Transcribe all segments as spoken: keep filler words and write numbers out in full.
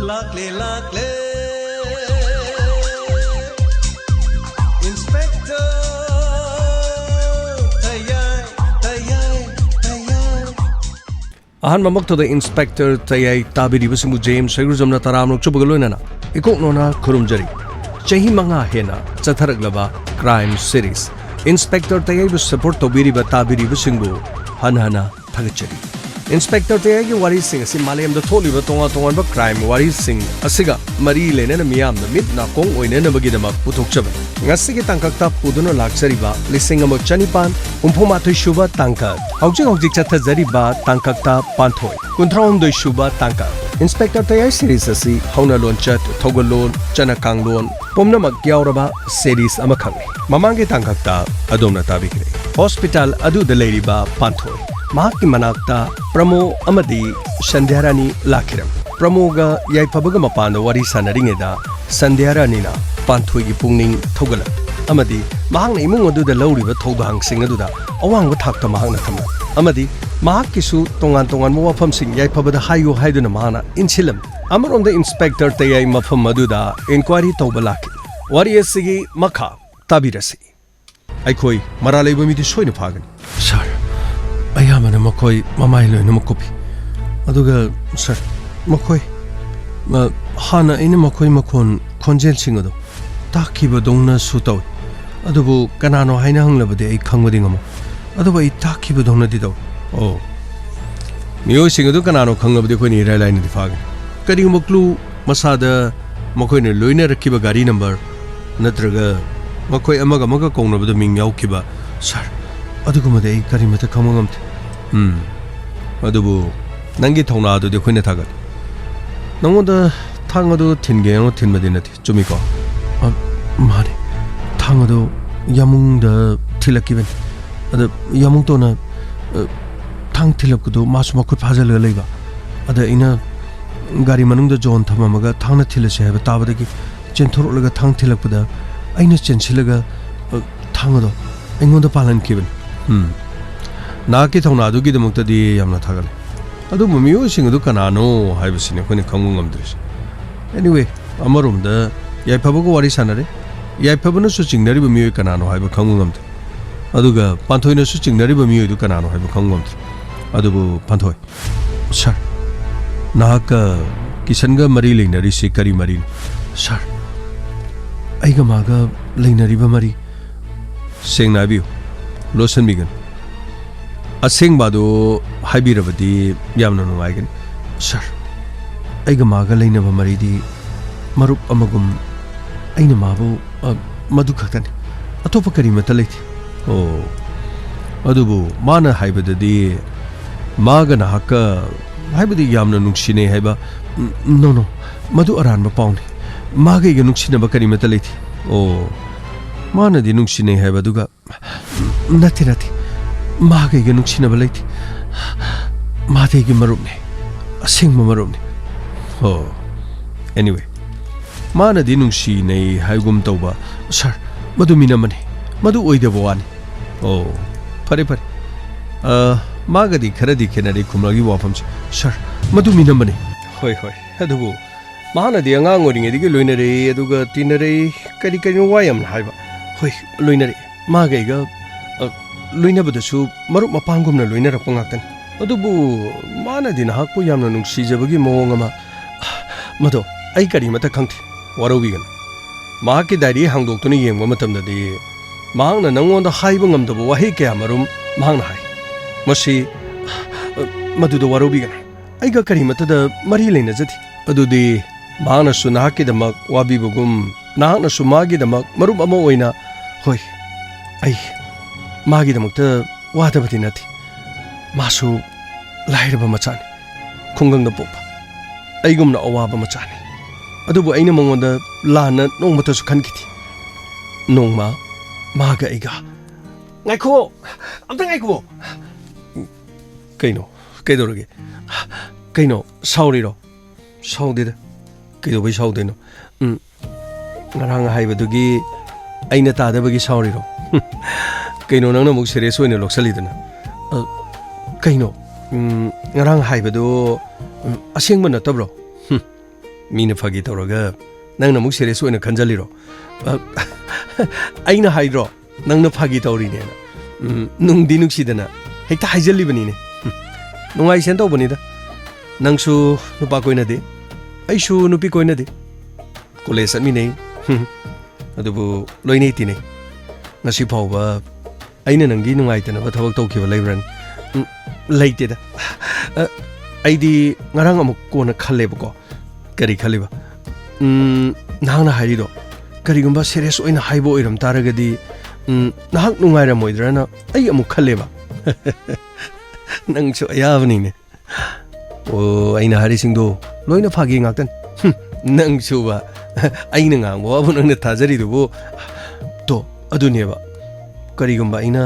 ꯂꯥꯛꯂꯦ, ꯂꯥꯛꯂꯦ, Inspector ꯇꯌꯥꯏ, ꯇꯌꯥꯏ, ꯇꯌꯥꯏ꯫ ꯑꯍꯥꯟꯕꯃꯛꯇꯗ Inspector ꯇꯌꯥꯏ ꯇꯥꯕꯤꯔꯤꯕꯁꯤꯡꯕꯨ James ꯁꯩꯒ꯭ꯔꯨꯖꯝꯅ ꯇꯔꯥꯝꯅ ꯑꯣꯛꯆꯕꯒ ꯂꯣꯏꯅꯅ ꯏꯀꯣꯛ ꯅꯣꯅ ꯈꯨꯔꯨꯝꯖꯔꯤ꯫ ꯆꯍꯤ ꯃꯉꯥ ꯍꯦꯟꯅ ꯆꯠꯊꯔꯛꯂꯕ crime series Inspector ꯇꯌꯥꯏꯕꯨ support ꯇꯧꯕꯤꯔꯤꯕ ꯇꯥꯕꯤꯔꯤꯕꯁꯤꯡꯕꯨ ꯍꯟꯅ ꯍꯟꯅ ꯊꯥꯒꯠꯆꯔꯤ꯫ Inspector ꯇꯌꯥꯏꯒꯤ ꯋꯥꯔꯤꯁꯤꯡ ꯑꯁꯤ ꯃꯥꯂꯦꯝꯗ ꯊꯣꯛꯂꯤꯕ ꯇꯣꯉꯥꯟ ꯇꯣꯉꯥꯟꯕ crime ꯋꯥꯔꯤꯁꯤꯡ ꯑꯁꯤꯒ ꯃꯔꯤ ꯂꯩꯅꯅ ꯃꯤꯌꯥꯝꯅ ꯃꯤꯠ ꯅꯥꯀꯣꯡ ꯑꯣꯏꯅꯅꯕꯒꯤꯗꯃꯛ ꯄꯨꯊꯣꯛꯆꯕꯅꯤ꯫ ꯉꯁꯤꯒꯤ ꯇꯥꯡꯀꯛꯇ ꯄꯨꯗꯨꯅ ꯂꯥꯛꯆꯔꯤꯕ ꯂꯤꯁꯤꯡ ꯑꯃ ꯆꯅꯤꯄꯥꯟ ꯍꯨꯝꯐꯨ ꯃꯥꯊꯣꯏ ꯁꯨꯕ ꯇꯥꯡꯀꯛ, ꯍꯧꯖꯤꯛ ꯍꯧꯖꯤꯛ ꯆꯠꯊꯖꯔꯤꯕ ꯇꯥꯡꯀꯛꯇ ꯄꯥꯟꯊꯣꯏ, ꯀꯨꯟꯊ꯭ꯔꯥ ꯍꯨꯝꯗꯣꯏ ꯁꯨꯕ ꯇꯥꯡꯀꯛ꯫ Inspector ꯇꯌꯥꯏ series ꯑꯁꯤ ꯍꯧꯅ ꯂꯣꯟꯆꯠ, ꯊꯧꯒꯜꯂꯣꯟ, ꯆꯠꯅ ꯀꯥꯡꯂꯣꯟ ꯄꯨꯝꯅꯃꯛ ꯌꯥꯎꯔꯕ series ꯑꯃꯈꯛꯅꯤ꯫ ꯃꯃꯥꯡꯒꯤ ꯇꯥꯡꯀꯛꯇ ꯑꯗꯣꯝꯅ ꯇꯥꯕꯤꯈ꯭ꯔꯦ꯫ Hospital ꯑꯗꯨꯗ ꯂꯩꯔꯤꯕ ꯄꯥꯟꯊꯣꯏ, ꯃꯍꯥꯛꯀꯤ ꯃꯅꯥꯛꯇ ꯄ꯭ꯔꯃꯣ ꯑꯃꯗꯤ ꯁꯟꯙ꯭ꯌꯥꯔꯥꯅꯤ ꯂꯥꯛꯈꯤꯔꯝꯃꯤ꯫ ꯄ꯭ꯔꯃꯣꯒ ꯌꯥꯏꯐꯕꯒ ꯃꯄꯥꯟꯗ ꯋꯥꯔꯤ ꯁꯥꯟꯅꯔꯤꯉꯩꯗ ꯁꯟꯙ꯭ꯌꯥꯔꯥꯅꯤꯅ ꯄꯥꯟꯊꯣꯏꯒꯤ ꯄꯨꯛꯅꯤꯡ ꯊꯧꯒꯠꯂꯝꯃꯤ ꯑꯃꯗꯤ ꯃꯍꯥꯛꯅ ꯏꯃꯨꯡ ꯑꯗꯨꯗ ꯂꯧꯔꯤꯕ ꯊꯧꯗꯥꯡꯁꯤꯡ ꯑꯗꯨꯗ ꯑꯋꯥꯡꯕ ꯊꯥꯛꯇ ꯃꯍꯥꯛꯅ ꯊꯝꯂꯝꯃꯤ ꯑꯃꯗꯤ ꯃꯍꯥꯛꯀꯤꯁꯨ ꯇꯣꯉꯥꯟ ꯇꯣꯉꯥꯟꯕ ꯋꯥꯐꯝꯁꯤꯡ ꯌꯥꯏꯐꯕꯗ ꯍꯥꯏꯌꯨ ꯍꯥꯏꯗꯨꯅ ꯃꯍꯥꯛꯅ ꯏꯟꯁꯤꯜꯂꯝꯃꯤ꯫ ꯑꯃꯔꯣꯝꯗ Inspector ꯇꯌꯥꯏ ꯃꯐꯝ ꯑꯗꯨꯗ inquiry ꯇꯧꯕ ꯂꯥꯛꯈꯤ꯫ ꯋꯥꯔꯤ ꯑꯁꯤꯒꯤ ꯃꯈꯥ ꯇꯥꯕꯤꯔꯁꯤ꯫ ꯑꯩꯈꯣꯏ ꯃꯔꯥꯜ ꯂꯩꯕ ꯃꯤꯗꯤ ꯁꯣꯏꯅ ꯐꯥꯒꯅꯤ꯫ ꯁꯥꯔ, ꯑꯌꯥꯝꯕꯅ ꯃꯈꯣꯏ ꯃꯃꯥꯏ ꯂꯣꯏꯅꯃꯛ ꯀꯨꯞꯄꯤ꯫ ꯑꯗꯨꯒ, ꯁꯥꯔ, ꯃꯈꯣꯏ, ꯑ, ꯍꯥꯟꯅ ꯑꯩꯅ ꯃꯈꯣꯏ ꯃꯈꯣꯟ, ꯈꯣꯟꯖꯦꯜꯁꯤꯡ ꯑꯗꯨ ꯇꯥꯈꯤꯕꯗꯧꯅꯁꯨ ꯇꯧꯏ꯫ ꯑꯗꯨꯕꯨ ꯀꯅꯥꯅꯣ ꯍꯥꯏꯅ ꯍꯪꯂꯕꯗꯤ ꯑꯩ ꯈꯪꯕꯗꯤ ꯉꯝꯃꯣꯏ꯫ ꯑꯗꯨꯕꯨ ꯑꯩ ꯇꯥꯈꯤꯕꯗꯧꯅꯗꯤ ꯇꯧꯏ꯫ ꯑꯣ꯫ ꯃꯤꯑꯣꯏꯁꯤꯡ ꯑꯗꯨ ꯀꯅꯥꯅꯣ ꯈꯪꯂꯕꯗꯤ ꯑꯩꯈꯣꯏꯅ ꯏꯔꯥꯏ ꯂꯥꯏꯅꯗꯤ ꯐꯥꯒꯅꯤ꯫ ꯀꯔꯤꯒꯨꯝꯕ clue ꯃꯁꯥꯗ ꯃꯈꯣꯏꯅ ꯂꯣꯏꯅꯔꯛꯈꯤꯕ ꯒꯥꯔꯤ ꯅꯝꯕꯔ ꯅꯠꯇ꯭ꯔꯒ ꯃꯈꯣꯏ ꯑꯃꯒ ꯑꯃꯒ ꯀꯧꯅꯕꯗ ꯃꯤꯡ ꯌꯥꯎꯈꯤꯕ, ꯁꯥꯔ, ꯑꯗꯨꯒꯨꯝꯕꯗꯤ ꯑꯩ ꯀꯔꯤꯃꯠꯇ ꯈꯪꯕ ꯉꯝꯗꯦ꯫ ꯎꯝ, ꯑꯗꯨꯕꯨ ꯅꯪꯒꯤ ꯊꯧꯅꯥ ꯑꯗꯨꯗꯤ ꯑꯩꯈꯣꯏꯅ ꯊꯥꯒꯠꯂꯤ꯫ ꯅꯪꯉꯣꯟꯗ ꯊꯥꯡ ꯑꯗꯨ ꯊꯤꯟꯒꯦ ꯍꯥꯏꯅ ꯊꯤꯟꯕꯗꯤ ꯅꯠꯇꯦ, ꯆꯨꯝꯃꯤꯀꯣ? ꯑ, ꯃꯥꯅꯦ, ꯊꯥꯡ ꯑꯗꯨ ꯌꯥꯃꯨꯡꯗ ꯊꯤꯜꯂꯛꯈꯤꯕꯅꯤ꯫ ꯑꯗ ꯌꯥꯃꯨꯡꯇꯣꯟꯅ, ꯑ, ꯊꯥꯡ ꯊꯤꯜꯂꯛꯄꯗꯨ ꯃꯥꯁꯨ ꯃꯈꯨꯠ ꯐꯥꯖꯤꯜꯂꯒ ꯂꯩꯕ꯫ ꯑꯗ ꯑꯩꯅ ꯒꯥꯔꯤ ꯃꯅꯨꯡꯗ ꯖꯣꯟ ꯊꯝꯃꯝꯃꯒ ꯊꯥꯡꯅ ꯊꯤꯜꯂꯁꯤ ꯍꯥꯏꯕ ꯇꯥꯕꯗꯒꯤ ꯆꯦꯟꯊꯣꯔꯛꯂꯒ ꯊꯥꯡ ꯊꯤꯜꯂꯛꯄꯗ ꯑꯩꯅ ꯆꯦꯟꯁꯤꯜꯂꯒ, ꯑ, ꯊꯥꯡ ꯑꯗꯣ ꯑꯩꯉꯣꯟꯗ ꯄꯥꯜꯍꯟꯈꯤꯕꯅꯤ꯫ ꯎꯝ꯫ ꯅꯍꯥꯛꯀꯤ ꯊꯧꯅꯥꯗꯨꯒꯤꯗꯃꯛꯇꯗꯤ ꯌꯥꯝꯅ ꯊꯥꯒꯠꯂꯤ꯫ ꯑꯗꯨꯕꯨ ꯃꯤꯑꯣꯏꯁꯤꯡ ꯑꯗꯨ ꯀꯅꯥꯅꯣ ꯍꯥꯏꯕꯁꯤꯅꯤ ꯑꯩꯈꯣꯏꯅ ꯈꯪꯕ ꯉꯝꯗ꯭ꯔꯤꯁꯦ꯫ Anyway, ꯑꯃꯔꯣꯝꯗ ꯌꯥꯏꯐꯕꯒ ꯋꯥꯔꯤ ꯁꯥꯟꯅꯔꯦ꯫ ꯌꯥꯏꯐꯕꯅꯁꯨ ꯆꯤꯡꯅꯔꯤꯕ ꯃꯤꯑꯣꯏ ꯀꯅꯥꯅꯣ ꯍꯥꯏꯕ ꯈꯪꯕ ꯉꯝꯗ꯭ꯔꯦ꯫ ꯑꯗꯨꯒ ꯄꯥꯟꯊꯣꯏꯅꯁꯨ ꯆꯤꯡꯅꯔꯤꯕ ꯃꯤꯑꯣꯏꯗꯨ ꯀꯅꯥꯅꯣ ꯍꯥꯏꯕ ꯈꯪꯕ ꯉꯝꯗ꯭ꯔꯦ꯫ ꯑꯗꯨꯕꯨ ꯄꯥꯟꯊꯣꯏ, ꯁꯥꯔ, ꯅꯍꯥꯛꯀ ꯀꯤꯁꯟꯒ ꯃꯔꯤ ꯂꯩꯅꯔꯤꯁꯤ ꯀꯔꯤ ꯃꯔꯤꯅꯣ? ꯁꯥꯔ, ꯑꯩꯒ ꯃꯥꯒ ꯂꯩꯅꯔꯤꯕ ꯃꯔꯤ, ꯁꯦꯡꯅ ꯍꯥꯏꯕꯤꯌꯨ, ꯂꯣꯠꯁꯤꯟꯕꯤꯒꯅꯨ꯫ ꯑꯁꯦꯡꯕ ꯑꯗꯨ ꯍꯥꯏꯕꯤꯔꯕꯗꯤ ꯌꯥꯝꯅ ꯅꯨꯡꯉꯥꯏꯒꯅꯤ꯫ ꯁꯥꯔ, ꯑꯩꯒ ꯃꯥꯒ ꯂꯩꯅꯕ ꯃꯔꯤꯗꯤ ꯃꯔꯨꯞ ꯑꯃꯒꯨꯝ, ꯑꯩꯅ ꯃꯥꯕꯨ, ꯑ, ꯃꯗꯨ ꯈꯛꯇꯅꯤ꯫ ꯑꯇꯣꯞꯄ ꯀꯔꯤꯃꯠꯇ ꯂꯩꯇꯦ꯫ ꯑꯣ, ꯑꯗꯨꯕꯨ ꯃꯥꯅ ꯍꯥꯏꯕꯗꯗꯤ ꯃꯥꯒ ꯅꯍꯥꯛꯀ, ꯍꯥꯏꯕꯗꯤ ꯌꯥꯝꯅ ꯅꯨꯡꯁꯤꯅꯩ ꯍꯥꯏꯕ꯫ ꯎꯝ, no, no, ꯃꯗꯨ ꯑꯔꯥꯟꯕ ꯄꯥꯎꯅꯤ꯫ ꯃꯥꯒ ꯑꯩꯒ ꯅꯨꯡꯁꯤꯅꯕ ꯀꯔꯤꯃꯠꯇ ꯂꯩꯇꯦ꯫ ꯑꯣ, ꯃꯥꯅꯗꯤ ꯅꯨꯡꯁꯤꯅꯩ ꯍꯥꯏꯕ, ꯑꯗꯨꯒ ꯅꯠꯇꯦ, ꯅꯠꯇꯦ꯫ ꯃꯥꯒ ꯑꯩꯒ ꯅꯨꯡꯁꯤꯅꯕ ꯂꯩꯇꯦ꯫ ꯃꯥꯗꯤ ꯑꯩꯒꯤ ꯃꯔꯨꯞꯅꯤ꯫ ꯑꯁꯦꯡꯕ ꯃꯔꯨꯞꯅꯤ꯫ ꯑꯣ, anyway, ꯃꯥꯅꯗꯤ ꯅꯨꯡꯁꯤꯅꯩ ꯍꯥꯏꯒꯨꯝ ꯇꯧꯕ꯫ ꯁꯥꯔ, ꯃꯗꯨ ꯃꯤꯅꯝꯕꯅꯤ꯫ ꯃꯗꯨ ꯑꯣꯏꯗꯕ ꯋꯥꯅꯤ꯫ ꯑꯣ, ꯐꯔꯦ, ꯐꯔꯦ꯫ ꯑ, ꯃꯥꯒꯗꯤ ꯈꯔꯗꯤ ꯈꯦꯠꯅꯔꯦ ꯈꯨꯝꯂꯛꯏꯕ ꯋꯥꯐꯝꯁꯦ꯫ ꯁꯥꯔ, ꯃꯗꯨ ꯃꯤꯅꯝꯕꯅꯤ꯫ ꯍꯣꯏ, ꯍꯣꯏ꯫ ꯑꯗꯨꯕꯨ ꯃꯍꯥꯛꯅꯗꯤ ꯑꯉꯥꯡ ꯑꯣꯏꯔꯤꯉꯩꯗꯒꯤ ꯂꯣꯏꯅꯔꯛꯏ, ꯑꯗꯨꯒ ꯇꯤꯟꯅꯔꯛꯏ, ꯀꯔꯤ ꯀꯔꯤꯅꯣ ꯋꯥ ꯌꯥꯝꯅ ꯍꯥꯏꯕ꯫ ꯍꯣꯏ, ꯂꯣꯏꯅꯔꯛꯏ꯫ ꯃꯥꯒ ꯑꯩꯒ, ꯑ, ꯂꯣꯏꯅꯕꯗꯁꯨ ꯃꯔꯨꯞ ꯃꯄꯥꯡꯒꯨꯝꯅ ꯂꯣꯏꯅꯔꯛꯄ ꯉꯥꯛꯇꯅꯤ꯫ ꯑꯗꯨꯕꯨ ꯃꯥꯅꯗꯤ ꯅꯍꯥꯛꯄꯨ ꯌꯥꯝꯅ ꯅꯨꯡꯁꯤꯖꯕꯒꯤ ꯃꯑꯣꯡ ꯑꯃ, ꯃꯗꯣ ꯑꯩ ꯀꯔꯤꯃꯠꯇ ꯈꯪꯗꯦ꯫ ꯋꯥꯔꯧꯕꯤꯒꯅꯨ꯫ ꯃꯍꯥꯛꯀꯤ ꯗꯥꯏꯔꯤ ꯍꯥꯡꯗꯣꯛꯇꯨꯅ ꯌꯦꯡꯕ ꯃꯇꯝꯗꯗꯤ ꯃꯍꯥꯛꯅ ꯅꯪꯉꯣꯟꯗ ꯍꯥꯏꯕ ꯉꯝꯗꯕ ꯋꯥꯍꯩ ꯀꯌꯥꯃꯔꯨꯝ ꯃꯍꯥꯛꯅ ꯍꯥꯏ꯫ ꯃꯁꯤ, ꯑ, ꯃꯗꯨꯗ ꯋꯥꯔꯧꯕꯤꯒꯅꯨ꯫ ꯑꯩꯒ ꯀꯔꯤꯃꯠꯇꯗ ꯃꯔꯤ ꯂꯩꯅꯖꯗꯦ꯫ ꯑꯗꯨꯗꯤ ꯃꯍꯥꯛꯅꯁꯨ ꯅꯍꯥꯛꯀꯤꯗꯃꯛ ꯋꯥꯕꯤꯕꯒꯨꯝ, ꯅꯍꯥꯛꯅꯁꯨ ꯃꯥꯒꯤꯗꯃꯛ ꯃꯔꯨꯞ ꯑꯃ ꯑꯣꯏꯅ, ꯍꯣꯏ, ꯑꯩ ꯃꯥꯒꯤꯗꯃꯛꯇ ꯋꯥꯗꯕꯗꯤ ꯅꯠꯇꯦ꯫ ꯃꯥꯁꯨ ꯂꯥꯏꯔꯕ ꯃꯆꯥꯅꯤ, ꯈꯨꯡꯒꯪꯗ ꯄꯣꯛꯄ, ꯑꯩꯒꯨꯝꯅ ꯑꯋꯥꯕ ꯃꯆꯥꯅꯤ꯫ ꯑꯗꯨꯕꯨ ꯑꯩꯅ ꯃꯉꯣꯟꯗ ꯂꯥꯟꯅ ꯅꯣꯡꯃꯇꯁꯨ ꯈꯟꯈꯤꯗꯦ꯫ ꯅꯣꯡꯃ ꯃꯥꯒ ꯑꯩꯒ, ꯉꯥꯏꯈꯣ, ꯑꯝꯇ ꯉꯥꯏꯈꯣ꯫ ꯀꯩꯅꯣ? ꯀꯩꯗꯧꯔꯒꯦ? ꯀꯩꯅꯣ? ꯁꯥꯎꯔꯤꯔꯣ? ꯁꯥꯎꯗꯦꯗ꯫ ꯀꯩꯗꯧꯕꯩ ꯁꯥꯎꯗꯣꯏꯅꯣ? ꯎꯝ, ꯉꯔꯥꯡ ꯍꯥꯏꯕꯗꯨꯒꯤ ꯑꯩꯅ ꯇꯥꯗꯕꯒꯤ ꯁꯥꯎꯔꯤꯔꯣ? ꯀꯩꯅꯣ, ꯅꯪꯅ ꯑꯃꯨꯛ serious ꯑꯣꯏꯅ ꯂꯧꯁꯜꯂꯤꯗꯨꯅ? ꯑ, ꯀꯩꯅꯣ? ꯎꯝ, ꯉꯔꯥꯡ ꯍꯥꯏꯕꯗꯨ, ꯎꯝ, ꯑꯁꯦꯡꯕ ꯅꯠꯇꯕ꯭ꯔꯣ? ꯍꯨꯝ꯫ ꯃꯤꯅ ꯐꯥꯒꯤ ꯇꯧꯔꯒ ꯅꯪꯅ ꯑꯃꯨꯛ ꯁꯦꯔꯤꯌꯁ ꯑꯣꯏꯅ ꯈꯟꯖꯜꯂꯤꯔꯣ? ꯑ, ꯑꯩꯅ ꯍꯥꯏꯗ꯭ꯔꯣ ꯅꯪꯅ ꯐꯥꯒꯤ ꯇꯧꯔꯤꯅꯦꯅ? ꯎꯝ, ꯅꯨꯡꯗꯤ ꯅꯨꯡꯁꯤꯗꯅ ꯍꯦꯛꯇ ꯍꯥꯏꯖꯜꯂꯤꯕꯅꯤꯅꯦ꯫ ꯍꯨꯝ, ꯅꯨꯡꯉꯥꯏꯁꯦꯅ ꯇꯧꯕꯅꯤꯗ꯫ ꯅꯪꯁꯨ ꯅꯨꯄꯥ ꯀꯣꯏꯅꯗꯦ, ꯑꯩꯁꯨ ꯅꯨꯄꯤ ꯀꯣꯏꯅꯗꯦ꯫ ꯀꯣꯂꯦꯖ ꯆꯠꯃꯤꯟꯅꯩ꯫ ꯍꯨꯝ, ꯑꯗꯨꯕꯨ ꯂꯣꯏꯅꯩ ꯇꯤꯟꯅꯩ꯫ ꯉꯁꯤ ꯐꯥꯎꯕ ꯑꯩꯅ ꯅꯪꯒꯤ ꯅꯨꯡꯉꯥꯏꯇꯅꯕ ꯊꯕꯛ ꯇꯧꯈꯤꯕ ꯂꯩꯕ꯭ꯔꯅꯤ? ꯎꯝ, ꯂꯩꯇꯦꯗ꯫ ꯑ, ꯑꯩꯗꯤ ꯉꯔꯥꯡ ꯑꯃꯨꯛ ꯀꯣꯟꯅ ꯈꯜꯂꯦꯕꯀꯣ꯫ ꯀꯔꯤ ꯈꯜꯂꯤꯕ? ꯎꯝ, ꯅꯍꯥꯛꯅ ꯍꯥꯏꯔꯤꯗꯣ ꯀꯔꯤꯒꯨꯝꯕ ꯁꯦꯔꯤꯌꯁ ꯑꯣꯏꯅ ꯍꯥꯏꯕ ꯑꯣꯏꯔꯝ ꯇꯥꯔꯒꯗꯤ, ꯎꯝ, ꯅꯍꯥꯛ ꯅꯨꯡꯉꯥꯏꯔꯝꯃꯣꯏꯗ꯭ꯔꯅ ꯑꯩ ꯑꯃꯨꯛ ꯈꯜꯂꯦꯕ꯫ ꯅꯪꯁꯨ ꯑꯌꯥꯕꯅꯤꯅꯦ꯫ ꯑꯣ, ꯑꯩꯅ ꯍꯥꯏꯔꯤꯁꯤꯡꯗꯣ ꯂꯣꯏꯅ ꯐꯥꯒꯤ ꯉꯥꯛꯇꯅꯤ꯫ ꯍꯨꯝ, ꯅꯪꯁꯨꯕ, ꯑꯩꯅ ꯉꯥꯡꯕ ꯋꯥꯕꯨ ꯅꯪꯅ ꯊꯥꯖꯔꯤꯗꯨꯕꯨ? ꯇꯣ, ꯑꯗꯨꯅꯦꯕ꯫ ꯀꯔꯤꯒꯨꯝꯕ ꯑꯩꯅ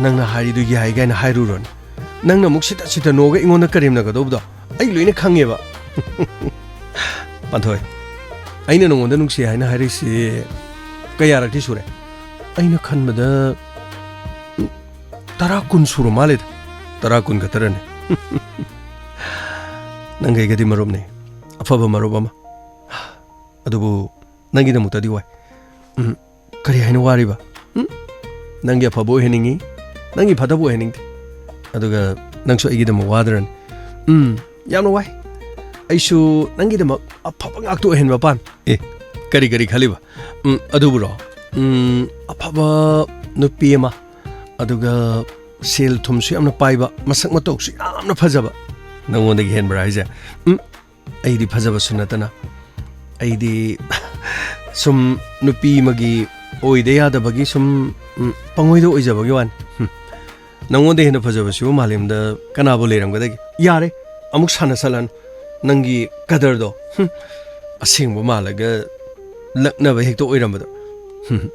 ꯅꯪꯅ ꯍꯥꯏꯔꯤꯗꯨ ꯌꯥꯏ ꯀꯥꯏꯅ ꯍꯥꯏꯔꯨꯔꯣꯅꯦ, ꯅꯪꯅ ꯑꯃꯨꯛ ꯁꯤꯠꯇ ꯁꯤꯠꯇ ꯅꯣꯛꯑꯒ ꯑꯩꯉꯣꯟꯗ ꯀꯔꯦꯝꯅꯒꯗꯧꯕꯗꯣ ꯑꯩ ꯂꯣꯏꯅ ꯈꯪꯉꯦꯕ꯫ ꯄꯥꯟꯊꯣꯏ, ꯑꯩꯅ ꯅꯉꯣꯟꯗ ꯅꯨꯡꯁꯤ ꯍꯥꯏꯅ ꯍꯥꯏꯔꯤꯁꯤ ꯀꯌꯥꯔꯛꯇꯤ ꯁꯨꯔꯦ? ꯑꯩꯅ ꯈꯟꯕꯗ, ꯎꯝ, ꯇꯔꯥ ꯀꯨꯟ ꯁꯨꯔ ꯃꯥꯜꯂꯦꯗ꯫ ꯇꯔꯥ ꯀꯨꯟ ꯈꯛꯇꯔꯅꯦ? ꯅꯪꯒ ꯑꯩꯒꯗꯤ ꯃꯔꯨꯞꯅꯦ, ꯑꯐꯕ ꯃꯔꯨꯞ ꯑꯃ꯫ ꯑꯗꯨꯕꯨ ꯅꯪꯒꯤꯗꯃꯛꯇꯗꯤ ꯋꯥꯏ꯫ ꯎꯝ, ꯀꯔꯤ ꯍꯥꯏꯅ ꯋꯥꯔꯤꯕ? ꯎꯝ? ꯅꯪꯒꯤ ꯑꯐꯕ ꯑꯣꯏꯍꯟꯅꯤꯡꯉꯤ, ꯅꯪꯒꯤ ꯐꯠꯇꯕ ꯑꯣꯏꯍꯟꯅꯤꯡꯗꯦ꯫ ꯑꯗꯨꯒ ꯅꯪꯁꯨ ꯑꯩꯒꯤꯗꯃꯛ ꯋꯥꯗ꯭ꯔꯅꯤ? ꯎꯝ, ꯌꯥꯝꯅ ꯋꯥꯏ꯫ ꯑꯩꯁꯨ ꯅꯪꯒꯤꯗꯃꯛ ꯑꯐꯕ ꯉꯥꯛꯇ ꯑꯣꯏꯍꯟꯕ ꯄꯥꯝꯃꯤ꯫ ꯑꯦ, ꯀꯔꯤ ꯀꯔꯤ ꯈꯜꯂꯤꯕ? ꯎꯝ, ꯑꯗꯨꯕꯨꯔꯣ? ꯎꯝ, ꯑꯐꯕ ꯅꯨꯄꯤ ꯑꯃ, ꯑꯗꯨꯒ ꯁꯦꯜ ꯊꯨꯝꯁꯨ ꯌꯥꯝꯅ ꯄꯥꯏꯕ, ꯃꯁꯛ ꯃꯇꯧꯁꯨ ꯌꯥꯝꯅ ꯐꯖꯕ꯫ ꯅꯪꯉꯣꯟꯗꯒꯤ ꯍꯦꯟꯕ꯭ꯔꯥ ꯍꯥꯏꯁꯦ? ꯎꯝ, ꯑꯩꯗꯤ ꯐꯖꯕꯁꯨ ꯅꯠꯇꯅ, ꯑꯩꯗꯤ ꯁꯨꯝ ꯅꯨꯄꯤ ꯑꯃꯒꯤ ꯑꯣꯏꯗ ꯌꯥꯗꯕꯒꯤ ꯁꯨꯝ, ꯎꯝ, ꯄꯪꯑꯣꯏꯗ ꯑꯣꯏꯖꯕꯒꯤ ꯋꯥꯅꯤ꯫ ꯍꯨꯝ꯫ ꯅꯪꯉꯣꯟꯗ ꯍꯦꯟꯅ ꯐꯖꯕꯁꯤꯕꯨ ꯃꯥꯂꯦꯝꯗ ꯀꯅꯥꯕꯨ ꯂꯩꯔꯝꯒꯗꯒꯦ? ꯌꯥꯔꯦ, ꯑꯃꯨꯛ ꯁꯥꯟꯅꯁꯜꯂꯅꯨ꯫ ꯅꯪꯒꯤ ꯀꯗꯔꯗꯣ, ꯍꯨꯝ, ꯑꯁꯦꯡꯕ ꯃꯥꯜꯂꯒ ꯂꯛꯅꯕ ꯍꯦꯛꯇ ꯑꯣꯏꯔꯝꯕꯗꯣ꯫ ꯍꯨꯝ,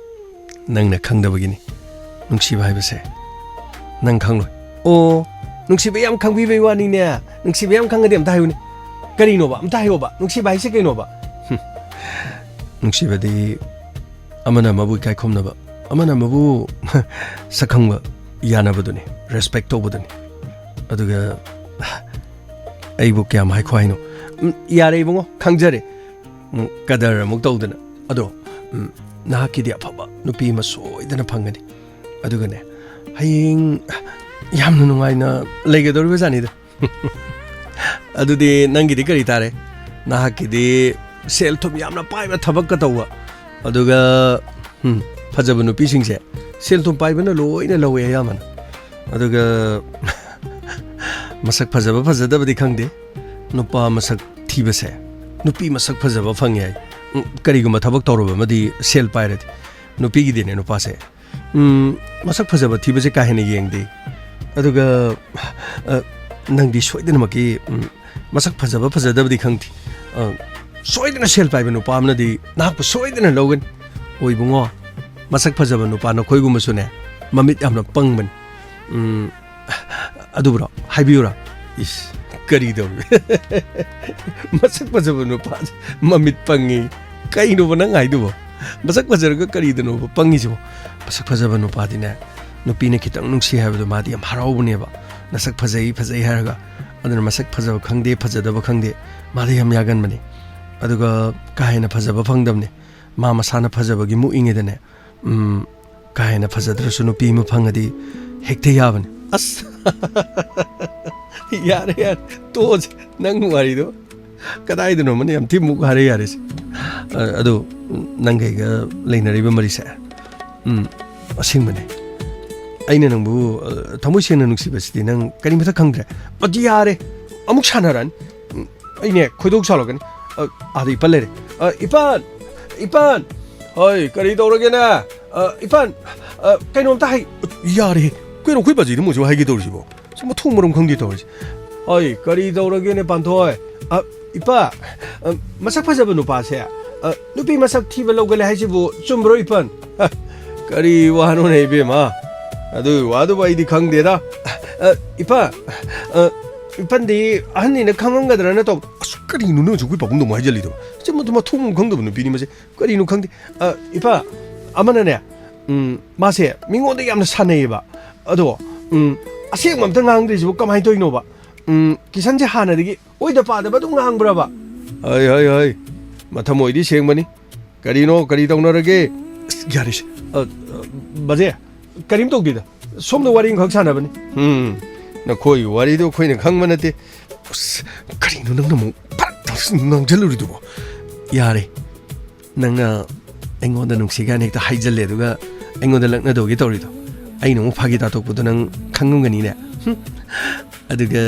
ꯅꯪꯅ ꯈꯪꯗꯕꯒꯤꯅꯤ ꯅꯨꯡꯁꯤꯕ ꯍꯥꯏꯕꯁꯦ꯫ ꯅꯪ ꯈꯪꯂꯣꯏ꯫ ꯑꯣ, ꯅꯨꯡꯁꯤꯕ ꯌꯥꯝ ꯈꯪꯕꯤꯕꯩ ꯋꯥꯅꯤꯅꯦ꯫ ꯅꯨꯡꯁꯤꯕ ꯌꯥꯝ ꯈꯪꯉꯗꯤ ꯑꯝꯇ ꯍꯥꯏꯌꯨꯅꯦ꯫ ꯀꯔꯤꯅꯣꯕ? ꯑꯝꯇ ꯍꯥꯏꯌꯣꯕ꯫ ꯅꯨꯡꯁꯤꯕ ꯍꯥꯏꯁꯦ ꯀꯩꯅꯣꯕ? ꯍꯨꯝ, ꯅꯨꯡꯁꯤꯕꯗꯤ ꯑꯃꯅ ꯑꯃꯕꯨ ꯏꯀꯥꯏ ꯈꯨꯝꯅꯕ, ꯑꯃꯅ ꯑꯃꯕꯨ ꯁꯛꯈꯪꯕ ꯌꯥꯅꯕꯗꯨꯅꯤ, ꯔꯦꯁꯄꯦꯛ ꯇꯧꯕꯗꯨꯅꯤ꯫ ꯑꯗꯨꯒ ꯑꯩꯕꯨ ꯀꯌꯥꯝ ꯍꯥꯏꯈꯣ ꯍꯥꯏꯅꯣ? "ꯎꯝ, ꯌꯥꯔꯦ ꯏꯕꯨꯡꯉꯣ, ꯈꯪꯖꯔꯦ꯫ ꯎꯝ, ꯀꯗꯔ ꯑꯃꯨꯛ ꯇꯧꯗꯅ꯫ ꯑꯗꯣ, ꯎꯝ, ꯅꯍꯥꯛꯀꯤꯗꯤ ꯑꯐꯕ ꯅꯨꯄꯤ ꯑꯃ ꯁꯣꯏꯗꯅ ꯐꯪꯒꯅꯤ꯫ ꯑꯗꯨꯒꯅꯦ, ꯍꯌꯦꯡ ꯌꯥꯝꯅ ꯅꯨꯡꯉꯥꯏꯅ ꯂꯩꯒꯗꯧꯔꯤꯕ ꯖꯥꯠꯅꯤꯗ꯫" "ꯑꯗꯨꯗꯤ ꯅꯪꯒꯤꯗꯤ ꯀꯔꯤ ꯇꯥꯔꯦ?" "ꯅꯍꯥꯛꯀꯤꯗꯤ ꯁꯦꯜ ꯊꯨꯝ ꯌꯥꯝꯅ ꯄꯥꯏꯕ, ꯊꯕꯛꯀ ꯇꯧꯕ, ꯑꯗꯨꯒ, ꯎꯝ, ꯐꯖꯕ ꯅꯨꯄꯤꯁꯤꯡꯁꯦ ꯁꯦꯜ ꯊꯨꯝ ꯄꯥꯏꯕꯅ ꯂꯣꯏꯅ ꯂꯧꯋꯦ ꯑꯌꯥꯝꯕꯅ꯫ ꯑꯗꯨꯒ ꯃꯁꯛ ꯐꯖꯕ ꯐꯖꯗꯕꯗꯤ ꯈꯪꯗꯦ, ꯅꯨꯄꯥ ꯃꯁꯛ ꯊꯤꯕꯁꯦ ꯅꯨꯄꯤ ꯃꯁꯛ ꯐꯖꯕ ꯐꯪꯉꯦ ꯍꯥꯏ꯫ ꯎꯝ, ꯀꯔꯤꯒꯨꯝꯕ ꯊꯕꯛ ꯇꯧꯔꯕ ꯑꯃꯗꯤ ꯁꯦꯜ ꯄꯥꯏꯔꯗꯤ꯫ ꯅꯨꯄꯤꯒꯤꯗꯤꯅꯦ, ꯅꯨꯄꯥꯁꯦ, ꯎꯝ, ꯃꯁꯛ ꯐꯖꯕ ꯊꯤꯕꯁꯦ ꯀꯥ ꯍꯦꯟꯅ ꯌꯦꯡꯗꯦ꯫ ꯑꯗꯨꯒ, ꯑ, ꯅꯪꯗꯤ ꯁꯣꯏꯗꯅꯃꯛꯀꯤ, ꯎꯝ, ꯃꯁꯛ ꯐꯖꯕ ꯐꯖꯗꯕꯗꯤ ꯈꯪꯗꯦ, ꯑ, ꯁꯣꯏꯗꯅ ꯁꯦꯜ ꯄꯥꯏꯕ ꯅꯨꯄꯥ ꯑꯃꯅꯗꯤ ꯅꯍꯥꯛꯄꯨ ꯁꯣꯏꯗꯅ ꯂꯧꯒꯅꯤ꯫ ꯑꯣ ꯏꯕꯨꯡꯉꯣ, ꯃꯁꯛ ꯐꯖꯕ ꯅꯨꯄꯥ ꯅꯈꯣꯏꯒꯨꯝꯕꯁꯨꯅꯦ, ꯃꯃꯤꯠ ꯌꯥꯝꯅ ꯄꯪꯕꯅꯤ꯫ ꯎꯝ, ꯑꯗꯨꯕꯨꯔꯣ? ꯍꯥꯏꯕꯤꯌꯨꯔꯥ?" "ꯏꯁ, ꯀꯔꯤ ꯇꯧꯔꯤ?" "ꯃꯁꯛ ꯐꯖꯕ ꯅꯨꯄꯥꯁꯦ ꯃꯃꯤꯠ ꯄꯪꯉꯤ"? ꯀꯩꯅꯣꯕ ꯅꯪ ꯍꯥꯏꯗꯨꯕꯣ? ꯃꯁꯛ ꯐꯖꯔꯒ ꯀꯔꯤꯗꯅꯣꯕ ꯄꯪꯉꯤꯁꯤꯕꯣ? ꯃꯁꯛ ꯐꯖꯕ ꯅꯨꯄꯥꯗꯤꯅꯦ, ꯅꯨꯄꯤꯅ ꯈꯤꯇꯪ ꯅꯨꯡꯁꯤ ꯍꯥꯏꯕꯗꯣ ꯃꯥꯗꯤ ꯌꯥꯝ ꯍꯔꯥꯎꯕꯅꯦꯕ, ꯅꯁꯛ ꯐꯖꯩ, ꯐꯖꯩ ꯍꯥꯏꯔꯒ꯫ ꯑꯗꯨꯅ ꯃꯁꯛ ꯐꯖꯕ ꯈꯪꯗꯦ, ꯐꯖꯗꯕ ꯈꯪꯗꯦ, ꯃꯥꯗꯤ ꯌꯥꯝ ꯌꯥꯒꯟꯕꯅꯤ꯫ ꯑꯗꯨꯒ ꯀꯥ ꯍꯦꯟꯅ ꯐꯖꯕ ꯐꯪꯗꯕꯅꯤ꯫ ꯃꯥ ꯃꯁꯥꯅ ꯐꯖꯕꯒꯤ ꯃꯨꯛꯏꯉꯩꯗꯅꯦ, ꯎꯝ, ꯀꯥ ꯍꯦꯟꯅ ꯐꯖꯗ꯭ꯔꯁꯨ ꯅꯨꯄꯤ ꯑꯃ ꯐꯪꯉꯗꯤ ꯍꯦꯛꯇ ꯌꯥꯕꯅꯤ꯫ ꯑꯁ! ꯌꯥꯔꯦ, ꯌꯥꯔꯦ, ꯇꯣꯛꯑꯁꯦ꯫ ꯅꯪ ꯋꯥꯔꯤꯗꯣ ꯀꯗꯥꯏꯗꯅꯣꯃꯅ ꯌꯥꯝ ꯊꯤ ꯃꯨꯛ ꯍꯥꯏꯔꯦ, ꯌꯥꯔꯦꯁꯦ꯫ ꯑ, ꯑꯗꯣ, ꯅꯪꯒ ꯑꯩꯒ ꯂꯩꯅꯔꯤꯕ ꯃꯔꯤꯁꯦ, ꯎꯝ, ꯑꯁꯦꯡꯕꯅꯦ꯫ ꯑꯩꯅ ꯅꯪꯕꯨ, ꯑ, ꯊꯃꯣꯏ ꯁꯦꯡꯅ ꯅꯨꯡꯁꯤꯕꯁꯤꯗꯤ ꯅꯪ ꯀꯔꯤꯃꯠꯇ ꯈꯪꯗ꯭ꯔꯦ꯫ ꯑꯗꯨ ꯌꯥꯔꯦ, ꯑꯃꯨꯛ ꯁꯥꯟꯅꯔꯅꯤ꯫ ꯎꯝ, ꯑꯩꯅꯦ, ꯈꯣꯏꯗꯧ ꯁꯥꯎꯔꯛꯀꯅꯤ꯫ ꯑ, ꯑꯥꯗ ꯏꯄꯟ ꯂꯩꯔꯦ꯫ ꯑ, ꯏꯄꯟ! ꯏꯄꯟ! ꯍꯣꯏ, ꯀꯔꯤ ꯇꯧꯔꯒꯦꯅꯦ? ꯑ, ꯏꯄꯟ! ꯑ, ꯀꯩꯅꯣꯝꯇ ꯍꯥꯏ-, ꯌꯥꯔꯦꯍꯦ꯫ ꯀꯩꯅꯣ ꯑꯩꯈꯣꯏ ꯕꯥꯖꯤꯗꯤ ꯃꯣꯏꯁꯨ ꯍꯥꯏꯒꯦ ꯇꯧꯔꯤꯁꯤꯕꯣ? ꯁꯤ ꯃꯊꯣꯡ ꯃꯔꯝ ꯈꯪꯗꯦ ꯇꯧꯔꯤꯁꯦ꯫ ꯍꯣꯏ, ꯀꯔꯤ ꯇꯧꯔꯒꯦꯅꯦ, ꯄꯥꯟꯊꯣꯏ? ꯑ, ꯏꯄꯥ, ꯑ, ꯃꯁꯛ ꯐꯖꯕ ꯅꯨꯄꯥꯁꯦ, ꯑ, ꯅꯨꯄꯤ ꯃꯁꯛ ꯊꯤꯕ ꯂꯧꯒꯜꯂꯦ ꯍꯥꯏꯁꯤꯕꯨ ꯆꯨꯝꯕ꯭ꯔꯣ, ꯏꯄꯟ? ꯍ, ꯀꯔꯤ ꯋꯥꯅꯣꯅꯦ, ꯏꯕꯦꯝꯃ? ꯑꯗꯨꯒꯤ ꯋꯥꯗꯨꯕꯨ ꯑꯩꯗꯤ ꯈꯪꯗꯦꯗ꯫ ꯑ, ꯏꯄꯥ, ꯑ, ꯏꯄꯟꯗꯤ ꯑꯍꯟꯅꯤꯅ ꯈꯪꯉꯝꯒꯗ꯭ꯔꯅ ꯇꯧ-, ꯑꯁ, ꯀꯔꯤꯅꯣ ꯅꯪꯁꯨ ꯑꯩꯈꯣꯏ ꯄꯥꯕꯨꯡꯗ ꯑꯃꯨꯛ ꯍꯥꯏꯖꯜꯂꯤꯗꯣ? ꯁꯤ ꯃꯊꯣꯡ ꯃꯔꯝ ꯈꯪꯗꯕ ꯅꯨꯄꯤꯅꯤ ꯃꯁꯦ꯫ ꯀꯔꯤꯅꯣ ꯈꯪꯗꯦ꯫ ꯑ, ꯏꯄꯥ, ꯑꯃꯅꯅꯦ, ꯎꯝ, ꯃꯥꯁꯦ ꯃꯤꯉꯣꯟꯗ ꯌꯥꯝꯅ ꯁꯥꯟꯅꯩꯌꯦꯕ꯫ ꯑꯗꯣ, ꯎꯝ, ꯑꯁꯦꯡꯕ ꯑꯝꯇ ꯉꯥꯡꯗ꯭ꯔꯤꯁꯤꯕꯨ ꯀꯃꯥꯏꯅ ꯇꯧꯔꯤꯅꯣꯕ? ꯎꯝ, ꯀꯤꯁꯟꯁꯦ ꯍꯥꯟꯅꯗꯒꯤ ꯑꯣꯏꯗ ꯄꯥꯗꯕ ꯑꯗꯨꯝ ꯉꯥꯡꯕ꯭ꯔꯕ? ꯍꯩ, ꯍꯩ, ꯍꯩ꯫ ꯃꯊꯃꯣꯏꯗꯤ ꯁꯦꯡꯕꯅꯤ꯫ ꯀꯔꯤꯅꯣ? ꯀꯔꯤ ꯇꯧꯅꯔꯒꯦ? ꯑꯁ, ꯌꯥꯔꯦꯁꯦ꯫ ꯑ, ꯑ, ꯕꯖꯦ, ꯀꯔꯤꯝ ꯇꯧꯗꯦꯗ꯫ ꯁꯣꯝꯗ ꯋꯥꯔꯤ ꯑꯃꯈꯛ ꯁꯥꯟꯅꯕꯅꯤ꯫ ꯎꯝ, ꯅꯈꯣꯏꯒꯤ ꯋꯥꯔꯤꯗꯣ ꯑꯩꯈꯣꯏꯅ ꯈꯪꯕ ꯅꯠꯇꯦ꯫ ꯑꯁ, ꯀꯔꯤꯅꯣ ꯅꯪꯅ ꯑꯃꯨꯛ ꯐꯔꯛ ꯇꯥꯅ ꯉꯥꯡꯁꯤꯜꯂꯨꯔꯤꯗꯨꯕꯣ? ꯌꯥꯔꯦ, ꯅꯪꯅ ꯑꯩꯉꯣꯟꯗ ꯅꯨꯡꯁꯤ ꯀꯥꯏꯅ ꯍꯦꯛꯇ ꯍꯥꯏꯖꯜꯂꯦ, ꯑꯗꯨꯒ ꯑꯩꯉꯣꯟꯗ ꯂꯛꯅꯗꯧꯒꯦ ꯇꯧꯔꯤꯗꯣ꯫ ꯑꯩꯅ ꯑꯃꯨꯛ ꯐꯥꯒꯤ ꯇꯥꯊꯣꯛꯄꯗꯣ ꯅꯪ ꯈꯪꯉꯝꯒꯅꯤꯅꯦ꯫ ꯍꯨꯝ꯫ ꯑꯗꯨꯒ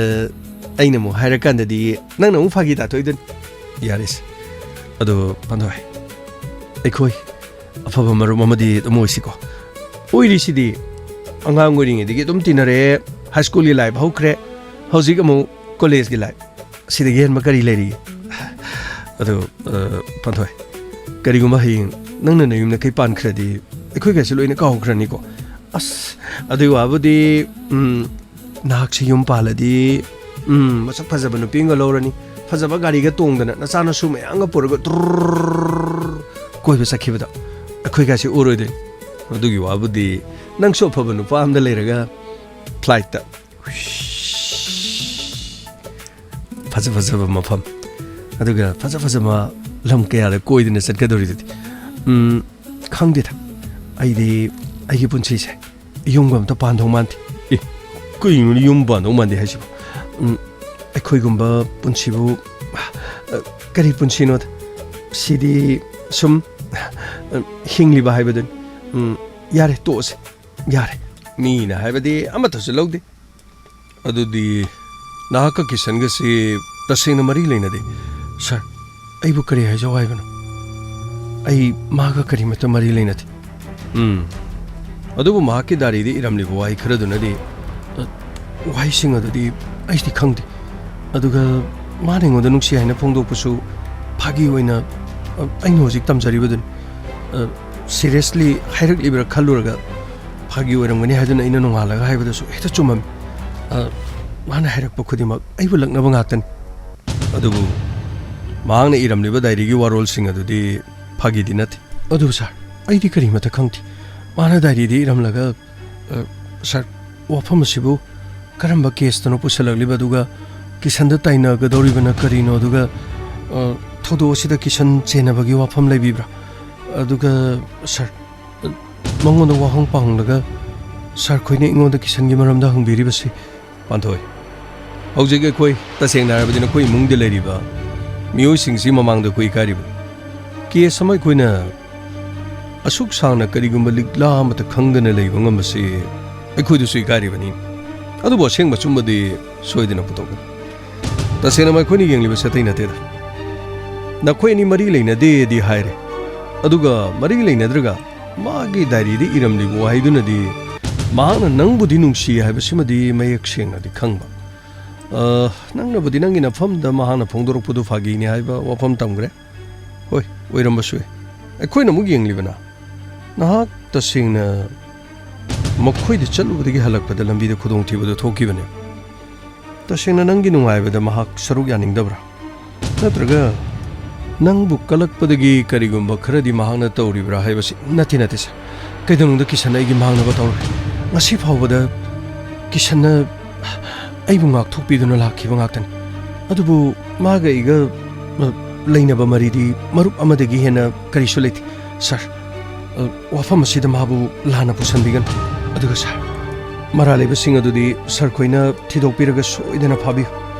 ꯑꯩꯅ ꯑꯃꯨꯛ ꯍꯥꯏꯔꯀꯥꯟꯗꯗꯤ ꯅꯪꯅ ꯑꯃꯨꯛ ꯐꯥꯒꯤ ꯇꯥꯊꯣꯛꯏꯗꯨꯅꯤ꯫ ꯌꯥꯔꯦꯁꯦ꯫ ꯑꯗꯣ ꯄꯥꯟꯊꯣꯏ, ꯑꯩꯈꯣꯏ ꯑꯐꯕ ꯃꯔꯨꯞ ꯑꯃꯗꯤ ꯑꯗꯨꯝ ꯑꯣꯏꯁꯤꯀꯣ꯫ ꯑꯣꯏꯔꯤꯁꯤꯗꯤ꯫ ꯑꯉꯥꯡ ꯑꯣꯏꯔꯤꯉꯩꯗꯒꯤ ꯑꯗꯨꯝ ꯇꯤꯟꯅꯔꯛꯑꯦ, ꯍꯥꯏ ꯁ꯭ꯀꯨꯜꯒꯤ ꯂꯥꯏꯐ ꯍꯧꯈ꯭ꯔꯦ, ꯍꯧꯖꯤꯛ ꯑꯃꯨꯛ ꯀꯣꯂꯦꯖꯀꯤ ꯂꯥꯏꯐ꯫ ꯁꯤꯗꯒꯤ ꯍꯦꯟꯕ ꯀꯔꯤ ꯂꯩꯔꯤꯒꯦ? ꯑꯗꯣ, ꯑ, ꯄꯥꯟꯊꯣꯏ, ꯀꯔꯤꯒꯨꯝꯕ ꯍꯌꯦꯡ ꯅꯪꯅ ꯅꯌꯨꯝ ꯅꯀꯩ ꯄꯥꯟꯈ꯭ꯔꯗꯤ ꯑꯩꯈꯣꯏꯒꯁꯦ ꯂꯣꯏꯅ ꯀꯥꯎꯈ꯭ꯔꯅꯤꯀꯣ꯫ ꯑꯁ, ꯑꯗꯨꯒꯤ ꯋꯥꯕꯨꯗꯤ, ꯎꯝ, ꯅꯍꯥꯛꯁꯤ ꯌꯨꯝ ꯄꯥꯜꯂꯗꯤ, ꯎꯝ, ꯃꯁꯛ ꯐꯖꯕ ꯅꯨꯄꯤ ꯑꯃꯒ ꯂꯧꯔꯅꯤ, ꯐꯖꯕ ꯒꯥꯔꯤꯒ ꯇꯣꯡꯗꯅ ꯅꯆꯥꯅꯁꯨ ꯃꯌꯥꯝꯒ ꯄꯨꯔꯒ ꯇꯨꯔ ꯀꯣꯏꯕ ꯆꯠꯈꯤꯕꯗꯣ ꯑꯩꯈꯣꯏꯒꯁꯦ ꯎꯔꯣꯏꯗꯣꯏꯅꯤ꯫ ꯑꯗꯨꯒꯤ ꯋꯥꯕꯨꯗꯤ ꯅꯪꯁꯨ ꯑꯐꯕ ꯅꯨꯄꯥ ꯑꯃꯗ ꯂꯩꯔꯒ ꯐ꯭ꯂꯥꯏꯠꯇ ꯐꯖ ꯐꯖꯕ ꯃꯐꯝ, ꯑꯗꯨꯒ ꯐꯖ ꯐꯖꯕ ꯂꯝ ꯀꯌꯥꯗ ꯀꯣꯏꯗꯅ ꯆꯠꯀꯗꯧꯔꯤꯗꯨꯗꯤ꯫ ꯎꯝ, ꯈꯪꯗꯦꯗ, ꯑꯩꯗꯤ ꯑꯩꯒꯤ ꯄꯨꯟꯁꯤꯁꯦ ꯌꯨꯝꯒ ꯑꯝꯇ ꯄꯥꯟꯗꯧ ꯃꯥꯟꯗꯦ꯫ ꯑꯦ, ꯀꯩꯅꯣꯅꯦ ꯌꯨꯝ ꯄꯥꯟꯗꯧ ꯃꯥꯟꯗꯦ ꯍꯥꯏꯁꯤꯕꯣ? ꯎꯝ, ꯑꯩꯈꯣꯏꯒꯨꯝꯕ ꯄꯨꯟꯁꯤꯕꯨ, ꯑ, ꯀꯔꯤ ꯄꯨꯟꯁꯤꯅꯣꯗ? ꯁꯤꯗꯤ ꯁꯨꯝ, ꯑ, ꯍꯤꯡꯂꯤꯕ ꯍꯥꯏꯕꯗꯨꯅꯤ꯫ ꯎꯝ, ꯌꯥꯔꯦ, ꯇꯣꯛꯑꯁꯦ, ꯌꯥꯔꯦ꯫ ꯃꯤꯅ ꯍꯥꯏꯕꯗꯤ ꯑꯃꯠꯇꯁꯨ ꯂꯧꯗꯦ꯫ ꯑꯗꯨꯗꯤ ꯅꯍꯥꯛꯀ ꯀꯤꯁꯟꯒꯁꯤ ꯇꯁꯦꯡꯅ ꯃꯔꯤ ꯂꯩꯅꯗꯦ꯫ ꯁꯥꯔ, ꯑꯩꯕꯨ ꯀꯔꯤ ꯍꯥꯏꯖꯧ ꯍꯥꯏꯕꯅꯣ? ꯑꯩ ꯃꯥꯒ ꯀꯔꯤꯃꯠꯇ ꯃꯔꯤ ꯂꯩꯅꯗꯦ꯫ ꯎꯝ꯫ ꯑꯗꯨꯕꯨ ꯃꯍꯥꯛꯀꯤ ꯗꯥꯏꯔꯤꯗ ꯏꯔꯝꯂꯤꯕ ꯋꯥꯍꯩ ꯈꯔꯗꯨꯅꯗꯤ, ꯑ, ꯋꯥꯍꯩꯁꯤꯡ ꯑꯗꯨꯗꯤ ꯑꯩꯗꯤ ꯈꯪꯗꯦ꯫ ꯑꯗꯨꯒ ꯃꯥꯅ ꯑꯩꯉꯣꯟꯗ ꯅꯨꯡꯁꯤ ꯍꯥꯏꯅ ꯐꯣꯡꯗꯣꯛꯄꯁꯨ ꯐꯥꯒꯤ ꯑꯣꯏꯅ, ꯑ, ꯑꯩꯅ ꯍꯧꯖꯤꯛ ꯇꯝꯖꯔꯤꯕꯗꯨꯅꯤ꯫ ꯑ, ꯁꯤꯔꯤꯌꯁꯂꯤ ꯍꯥꯏꯔꯛꯂꯤꯕ꯭ꯔꯥ ꯈꯜꯂꯨꯔꯒ ꯐꯥꯒꯤ ꯑꯣꯏꯔꯝꯒꯅꯤ ꯍꯥꯏꯗꯨꯅ ꯑꯩꯅ ꯅꯣꯡꯉꯥꯜꯂꯒ ꯍꯥꯏꯕꯗꯁꯨ ꯍꯦꯛꯇ ꯆꯨꯝꯃꯝꯃꯤ꯫ ꯑ, ꯃꯥꯅ ꯍꯥꯏꯔꯛꯄ ꯈꯨꯗꯤꯡꯃꯛ ꯑꯩꯕꯨ ꯂꯛꯅꯕ ꯉꯥꯛꯇꯅꯤ꯫ ꯑꯗꯨꯕꯨ ꯃꯍꯥꯛꯅ ꯏꯔꯝꯂꯤꯕ ꯗꯥꯏꯔꯤꯒꯤ ꯋꯥꯔꯣꯜꯁꯤꯡ ꯑꯗꯨꯗꯤ ꯐꯥꯒꯤꯗꯤ ꯅꯠꯇꯦ꯫ ꯑꯗꯨ ꯁꯥꯔ, ꯑꯩꯗꯤ ꯀꯔꯤꯃꯠꯇ ꯈꯪꯗꯦ꯫ ꯃꯥꯅ ꯗꯥꯏꯔꯤꯗ ꯏꯔꯝꯂꯒ, ꯑ, ꯁꯥꯔ, ꯋꯥꯐꯝ ꯑꯁꯤꯕꯨ ꯀꯔꯝꯕ ꯀꯦꯁꯇꯅꯣ ꯄꯨꯁꯜꯂꯛꯂꯤꯕ? ꯑꯗꯨꯒ ꯀꯤꯁꯟꯗ ꯇꯥꯏꯅꯒꯗꯧꯔꯤꯕꯅ ꯀꯔꯤꯅꯣ? ꯑꯗꯨꯒ, ꯑ, ꯊꯧꯗꯣꯛ ꯑꯁꯤꯗ ꯀꯤꯁꯟ ꯆꯦꯟꯅꯕꯒꯤ ꯋꯥꯐꯝ ꯂꯩꯕꯤꯕ꯭ꯔꯥ? ꯑꯗꯨꯒ, ꯁꯥꯔ, ꯑ, ꯃꯉꯣꯟꯗ ꯋꯥꯍꯪ ꯄꯥꯎꯍꯪꯂꯒ ꯁꯥꯔ ꯈꯣꯏꯅ ꯑꯩꯉꯣꯟꯗ ꯀꯤꯁꯟꯒꯤ ꯃꯔꯝꯗ ꯍꯪꯕꯤꯔꯤꯕꯁꯤ? ꯄꯥꯟꯊꯣꯏ, ꯍꯧꯖꯤꯛ ꯑꯩꯈꯣꯏ, ꯇꯁꯦꯡꯅ ꯍꯥꯏꯔꯕꯗꯤ, ꯅꯈꯣꯏ ꯏꯃꯨꯡꯗ ꯂꯩꯔꯤꯕ ꯃꯤꯑꯣꯏꯁꯤꯡꯁꯤ ꯃꯃꯥꯡꯗ ꯑꯩꯈꯣꯏ ꯏꯀꯥꯏꯔꯤꯕꯅꯤ꯫ ꯀꯦꯁ ꯑꯃ ꯑꯩꯈꯣꯏꯅ ꯑꯁꯨꯛ ꯁꯥꯡꯅ ꯀꯔꯤꯒꯨꯝꯕ ꯂꯤꯛꯂꯥ ꯑꯃꯠꯇ ꯈꯪꯗꯅ ꯂꯩꯕ ꯉꯝꯕꯁꯤ ꯑꯩꯈꯣꯏꯗꯁꯨ ꯏꯀꯥꯏꯔꯤꯕꯅꯤ꯫ ꯑꯗꯨꯕꯨ ꯑꯁꯦꯡꯕ ꯑꯆꯨꯝꯕꯗꯤ ꯁꯣꯏꯗꯅ ꯄꯨꯊꯣꯛꯀꯅꯤ꯫ ꯇꯁꯦꯡꯅ ꯑꯩꯈꯣꯏꯅ ꯌꯦꯡꯂꯤꯕꯁꯤ ꯑꯇꯩ ꯅꯠꯇꯦꯗ꯫ ꯅꯈꯣꯏ ꯑꯅꯤ ꯃꯔꯤ ꯂꯩꯅꯗꯦꯗꯤ ꯍꯥꯏꯔꯦ, ꯑꯗꯨꯒ ꯃꯔꯤ ꯂꯩꯅꯗ꯭ꯔꯒ ꯃꯥꯒꯤ ꯗꯥꯏꯔꯤꯗ ꯏꯔꯝꯂꯤꯕ ꯋꯥꯍꯩꯗꯨꯅꯗꯤ ꯃꯍꯥꯛꯅ ꯅꯪꯕꯨꯗꯤ ꯅꯨꯡꯁꯤ ꯍꯥꯏꯕꯁꯤꯃꯗꯤ ꯃꯌꯦꯛ ꯁꯦꯡꯅꯗꯤ ꯈꯪꯕ꯫ ꯑ, ꯅꯪꯅꯕꯨꯗꯤ ꯅꯪꯒꯤ ꯅꯐꯝꯗ ꯃꯍꯥꯛꯅ ꯐꯣꯡꯗꯣꯔꯛꯄꯗꯨ ꯐꯥꯒꯤꯅꯤ ꯍꯥꯏꯕ ꯋꯥꯐꯝ ꯇꯝꯈ꯭ꯔꯦ꯫ ꯍꯣꯏ, ꯑꯣꯏꯔꯝꯕꯁꯨ ꯌꯥꯏ꯫ ꯑꯩꯈꯣꯏꯅ ꯑꯃꯨꯛ ꯌꯦꯡꯂꯤꯕꯅ, ꯅꯍꯥꯛ ꯇꯁꯦꯡꯅ ꯃꯈꯣꯏꯗ ꯆꯠꯂꯨꯕꯗꯒꯤ ꯍꯜꯂꯛꯄꯗ ꯂꯝꯕꯤꯗ ꯈꯨꯗꯣꯡꯊꯤꯕꯗꯨ ꯊꯣꯛꯈꯤꯕꯅꯦ꯫ ꯇꯁꯦꯡꯅ ꯅꯪꯒꯤ ꯅꯨꯡꯉꯥꯏꯕꯗ ꯃꯍꯥꯛ ꯁꯔꯨꯛ ꯌꯥꯅꯤꯡꯗꯕ꯭ꯔꯥ? ꯅꯠꯇ꯭ꯔꯒ ꯅꯪꯕꯨ ꯀꯜꯂꯛꯄꯗꯒꯤ ꯀꯔꯤꯒꯨꯝꯕ ꯈꯔꯗꯤ ꯃꯍꯥꯛꯅ ꯇꯧꯔꯤꯕ꯭ꯔꯥ ꯍꯥꯏꯕꯁꯤ? ꯅꯠꯇꯦ, ꯅꯠꯇꯦ, ꯁꯥꯔ꯫ ꯀꯩꯗꯧꯅꯨꯡꯗ ꯀꯤꯁꯟꯅ ꯑꯩꯒꯤ ꯃꯥꯡꯅꯕ ꯇꯧꯔꯣꯏ꯫ ꯉꯁꯤ ꯐꯥꯎꯕꯗ ꯀꯤꯁꯟꯅ ꯑꯩꯕꯨ ꯉꯥꯛꯊꯣꯛꯄꯤꯗꯨꯅ ꯂꯥꯛꯈꯤꯕ ꯉꯥꯛꯇꯅꯤ꯫ ꯑꯗꯨꯕꯨ ꯃꯥꯒ ꯑꯩꯒ, ꯑ, ꯂꯩꯅꯕ ꯃꯔꯤꯗꯤ ꯃꯔꯨꯞ ꯑꯃꯗꯒꯤ ꯍꯦꯟꯅ ꯀꯔꯤꯁꯨ ꯂꯩꯇꯦ꯫ ꯁꯥꯔ, ꯑ, ꯋꯥꯐꯝ ꯑꯁꯤꯗ ꯃꯥꯕꯨ ꯂꯥꯟꯅ ꯄꯨꯁꯟꯕꯤꯒꯅꯨ꯫ ꯑꯗꯨꯒ ꯁꯥꯔ, ꯃꯔꯥꯜ ꯂꯩꯕꯁꯤꯡ ꯑꯗꯨꯗꯤ ꯁꯥꯔ ꯈꯣꯏꯅ ꯊꯤꯗꯣꯛꯄꯤꯔꯒ ꯁꯣꯏꯗꯅ ꯐꯥꯕꯤꯌꯨ꯫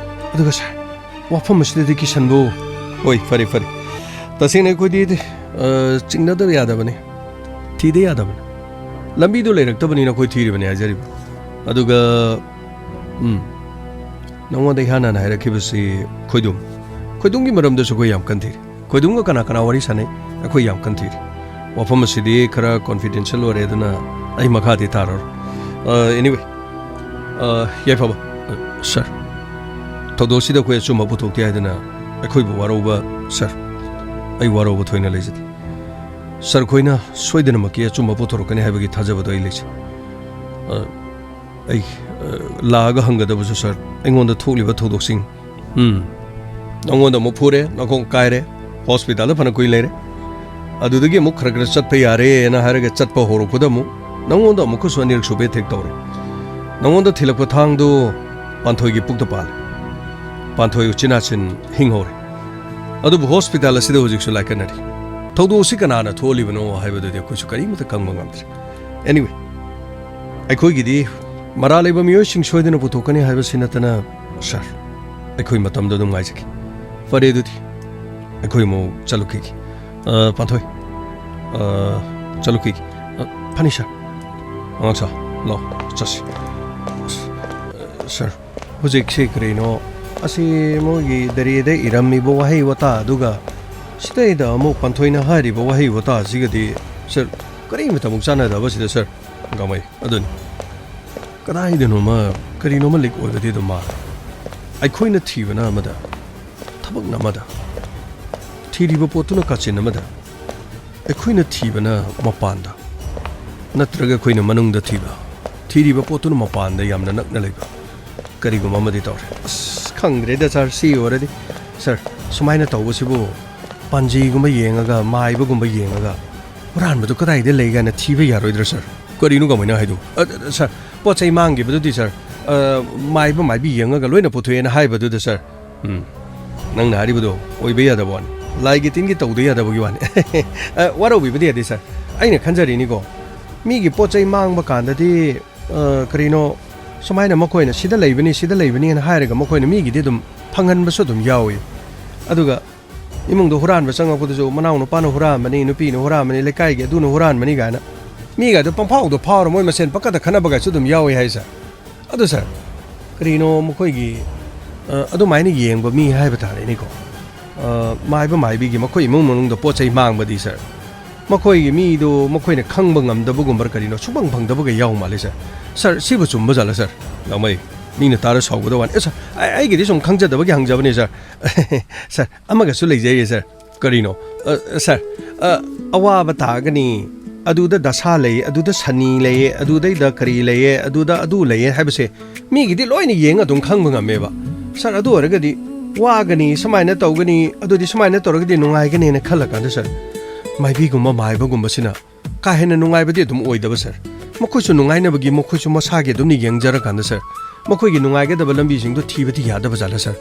ꯑꯗꯨꯒ ꯁꯥꯔ, ꯋꯥꯐꯝ ꯑꯁꯤꯗꯗꯤ ꯀꯤꯁꯟꯕꯨ, ꯍꯣꯏ, ꯐꯔꯦ, ꯐꯔꯦ꯫ ꯇꯁꯦꯡꯅ ꯑꯩꯈꯣꯏꯗꯤ, ꯑ, ꯆꯤꯡꯅꯗꯕ ꯌꯥꯗꯕꯅꯤ, ꯊꯤꯗ ꯌꯥꯗꯕꯅꯤ꯫ ꯂꯝꯕꯤꯗꯨ ꯂꯩꯔꯛꯇꯕꯅꯤꯅ ꯑꯩꯈꯣꯏ ꯊꯤꯔꯤꯕꯅꯤ ꯍꯥꯏꯖꯔꯤꯕ꯫ ꯑꯗꯨꯒ, ꯎꯝ, ꯅꯉꯣꯟꯗ ꯏꯍꯥꯟ ꯍꯥꯟꯅ ꯍꯥꯏꯔꯛꯈꯤꯕꯁꯤ ꯈꯣꯏꯗꯨꯝ꯫ ꯈꯣꯏꯗꯨꯝꯒꯤ ꯃꯔꯝꯗꯁꯨ ꯑꯩꯈꯣꯏ ꯌꯥꯝ ꯀꯟ ꯊꯤꯔꯤ꯫ ꯈꯣꯏꯗꯨꯝꯒ ꯀꯅꯥ ꯀꯅꯥ ꯋꯥꯔꯤ ꯁꯥꯟꯅꯩ? ꯑꯩꯈꯣꯏ ꯌꯥꯝ ꯀꯟ ꯊꯤꯔꯤ꯫ ꯋꯥꯐꯝ ꯑꯁꯤꯗꯤ ꯈꯔ confidential ꯑꯣꯏꯔꯦ, ꯑꯗꯨꯅ ꯑꯩ ꯃꯈꯥꯗꯤ ꯇꯥꯔꯔꯣꯏ꯫ ꯑ, anyway, ꯑ, ꯌꯥꯏꯐꯕ, ꯑ, ꯁꯥꯔ, ꯊꯧꯗꯣꯛꯁꯤꯗ ꯑꯩꯈꯣꯏ ꯑꯆꯨꯝꯕ ꯄꯨꯊꯣꯛꯇꯦ ꯍꯥꯏꯗꯅ ꯑꯩꯈꯣꯏꯕꯨ ꯋꯥꯔꯧꯕ, ꯁꯥꯔ, ꯑꯩ ꯋꯥꯔꯧꯕ ꯊꯣꯏꯅ ꯂꯩꯖꯗꯦ꯫ ꯁꯥꯔ ꯈꯣꯏꯅ ꯁꯣꯏꯗꯅꯃꯛꯀꯤ ꯑꯆꯨꯝꯕ ꯄꯨꯊꯣꯔꯛꯀꯅꯤ ꯍꯥꯏꯕꯒꯤ ꯊꯥꯖꯕꯗꯣ ꯑꯩ ꯂꯩꯖꯩ꯫ ꯑ, ꯑꯩ, ꯑ, ꯂꯥꯛꯑꯒ ꯍꯪꯒꯗꯕꯁꯨ, ꯁꯥꯔ, ꯑꯩꯉꯣꯟꯗ ꯊꯣꯛꯂꯤꯕ ꯊꯧꯗꯣꯛꯁꯤꯡ, ꯎꯝ, ꯅꯉꯣꯟꯗ ꯑꯃꯨꯛ ꯐꯨꯔꯦ, ꯅꯈꯣꯡ ꯀꯥꯏꯔꯦ, ꯍꯣꯁꯄꯤꯇꯥꯜꯗ ꯐꯅ ꯀꯨꯏ ꯂꯩꯔꯦ, ꯑꯗꯨꯗꯒꯤ ꯑꯃꯨꯛ ꯈꯔ ꯈꯔ ꯆꯠꯄ ꯌꯥꯔꯦꯅ ꯍꯥꯏꯔꯒ ꯆꯠꯄ ꯍꯧꯔꯛꯄꯗ ꯑꯃꯨꯛ ꯅꯉꯣꯟꯗ ꯑꯃꯨꯛꯀꯁꯨ ꯑꯅꯤꯔꯛ ꯁꯨꯕ attack ꯇꯧꯔꯦ꯫ ꯅꯉꯣꯟꯗ ꯊꯤꯜꯂꯛꯄ ꯊꯥꯡꯗꯨ ꯄꯥꯟꯊꯣꯏꯒꯤ ꯄꯨꯛꯇ ꯄꯥꯜꯂꯦ꯫ ꯄꯥꯟꯊꯣꯏ ꯎꯆꯤꯟ ꯅꯥꯆꯤꯟ ꯍꯤꯡꯍꯧꯔꯦ꯫ ꯑꯗꯨꯕꯨ ꯍꯣꯁꯄꯤꯇꯥꯜ ꯑꯁꯤꯗ ꯍꯧꯖꯤꯛꯁꯨ ꯂꯥꯏꯀꯠꯅꯔꯤ꯫ ꯊꯧꯗꯣꯛ ꯑꯁꯤ ꯀꯅꯥꯅ ꯊꯣꯛꯍꯜꯂꯤꯕꯅꯣ ꯍꯥꯏꯕꯗꯨꯗꯤ ꯑꯩꯈꯣꯏꯁꯨ ꯀꯔꯤꯃꯠꯇ ꯈꯪꯕ ꯉꯝꯗ꯭ꯔꯦ꯫ Anyway, ꯑꯩꯈꯣꯏꯒꯤꯗꯤ ꯃꯔꯥꯜ ꯂꯩꯕ ꯃꯤꯑꯣꯏꯁꯤꯡ ꯁꯣꯏꯗꯅ ꯄꯨꯊꯣꯛꯀꯅꯤ ꯍꯥꯏꯕꯁꯤ ꯅꯠꯇꯅ, ꯁꯥꯔ, ꯑꯩꯈꯣꯏ ꯃꯇꯝꯗ ꯑꯗꯨꯝ ꯉꯥꯏꯖꯒꯦ꯫ ꯐꯔꯦ, ꯑꯗꯨꯗꯤ ꯑꯩꯈꯣꯏ ꯑꯃꯨꯛ ꯆꯠꯂꯨꯈꯤꯒꯦ꯫ ꯑ, ꯄꯥꯟꯊꯣꯏ, ꯑ, ꯆꯠꯂꯨꯈꯤꯒꯦ꯫ ꯑ, ꯐꯅꯤ, ꯁꯥꯔ꯫ ꯑꯉꯥꯡ ꯁꯥ, ꯂꯥꯎ, ꯆꯠꯁꯤ꯫ ꯑ, ꯁꯥꯔ, ꯍꯧꯖꯤꯛꯁꯤ ꯀꯔꯤꯅꯣ? ꯑꯁꯤ ꯃꯣꯏꯒꯤ ꯗꯥꯏꯔꯤꯗ ꯏꯔꯝꯃꯤꯕ ꯋꯥꯍꯩ ꯋꯥꯇꯥ ꯑꯗꯨꯒ ꯁꯤꯗꯩꯗ ꯑꯃꯨꯛ ꯄꯥꯟꯊꯣꯏꯅ ꯍꯥꯏꯔꯤꯕ ꯋꯥꯍꯩ ꯋꯥꯇꯥ ꯑꯁꯤꯒꯗꯤ, ꯁꯥꯔ, ꯀꯔꯤꯃꯇ ꯑꯃꯨꯛ ꯆꯥꯟꯅꯗꯕꯁꯤꯗ, ꯁꯥꯔ꯫ ꯒꯥꯡꯃꯩ, ꯑꯗꯨꯅꯤ꯫ ꯀꯗꯥꯏꯗꯅꯣꯃ ꯀꯔꯤꯅꯣꯃ ꯂꯤꯛ ꯑꯣꯏꯕꯗꯤ ꯑꯗꯨꯝ ꯃꯥꯜꯂꯦ꯫ ꯑꯩꯈꯣꯏꯅ ꯊꯤꯕꯅ ꯑꯃꯗ, ꯊꯕꯛꯅ ꯑꯃꯗ, ꯊꯤꯔꯤꯕ ꯄꯣꯠꯇꯨꯅ ꯀꯥꯆꯤꯟ ꯑꯃꯗ, ꯑꯩꯈꯣꯏꯅ ꯊꯤꯕꯅ ꯃꯄꯥꯟꯗ, ꯅꯠꯇ꯭ꯔꯒ ꯑꯩꯈꯣꯏꯅ ꯃꯅꯨꯡꯗ ꯊꯤꯕ, ꯊꯤꯔꯤꯕ ꯄꯣꯠꯇꯨꯅ ꯃꯄꯥꯟꯗ ꯌꯥꯝꯅ ꯅꯛꯅ ꯂꯩꯕ꯫ ꯀꯔꯤꯒꯨꯝꯕ ꯑꯃꯗꯤ ꯇꯧꯔꯦ꯫ ꯑꯁ, ꯈꯪꯗ꯭ꯔꯦꯗ ꯁꯥꯔ, ꯁꯤ ꯑꯣꯏꯔꯗꯤ꯫ ꯁꯥꯔ, ꯁꯨꯃꯥꯏꯅ ꯇꯧꯕꯁꯤꯕꯨ ꯄꯥꯟꯖꯤꯒꯨꯝꯕ ꯌꯦꯡꯉꯒ, ꯃꯥꯏꯕꯒꯨꯝꯕ ꯌꯦꯡꯉꯒ ꯍꯨꯔꯥꯟꯕꯗꯨ ꯀꯗꯥꯏꯗ ꯂꯩ ꯀꯥꯏꯅ ꯊꯤꯕ ꯌꯥꯔꯣꯏꯗ꯭ꯔꯥ ꯁꯥꯔ? ꯀꯔꯤꯅꯣ ꯀꯃꯥꯏꯅ ꯍꯥꯏꯗꯣ? ꯑ, ꯑ, ꯁꯥꯔ, ꯄꯣꯠ ꯆꯩ ꯃꯥꯡꯈꯤꯕꯗꯨꯗꯤ ꯁꯥꯔ, ꯑ, ꯃꯥꯏꯕ ꯃꯥꯏꯕꯤ ꯌꯦꯡꯉꯒ ꯂꯣꯏꯅ ꯄꯨꯊꯣꯛꯑꯦꯅ ꯍꯥꯏꯕꯗꯨꯗ ꯁꯥꯔ꯫ ꯎꯝ꯫ ꯅꯪꯅ ꯍꯥꯏꯔꯤꯕꯗꯣ ꯑꯣꯏꯕ ꯌꯥꯗꯕ ꯋꯥꯅꯤ꯫ ꯂꯥꯏꯒꯤ ꯇꯤꯟꯒꯤ ꯇꯧꯗ ꯌꯥꯗꯕꯒꯤ ꯋꯥꯅꯤ꯫ ꯑ, ꯋꯥꯔꯧꯕꯤꯕꯗꯤ ꯌꯥꯗꯦ ꯁꯥꯔ꯫ ꯑꯩꯅ ꯈꯟꯖꯔꯤꯅꯤꯀꯣ, ꯃꯤꯒꯤ ꯄꯣꯠ ꯆꯩ ꯃꯥꯡꯕ ꯀꯥꯟꯗꯗꯤ, ꯑ, ꯀꯔꯤꯅꯣ, ꯁꯨꯃꯥꯏꯅ ꯃꯈꯣꯏꯅ ꯁꯤꯗ ꯂꯩꯕꯅꯤ, ꯁꯤꯗ ꯂꯩꯕꯅꯤꯅ ꯍꯥꯏꯔꯒ ꯃꯈꯣꯏꯅ ꯃꯤꯒꯤꯗꯤ ꯑꯗꯨꯝ ꯐꯪꯍꯟꯕꯁꯨ ꯑꯗꯨꯝ ꯌꯥꯎꯏ꯫ ꯑꯗꯨꯒ ꯏꯃꯨꯡꯗ ꯍꯨꯔꯥꯟꯕ ꯆꯪꯉꯛꯄꯗꯨꯁꯨ ꯃꯅꯥꯎ ꯅꯨꯄꯥꯅ ꯍꯨꯔꯥꯟꯕꯅꯤ, ꯅꯨꯄꯤꯅ ꯍꯨꯔꯥꯟꯕꯅꯤ, ꯂꯩꯀꯥꯏꯒꯤ ꯑꯗꯨꯅ ꯍꯨꯔꯥꯟꯕꯅꯤ ꯀꯥꯏꯅ ꯃꯤꯒ ꯑꯗꯨ ꯄꯪꯐꯥꯎꯗ ꯐꯥꯎꯔ ꯃꯣꯏ ꯃꯁꯦꯟ ꯄꯪꯀꯗ ꯈꯠꯅꯕꯒꯁꯨ ꯑꯗꯨꯝ ꯌꯥꯎꯏ ꯍꯥꯏ ꯁꯥꯔ꯫ ꯑꯗꯨ ꯁꯥꯔ, ꯀꯔꯤꯅꯣ ꯃꯈꯣꯏꯒꯤ, ꯑ, ꯑꯗꯨꯃꯥꯏꯅ ꯌꯦꯡꯕ ꯃꯤ ꯍꯥꯏꯕ ꯇꯥꯔꯦꯅꯦꯀꯣ, ꯑ, ꯃꯥꯏꯕ ꯃꯥꯏꯕꯤꯒꯤ ꯃꯈꯣꯏ ꯏꯃꯨꯡ ꯃꯅꯨꯡꯗ ꯄꯣꯠ ꯆꯩ ꯃꯥꯡꯕꯗꯤ ꯁꯥꯔ, ꯃꯈꯣꯏꯒꯤ ꯃꯤꯗꯨ ꯃꯈꯣꯏꯅ ꯈꯪꯕ ꯉꯝꯗꯕꯒꯨꯝꯕꯔ ꯀꯔꯤꯅꯣ ꯁꯨꯡꯐꯪ ꯐꯪꯗꯕꯒ ꯌꯥꯎ ꯃꯥꯜꯂꯦ ꯁꯥꯔ꯫ ꯁꯥꯔ, ꯁꯤꯕꯨ ꯆꯨꯝꯕ ꯖꯥꯠꯂ ꯁꯥꯔ? ꯂꯥꯡꯃꯩ, ꯃꯤꯅ ꯇꯥꯔ ꯁꯥꯎꯒꯗꯕ ꯋꯥꯅꯤ꯫ ꯑꯦ ꯁꯥꯔ, ꯑꯩ-, ꯑꯩꯒꯤꯗꯤ ꯁꯨꯝ ꯈꯪꯖꯗꯕꯒꯤ ꯍꯪꯖꯕꯅꯦ ꯁꯥꯔ꯫ ꯁꯥꯔ, ꯑꯃꯒꯁꯨ ꯂꯩꯖꯩꯌꯦ ꯁꯥꯔ꯫ ꯀꯔꯤꯅꯣ? ꯑ, ꯁꯥꯔ, ꯑ, ꯑꯋꯥꯕ ꯇꯥꯒꯅꯤ, ꯑꯗꯨꯗ ꯗꯁꯥ ꯂꯩ, ꯑꯗꯨꯗ ꯁꯅꯤ ꯂꯩꯌꯦ, ꯑꯗꯨꯗꯩꯗ ꯀꯔꯤ ꯂꯩꯌꯦ, ꯑꯗꯨꯗ ꯑꯗꯨ ꯂꯩꯌꯦ ꯍꯥꯏꯕꯁꯦ ꯃꯤꯒꯤꯗꯤ ꯂꯣꯏꯅ ꯌꯦꯡꯉ ꯑꯗꯨꯝ ꯈꯪꯕ ꯉꯝꯃꯦꯕ꯫ ꯁꯥꯔ, ꯑꯗꯨ ꯑꯣꯏꯔꯒꯗꯤ ꯋꯥꯒꯅꯤ, ꯁꯨꯃꯥꯏꯅ ꯇꯧꯒꯅꯤ, ꯑꯗꯨꯗꯤ ꯁꯨꯃꯥꯏꯅ ꯇꯧꯔꯒꯗꯤ ꯅꯨꯡꯉꯥꯏꯒꯅꯤꯅ ꯈꯜꯂꯀꯥꯟꯗ ꯁꯥꯔ, ꯃꯥꯏꯕꯤꯒꯨꯝꯕ ꯃꯥꯏꯕꯒꯨꯝꯕꯁꯤꯅ ꯀꯥ ꯍꯦꯟꯅ ꯅꯨꯡꯉꯥꯏꯕꯗꯤ ꯑꯗꯨꯝ ꯑꯣꯏꯗꯕ ꯁꯥꯔ꯫ ꯃꯈꯣꯏꯁꯨ ꯅꯨꯡꯉꯥꯏꯅꯕꯒꯤ ꯃꯈꯣꯏꯁꯨ ꯃꯁꯥꯒꯤ ꯑꯗꯨꯝ ꯌꯦꯡꯖꯔꯀꯥꯟꯗ, ꯁꯥꯔ, ꯃꯈꯣꯏꯒꯤ ꯅꯨꯡꯉꯥꯏꯒꯗꯕ ꯂꯝꯕꯤꯁꯤꯡꯗꯣ ꯊꯤꯕꯗꯤ ꯌꯥꯗꯕ ꯖꯥꯠꯂ, ꯁꯥꯔ?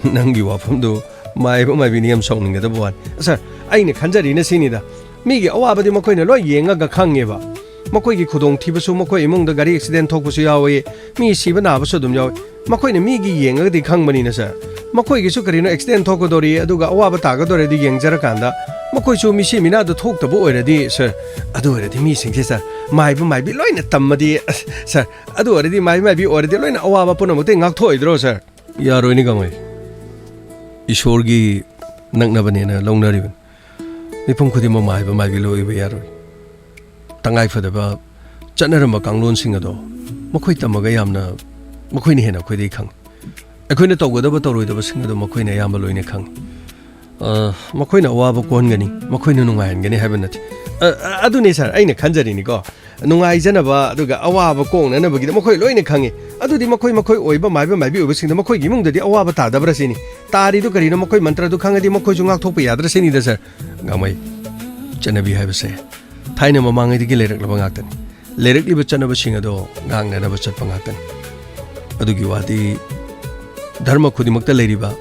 ꯅꯪꯒꯤ ꯋꯥꯐꯝꯗꯨ ꯃꯥꯏꯕ ꯃꯥꯏꯕꯤꯅ ꯌꯥꯝ ꯁꯥꯎꯅꯤꯡꯒꯗꯕ ꯋꯥꯅꯤ꯫ ꯁꯥꯔ, ꯑꯩꯅ ꯈꯟꯖꯔꯤꯅ ꯁꯤꯅꯤꯗ, ꯃꯤꯒꯤ ꯑꯋꯥꯕꯗꯤ ꯃꯈꯣꯏꯅ ꯂꯣꯏ ꯌꯦꯡꯉꯒ ꯈꯪꯉꯦꯕ꯫ ꯃꯈꯣꯏꯒꯤ ꯈꯨꯗꯣꯡꯊꯤꯕꯁꯨ, ꯃꯈꯣꯏ ꯏꯃꯨꯡꯗ ꯒꯥꯔꯤ ꯑꯦꯛꯁꯤꯗꯦꯟ ꯊꯣꯛꯄꯁꯨ ꯌꯥꯎꯏ, ꯃꯤ ꯁꯤꯕ ꯅꯥꯕꯁꯨ ꯑꯗꯨꯝ ꯌꯥꯎꯏ꯫ ꯃꯈꯣꯏꯅ ꯃꯤꯒꯤ ꯌꯦꯡꯉꯒꯗꯤ ꯈꯪꯕꯅꯤꯅ, ꯁꯥꯔ꯫ ꯃꯈꯣꯏꯒꯤꯁꯨ ꯀꯔꯤꯅꯣ ꯑꯦꯛꯁꯤꯗꯦꯟ ꯊꯣꯛꯀꯗꯧꯔꯤ, ꯑꯗꯨꯒ ꯑꯋꯥꯕ ꯇꯥꯒꯗꯧꯔꯦ ꯑꯗꯨ ꯌꯦꯡꯖꯔꯀꯥꯟꯗ, ꯃꯈꯣꯏꯁꯨ ꯃꯤꯁꯤ ꯃꯤꯅꯥꯗꯣ ꯊꯣꯛꯇꯕ ꯑꯣꯏꯔꯗꯤ, ꯁꯥꯔ, ꯑꯗꯨ ꯑꯣꯏꯔꯗꯤ ꯃꯤꯁꯤꯡꯁꯦ, ꯁꯥꯔ, ꯃꯥꯏꯕ ꯃꯥꯏꯕꯤ ꯂꯣꯏꯅ ꯇꯝꯃꯗꯤ, ꯑꯁ, ꯁꯥꯔ, ꯑꯗꯨ ꯑꯣꯏꯔꯗꯤ ꯃꯥꯏꯕ ꯃꯥꯏꯕꯤ ꯑꯣꯏꯔꯗꯤ ꯂꯣꯏꯅ ꯑꯋꯥꯕ ꯄꯨꯝꯅꯃꯛꯇꯒꯤ ꯉꯥꯛꯊꯣꯛꯑꯣꯏꯗ꯭ꯔꯣ, ꯁꯥꯔ? ꯌꯥꯔꯣꯏꯅꯦ, ꯒꯥꯡꯃꯩ꯫ ꯏꯁꯣꯔꯒꯤ ꯅꯛꯅꯕꯅꯦꯅ ꯂꯧꯅꯔꯤꯕꯅꯤ꯫ ꯃꯤꯄꯨꯝ ꯈꯨꯗꯤꯡꯃꯛ ꯃꯥꯏꯕ ꯃꯥꯏꯕꯤ ꯂꯣꯏ ꯑꯣꯏꯕ ꯌꯥꯔꯣꯏ꯫ ꯇꯉꯥꯏ ꯐꯗꯕ ꯆꯠꯅꯔꯝꯕ ꯀꯥꯡꯂꯣꯟꯁꯤꯡ ꯑꯗꯣ ꯃꯈꯣꯏ ꯇꯝꯃꯒ ꯌꯥꯝꯅ, ꯃꯈꯣꯏꯅ ꯍꯦꯟꯅ ꯑꯩꯈꯣꯏꯗꯒꯤ ꯈꯪꯉꯤ꯫ ꯑꯩꯈꯣꯏꯅ ꯇꯧꯒꯗꯕ ꯇꯧꯔꯣꯏꯗꯕꯁꯤꯡ ꯑꯗꯣ ꯃꯈꯣꯏꯅ ꯑꯌꯥꯝꯕ ꯂꯣꯏꯅ ꯈꯪꯉꯤ꯫ ꯑ, ꯃꯈꯣꯏꯅ ꯑꯋꯥꯕ ꯀꯣꯟꯒꯅꯤ, ꯃꯈꯣꯏꯅ ꯅꯨꯡꯉꯥꯏꯍꯟꯒꯅꯤ ꯍꯥꯏꯕ ꯅꯠꯇꯦ꯫ ꯑ, ꯑ, ꯑꯗꯨꯅꯤ, ꯁꯥꯔ, ꯑꯩꯅ ꯈꯟꯖꯔꯤꯅꯤꯀꯣ꯫ ꯅꯨꯡꯉꯥꯏꯖꯅꯕ ꯑꯗꯨꯒ ꯑꯋꯥꯕ ꯀꯣꯛꯅꯅꯕꯒꯤꯗ ꯃꯈꯣꯏ ꯂꯣꯏꯅ ꯈꯪꯉꯤ꯫ ꯑꯗꯨꯗꯤ ꯃꯈꯣꯏ ꯃꯈꯣꯏ ꯑꯣꯏꯕ ꯃꯥꯏꯕ ꯃꯥꯏꯕꯤ ꯑꯣꯏꯕꯁꯤꯡꯗ ꯃꯈꯣꯏꯒꯤ ꯏꯃꯨꯡꯗꯗꯤ ꯑꯋꯥꯕ ꯇꯥꯗꯕ꯭ꯔꯥ ꯁꯤꯅꯤ꯫ ꯇꯥꯔꯤꯗꯨ ꯀꯔꯤꯅꯣ? ꯃꯈꯣꯏ ꯃꯟꯇ꯭ꯔꯗꯨ ꯈꯪꯉꯗꯤ ꯃꯈꯣꯏꯁꯨ ꯉꯥꯛꯊꯣꯛꯄ ꯌꯥꯗ꯭ꯔꯥ ꯁꯤꯅꯤꯗ, ꯁꯥꯔ꯫ ꯒꯥꯡꯃꯩ, ꯆꯠꯅꯕꯤ ꯍꯥꯏꯕꯁꯦ ꯊꯥꯏꯅ ꯃꯃꯥꯡꯉꯩꯗꯒꯤ ꯂꯩꯔꯛꯂꯕ ꯉꯥꯛꯇꯅꯤ꯫ ꯂꯩꯔꯛꯂꯤꯕ ꯆꯠꯅꯕꯁꯤꯡ ꯑꯗꯣ ꯉꯥꯛꯅꯅꯕ ꯆꯠꯄ ꯉꯥꯛꯇꯅꯤ꯫ ꯑꯗꯨꯒꯤ ꯋꯥꯗꯤ ꯙꯔꯃ ꯈꯨꯗꯤꯡꯃꯛꯇ ꯂꯩꯔꯤꯕ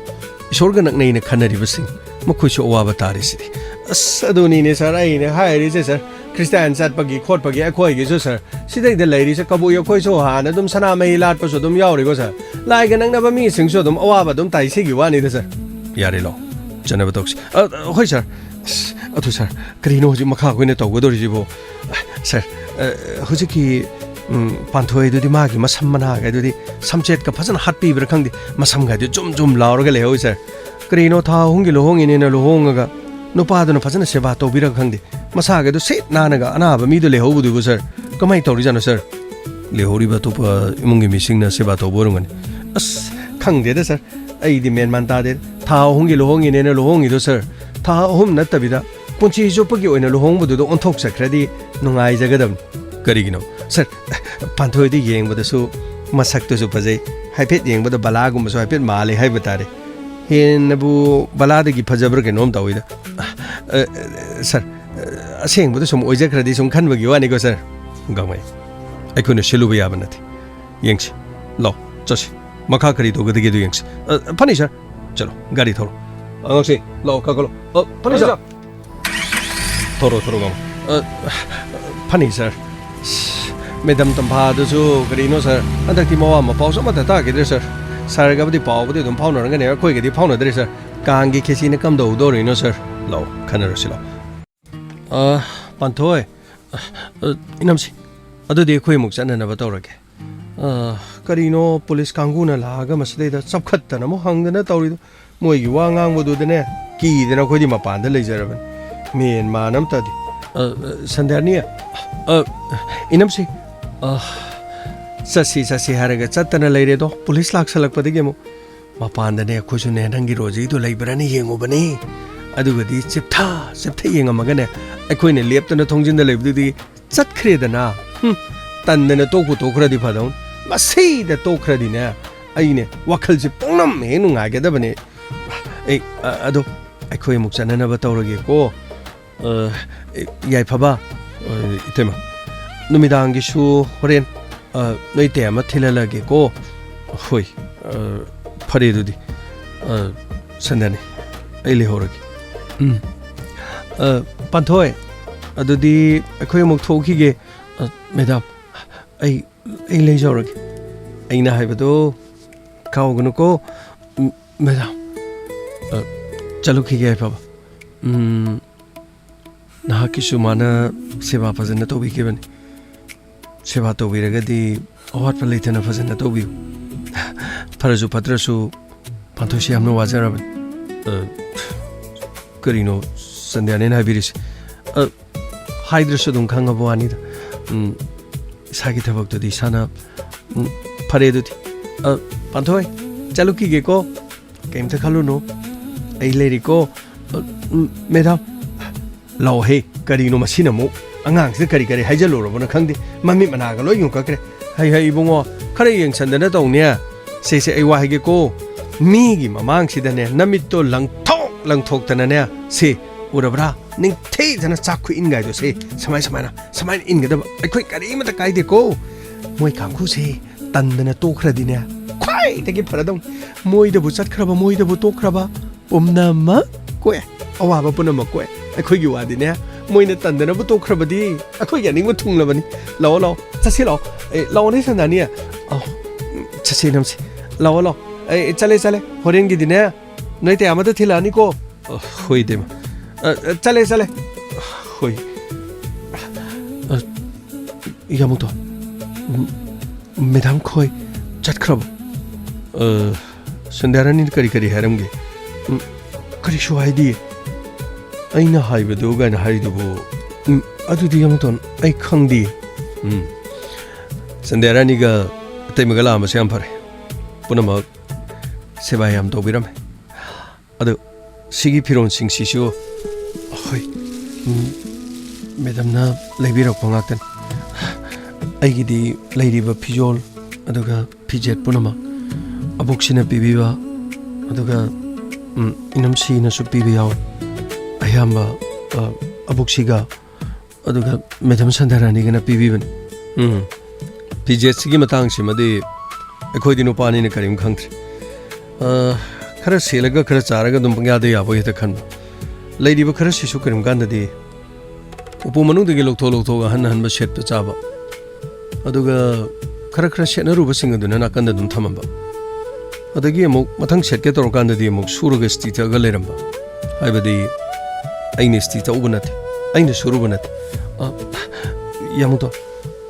ꯏꯁꯣꯔꯒ ꯅꯛꯅꯩꯅ ꯈꯟꯅꯔꯤꯕꯁꯤꯡ ꯃꯈꯣꯏꯁꯨ ꯑꯋꯥꯕ ꯇꯥꯔꯤꯁꯤꯗꯤ꯫ ꯑꯁ, ꯑꯗꯨꯅꯤꯅꯦ, ꯁꯥꯔ, ꯑꯩꯅ ꯍꯥꯏꯔꯤꯁꯦ, ꯁꯥꯔ꯫ ꯈ꯭ꯔꯤꯁꯇꯥꯟ ꯆꯠꯄꯒꯤ ꯈꯣꯠꯄꯒꯤ ꯑꯩꯈꯣꯏꯒꯤꯁꯨ, ꯁꯥꯔ, ꯁꯤꯗꯩꯗ ꯂꯩꯔꯤꯁꯦ ꯀꯕꯨꯏ ꯑꯩꯈꯣꯏꯁꯨ ꯍꯥꯟꯅ ꯑꯗꯨꯝ ꯁꯅꯥꯃꯍꯤ ꯂꯥꯠꯄꯁꯨ ꯑꯗꯨꯝ ꯌꯥꯎꯔꯤꯀꯣ, ꯁꯥꯔ꯫ ꯂꯥꯏꯒ ꯅꯛꯅꯕ ꯃꯤꯁꯤꯡꯁꯨ ꯑꯗꯨꯝ ꯑꯋꯥꯕ ꯑꯗꯨꯝ ꯇꯥꯏ ꯁꯤꯒꯤ ꯋꯥꯅꯤꯗ, ꯁꯥꯔ꯫ ꯌꯥꯔꯦ, ꯂꯥꯎ, ꯆꯠꯅꯕ ꯇꯧꯁꯤ꯫ ꯑ, ꯑ, ꯍꯣꯏ, ꯁꯥꯔ꯫ ꯑꯁ, ꯑꯗꯨ, ꯁꯥꯔ, ꯀꯔꯤꯅꯣ ꯍꯧꯖꯤꯛ ꯃꯈꯥ ꯑꯩꯈꯣꯏꯅ ꯇꯧꯒꯗꯧꯔꯤꯁꯤꯕꯣ? ꯁꯥꯔ, ꯑ, ꯍꯧꯖꯤꯛꯀꯤ, ꯎꯝ, ꯄꯥꯟꯊꯣꯏꯗꯨꯗꯤ ꯃꯥꯒꯤ ꯃꯁꯝ ꯃꯅꯥꯒ ꯑꯗꯨꯗꯤ ꯁꯝꯆꯦꯠꯀ ꯐꯖꯅ ꯍꯥꯠꯄꯤꯕ꯭ꯔꯥ ꯈꯪꯗꯦ, ꯃꯁꯝꯒꯗꯤ ꯖꯨꯝ ꯖꯨꯝ ꯂꯥꯎꯔꯒ ꯂꯩꯍꯧꯋꯤ, ꯁꯥꯔ꯫ ꯀꯔꯤꯅꯣ, ꯊꯥ ꯑꯍꯨꯝꯒꯤ ꯂꯨꯍꯣꯡꯉꯤꯅꯦꯅ ꯂꯨꯍꯣꯡꯉꯒ ꯅꯨꯄꯥꯗꯨꯅ ꯐꯖꯅ ꯁꯦꯕꯥ ꯇꯧꯕꯤꯔꯒ ꯈꯪꯗꯦ, ꯃꯁꯥꯒꯗꯨ ꯁꯤꯠ ꯅꯥꯟꯅꯒ ꯑꯅꯥꯕ ꯃꯤꯗꯨ ꯂꯩꯍꯧꯕꯗꯨꯕꯨ, ꯁꯥꯔ, ꯀꯃꯥꯏꯅ ꯇꯧꯔꯤꯖꯥꯠꯅꯣ, ꯁꯥꯔ? ꯂꯩꯍꯧꯔꯤꯕ ꯑꯇꯣꯞꯄ ꯏꯃꯨꯡꯒꯤ ꯃꯤꯁꯤꯡꯅ ꯁꯦꯕꯥ ꯇꯧꯕ ꯑꯣꯏꯔꯝꯒꯅꯤ꯫ ꯑꯁ, ꯈꯪꯗꯦꯗ, ꯁꯥꯔ, ꯑꯩꯗꯤ ꯃꯦꯟ ꯃꯥꯟ ꯇꯥꯗꯦ꯫ ꯊꯥ ꯑꯍꯨꯝꯒꯤ ꯂꯨꯍꯣꯡꯉꯤꯅꯦꯅ ꯂꯨꯍꯣꯡꯉꯤꯗꯣ, ꯁꯥꯔ, ꯊꯥ ꯑꯍꯨꯝ ꯅꯠꯇꯕꯤꯗ ꯄꯨꯟꯁꯤ ꯆꯨꯞꯄꯒꯤ ꯑꯣꯏꯅ ꯂꯨꯍꯣꯡꯕꯗꯨꯗ ꯑꯣꯟꯊꯣꯛꯆꯈ꯭ꯔꯗꯤ ꯅꯨꯡꯉꯥꯏꯖꯒꯗꯕꯅꯤ꯫ ꯀꯔꯤꯒꯤꯅꯣ, ꯁꯥꯔ? ꯄꯥꯟꯊꯣꯏꯗꯤ ꯌꯦꯡꯕꯗꯁꯨ ꯃꯁꯛꯇꯨꯁꯨ ꯐꯖꯩ, ꯍꯥꯏꯐꯦꯠ ꯌꯦꯡꯕꯗ ꯕꯂꯥꯒꯨꯝꯕꯁꯨ ꯍꯥꯏꯐꯦꯠ ꯃꯥꯜꯂꯦ ꯍꯥꯏꯕ ꯇꯥꯔꯦ꯫ ꯍꯦꯟꯅꯕꯨ ꯕꯂꯥꯗꯒꯤ ꯐꯖꯕ꯭ꯔꯥ ꯀꯩꯅꯣꯝ ꯇꯧꯋꯤꯗ꯫ ꯑ, ꯑ, ꯁꯥꯔ, ꯑ, ꯑꯁꯦꯡꯕꯗ ꯁꯨꯝ ꯑꯣꯏꯖꯈ꯭ꯔꯗꯤ ꯁꯨꯝ ꯈꯟꯕꯒꯤ ꯋꯥꯅꯤꯀꯣ, ꯁꯥꯔ꯫ ꯒꯥꯡꯃꯩ, ꯑꯩꯈꯣꯏꯅ ꯁꯤꯜꯂꯨꯕ ꯌꯥꯕ ꯅꯠꯇꯦ꯫ ꯌꯦꯡꯁꯤ꯫ ꯂꯥꯛꯑꯣ, ꯆꯠꯁꯤ꯫ ꯃꯈꯥ ꯀꯔꯤ ꯇꯧꯒꯗꯒꯦꯗꯨ ꯌꯦꯡꯁꯤ꯫ ꯑ, ꯐꯅꯤ, ꯁꯥꯔ꯫ ꯆꯠꯂꯣ, ꯒꯥꯔꯤ ꯊꯧꯔꯣ꯫ ꯑꯉꯥꯡꯁꯦ, ꯂꯥꯛꯑꯣ, ꯀꯥꯈꯠꯂꯣ꯫ ꯑ, ꯐꯅꯤ, ꯁꯥꯔ꯫ ꯊꯧꯔꯣ, ꯊꯧꯔꯣ, ꯒꯥꯡꯃꯩ꯫ ꯑ, ꯐꯅꯤ, ꯁꯥꯔ꯫ ꯃꯦꯗꯥꯝ ꯇꯝꯐꯥꯗꯨꯁꯨ ꯀꯔꯤꯅꯣ, ꯁꯥꯔ? ꯍꯟꯗꯛꯇꯤ ꯃꯋꯥ ꯃꯄꯥꯎꯁꯨ ꯑꯃꯠꯇ ꯇꯥꯈꯤꯗ꯭ꯔꯦ, ꯁꯥꯔ꯫ ꯁꯥꯔꯒꯕꯨꯗꯤ ꯄꯥꯎꯕꯨꯗꯤ ꯑꯗꯨꯝ ꯐꯥꯎꯅꯔꯝꯒꯅꯤ, ꯑꯩꯈꯣꯏꯒꯗꯤ ꯐꯥꯎꯅꯗ꯭ꯔꯦ, ꯁꯥꯔ꯫ ꯀꯥꯡꯒꯤ ꯈꯦꯆꯤꯅ ꯀꯝꯗꯧꯗꯧꯔꯤꯅꯣ, ꯁꯥꯔ? ꯂꯥꯛꯑꯣ, ꯈꯟꯅꯔꯁꯤ, ꯂꯥꯛꯑꯣ꯫ ꯑ, ꯄꯥꯟꯊꯣꯏ꯫ ꯑ, ꯑ, ꯏꯅꯝꯁꯤ, ꯑꯗꯨꯗꯤ ꯑꯩꯈꯣꯏ ꯑꯃꯨꯛ ꯆꯠꯅꯅꯕ ꯇꯧꯔꯒꯦ꯫ ꯑ, ꯀꯔꯤꯅꯣ ꯄꯨꯂꯤꯁ ꯀꯥꯡꯕꯨꯅ ꯂꯥꯛꯑꯒ ꯃꯁꯤꯗꯩꯗ ꯆꯞꯈꯠꯇꯅ ꯑꯃꯨꯛ ꯍꯪꯗꯅ ꯇꯧꯔꯤꯗꯣ? ꯃꯣꯏꯒꯤ ꯋꯥ ꯉꯥꯡꯕꯗꯨꯗꯅꯦ, ꯀꯤꯗꯅ ꯑꯩꯈꯣꯏꯗꯤ ꯃꯄꯥꯟꯗ ꯂꯩꯖꯔꯕꯅꯤ꯫ ꯃꯦꯟ ꯃꯥꯟ ꯑꯝꯇꯗꯤ꯫ ꯑ, ꯑ, ꯁꯟꯗ꯭ꯌꯥꯅꯤ, ꯑ, ꯏꯅꯝꯁꯤ, ꯑ, ꯆꯠꯁꯤ ꯆꯠꯁꯤ ꯍꯥꯏꯔꯒ ꯆꯠꯇꯅ ꯂꯩꯔꯦꯗꯣ, ꯄꯨꯂꯤꯁ ꯂꯥꯛꯁꯜꯂꯛꯄꯗꯒꯤ ꯑꯃꯨꯛ꯫ ꯃꯄꯥꯟꯗꯅꯦ ꯑꯩꯈꯣꯏꯁꯨꯅꯦ ꯅꯪꯒꯤ ꯔꯣꯖꯤꯗꯣ ꯂꯩꯕ꯭ꯔꯥꯅ ꯌꯦꯡꯉꯨꯕꯅꯤ꯫ ꯑꯗꯨꯒꯗꯤ ꯆꯤꯞꯊ ꯆꯤꯞꯊ ꯌꯦꯡꯉꯝꯃꯒꯅꯦ, ꯑꯩꯈꯣꯏꯅ ꯂꯦꯞꯇꯅ ꯊꯣꯡꯖꯤꯟꯗ ꯂꯩꯕꯗꯨꯗꯤ ꯆꯠꯈ꯭ꯔꯦꯗꯅ꯫ ꯍꯨꯝ, ꯇꯟꯗꯅ ꯇꯣꯛꯄꯨ ꯇꯣꯛꯈ꯭ꯔꯗꯤ ꯐꯗꯧꯅꯤ꯫ ꯃꯁꯤꯗ ꯇꯣꯛꯈ꯭ꯔꯗꯤꯅꯦ, ꯑꯩꯅꯦ ꯋꯥꯈꯜꯁꯦ ꯄꯨꯡꯅꯝ ꯍꯦꯛ ꯅꯨꯡꯉꯥꯏꯒꯗꯕꯅꯦ꯫ ꯑꯩ, ꯑ, ꯑꯗꯣ ꯑꯩꯈꯣꯏ ꯑꯃꯨꯛ ꯆꯠꯅꯅꯕ ꯇꯧꯔꯒꯦꯀꯣ꯫ ꯑ, ꯌꯥꯏꯐꯕ, ꯑ, ꯏꯇꯩꯃ, ꯅꯨꯃꯤꯗꯥꯡꯒꯤꯁꯨ ꯍꯣꯔꯦꯟ, ꯑ, ꯅꯣꯏ ꯇꯌꯥꯏꯃ ꯊꯤꯜꯍꯜꯂꯒꯦꯀꯣ꯫ ꯍꯣꯏ, ꯑ, ꯐꯔꯦ ꯑꯗꯨꯗꯤ꯫ ꯑ, ꯁꯟꯗ꯭ꯌꯥꯅꯤ, ꯑꯩ ꯂꯩꯍꯧꯔꯒꯦ꯫ ꯎꯝ꯫ ꯑ, ꯄꯥꯟꯊꯣꯏ, ꯑꯗꯨꯗꯤ ꯑꯩꯈꯣꯏ ꯑꯃꯨꯛ ꯊꯣꯛꯈꯤꯒꯦ꯫ ꯑ, ꯃꯦꯗꯥꯝ, ꯑꯩ, ꯑꯩ ꯂꯩꯖꯍꯧꯔꯒꯦ꯫ ꯑꯩꯅ ꯍꯥꯏꯕꯗꯣ ꯀꯥꯎꯒꯅꯨꯀꯣ, ꯎꯝ, ꯃꯦꯗꯥꯝ꯫ ꯑ, ꯆꯠꯂꯨꯈꯤꯒꯦ, ꯌꯥꯏꯐꯕ꯫ ꯎꯝ, ꯅꯍꯥꯛꯀꯤꯁꯨ ꯃꯥꯅ ꯁꯦꯕꯥ ꯐꯖꯅ ꯇꯧꯕꯤꯈꯤꯕꯅꯤ꯫ ꯁꯦꯕꯥ ꯇꯧꯕꯤꯔꯒꯗꯤ ꯑꯋꯥꯠꯄ ꯂꯩꯇꯅ ꯐꯖꯅ ꯇꯧꯕꯤꯌꯨ꯫ ꯐꯔꯁꯨ ꯐꯠꯇ꯭ꯔꯁꯨ ꯄꯥꯟꯊꯣꯏꯁꯤ ꯌꯥꯝꯅ ꯋꯥꯖꯔꯕꯅꯤ꯫ ꯑ, ꯀꯔꯤꯅꯣ ꯁꯟꯗ꯭ꯌꯥꯅꯤꯅ ꯍꯥꯏꯕꯤꯔꯤꯁꯦ? ꯑ, ꯍꯥꯏꯗ꯭ꯔꯁꯨ ꯑꯗꯨꯝ ꯈꯪꯉꯕ ꯋꯥꯅꯤꯗ꯫ ꯎꯝ, ꯏꯁꯥꯒꯤ ꯊꯕꯛꯇꯨꯗꯤ ꯏꯁꯥꯅ, ꯎꯝ, ꯐꯔꯦ ꯑꯗꯨꯗꯤ꯫ ꯑ, ꯄꯥꯟꯊꯣꯏ, ꯆꯠꯂꯨꯈꯤꯒꯦꯀꯣ꯫ ꯀꯩꯝꯇ ꯈꯜꯂꯨꯅꯨ, ꯑꯩ ꯂꯩꯔꯤꯀꯣ꯫ ꯑ, ꯎꯝ, ꯃꯦꯗꯥꯝ, ꯂꯥꯛꯑꯣꯍꯦ, ꯀꯔꯤꯅꯣ ꯃꯁꯤꯅ ꯑꯃꯨꯛ? ꯑꯉꯥꯡꯁꯤꯗ ꯀꯔꯤ ꯀꯔꯤ ꯍꯥꯏꯖꯜꯂꯨꯔꯕꯅꯣ ꯈꯪꯗꯦ, ꯃꯃꯤꯠ ꯃꯅꯥꯒ ꯂꯣꯏ ꯌꯨꯡꯈꯠꯈ꯭ꯔꯦ꯫ ꯍꯩ ꯍꯩ ꯏꯕꯨꯡꯉꯣ, ꯈꯔ ꯌꯦꯡꯁꯟꯗꯅ ꯇꯧꯅꯦ꯫ ꯁꯦ ꯁꯦ, ꯑꯩ ꯋꯥ ꯍꯥꯏꯒꯦꯀꯣ, ꯃꯤꯒꯤ ꯃꯃꯥꯡꯁꯤꯗꯅꯦ ꯅꯃꯤꯠꯇꯣ ꯂꯪꯊꯣꯛ ꯂꯪꯊꯣꯛꯇꯅꯅꯦ, ꯁꯦ, ꯎꯔꯕ꯭ꯔꯥ? ꯅꯤꯡꯊꯤꯖꯅ ꯆꯥꯛ ꯈꯨꯏꯟꯒꯥꯏꯗꯣ ꯁꯦ꯫ ꯁꯨꯃꯥꯏ, ꯁꯨꯃꯥꯏꯅ, ꯁꯨꯃꯥꯏꯅ ꯏꯟꯒꯗꯕ꯫ ꯑꯩꯈꯣꯏ ꯀꯔꯤꯃꯇ ꯀꯥꯏꯗꯦꯀꯣ꯫ ꯃꯣꯏ ꯀꯥꯡꯈꯨꯁꯦ ꯇꯟꯗꯅ ꯇꯣꯛꯈ꯭ꯔꯗꯤꯅꯦ, ꯈ꯭ꯋꯥꯏꯗꯒꯤ ꯐꯔꯗꯧꯅꯤ꯫ ꯃꯣꯏꯗꯕꯨ ꯆꯠꯈ꯭ꯔꯕ, ꯃꯣꯏꯗꯕꯨ ꯇꯣꯛꯈ꯭ꯔꯕ, ꯄꯨꯝꯅꯃꯛ ꯀꯣꯛꯑꯦ꯫ ꯑꯋꯥꯕ ꯄꯨꯝꯅꯃꯛ ꯀꯣꯛꯑꯦ꯫ ꯑꯩꯈꯣꯏꯒꯤ ꯋꯥꯗꯤꯅꯦ, ꯃꯣꯏꯅ ꯇꯟꯗꯅꯕꯨ ꯇꯣꯛꯈ꯭ꯔꯕꯗꯤ ꯑꯩꯈꯣꯏꯒꯤ ꯑꯅꯤꯡꯕ ꯊꯨꯡꯂꯕꯅꯤ꯫ ꯂꯥꯛꯑꯣ, ꯂꯥꯛꯑꯣ꯫ ꯆꯠꯁꯤ ꯂꯥꯛꯑꯣ꯫ ꯑꯦ, ꯂꯥꯛꯑꯣꯅꯦ ꯁꯟꯗꯥꯅꯤ꯫ ꯑ, ꯆꯠꯁꯤ ꯅꯝꯁꯤ꯫ ꯂꯥꯛꯑꯣ, ꯂꯥꯛꯑꯣ꯫ ꯑꯦ, ꯆꯠꯂꯦ, ꯆꯠꯂꯦ꯫ ꯍꯣꯔꯦꯟꯒꯤꯗꯤꯅꯦ, ꯅꯣꯏ ꯇꯌꯥꯔ ꯑꯃꯗ ꯊꯤꯜꯂꯛꯑꯅꯤꯀꯣ꯫ ꯑ, ꯍꯣꯏ, ꯏꯇꯩꯃ꯫ ꯑ, ꯑ, ꯆꯠꯂꯦ, ꯆꯠꯂꯦ꯫ ꯍꯣꯏ꯫ ꯑ, ꯌꯥꯃꯨꯇꯣ, ꯃꯦꯗꯥꯝ ꯈꯣꯏ ꯆꯠꯈ꯭ꯔꯕꯣ? ꯑ, ꯁꯟꯙ꯭ꯌꯥꯔꯥꯅꯤꯅ ꯀꯔꯤ ꯀꯔꯤ ꯍꯥꯏꯔꯝꯒꯦ? ꯎꯝ, ꯀꯔꯤꯁꯨ ꯍꯥꯏꯗꯤꯌꯦ꯫ ꯑꯩꯅ ꯍꯥꯏꯕꯗꯨ ꯀꯥꯏꯅ ꯍꯥꯏꯔꯤꯗꯨꯕꯨ? ꯎꯝ, ꯑꯗꯨꯗꯤ ꯌꯥꯃꯨꯇꯣꯟ, ꯑꯩ ꯈꯪꯗꯤꯌꯦ꯫ ꯎꯝ꯫ ꯁꯟꯙ꯭ꯌꯥꯔꯥꯅꯤꯒ ꯏꯇꯩꯃꯒ ꯂꯥꯛꯑꯝꯕꯁꯦ ꯌꯥꯝ ꯐꯔꯦ꯫ ꯄꯨꯝꯅꯃꯛ ꯁꯦꯕꯥ ꯌꯥꯝ ꯇꯧꯕꯤꯔꯝꯃꯦ꯫ ꯑꯗꯨ ꯁꯤꯒꯤ ꯐꯤꯔꯣꯜꯁꯤꯡꯁꯤꯁꯨ, ꯍꯣꯏ, ꯎꯝ, ꯃꯦꯗꯥꯝꯅ ꯂꯩꯕꯤꯔꯛꯄ ꯉꯥꯛꯇꯅꯤ꯫ ꯑꯩꯒꯤꯗꯤ ꯂꯩꯔꯤꯕ ꯐꯤꯖꯣꯜ, ꯑꯗꯨꯒ ꯐꯤꯖꯦꯠ ꯄꯨꯝꯅꯃꯛ ꯑꯕꯣꯛꯁꯤꯅ ꯄꯤꯕꯤꯕ, ꯑꯗꯨꯒ, ꯎꯝ, ꯏꯅꯝꯁꯤꯅꯁꯨ ꯄꯤꯕ ꯌꯥꯎꯏ꯫ ꯑꯌꯥꯝꯕ, ꯑ, ꯑꯕꯣꯛꯁꯤꯒ ꯑꯗꯨꯒ ꯃꯦꯗꯥꯝ ꯁꯟꯙ꯭ꯌꯥꯔꯥꯅꯤꯒꯅ ꯄꯤꯕꯤꯕꯅꯤ꯫ ꯎꯝ꯫ ꯐꯤꯖꯦꯠꯁꯤꯒꯤ ꯃꯇꯥꯡꯁꯤꯃꯗꯤ ꯑꯩꯈꯣꯏꯗꯤ ꯅꯨꯄꯥꯅꯤꯅ ꯀꯔꯤꯝ ꯈꯪꯗ꯭ꯔꯦ꯫ ꯑ, ꯈꯔ ꯁꯦꯠꯂꯒ ꯈꯔ ꯆꯥꯔꯒ ꯑꯗꯨꯝ ꯄꯪꯌꯥꯗ ꯌꯥꯕꯣꯏ ꯍꯦꯛꯇ ꯈꯟꯕ꯫ ꯂꯩꯔꯤꯕ ꯈꯔꯁꯤꯁꯨ ꯀꯔꯤꯝ ꯀꯥꯟꯗꯗꯤ ꯎꯄꯨ ꯃꯅꯨꯡꯗꯒꯤ ꯂꯧꯊꯣꯛ ꯂꯧꯊꯣꯛꯑꯒ ꯑꯍꯟ ꯑꯍꯟꯕ ꯁꯦꯠꯄ ꯆꯥꯕ꯫ ꯑꯗꯨꯒ ꯈꯔ ꯈꯔ ꯁꯦꯠꯅꯔꯨꯕꯁꯤꯡ ꯑꯗꯨꯅ ꯅꯥꯀꯟꯗ ꯑꯗꯨꯝ ꯊꯝꯃꯝꯕ꯫ ꯑꯗꯒꯤ ꯑꯃꯨꯛ ꯃꯊꯪ ꯁꯦꯠꯀꯦ ꯇꯧꯔꯀꯥꯟꯗꯗꯤ ꯑꯃꯨꯛ ꯁꯨꯔꯒ ꯏꯁꯇꯤ ꯇꯛꯑꯒ ꯂꯩꯔꯝꯕ꯫ ꯍꯥꯏꯕꯗꯤ ꯑꯩꯅ ꯏꯁꯇꯤ ꯇꯛꯎꯕ ꯅꯠꯇꯦ, ꯑꯩꯅ ꯁꯨꯔꯨꯕ ꯅꯠꯇꯦ꯫ ꯑ, ꯌꯥꯃꯨꯇꯣ,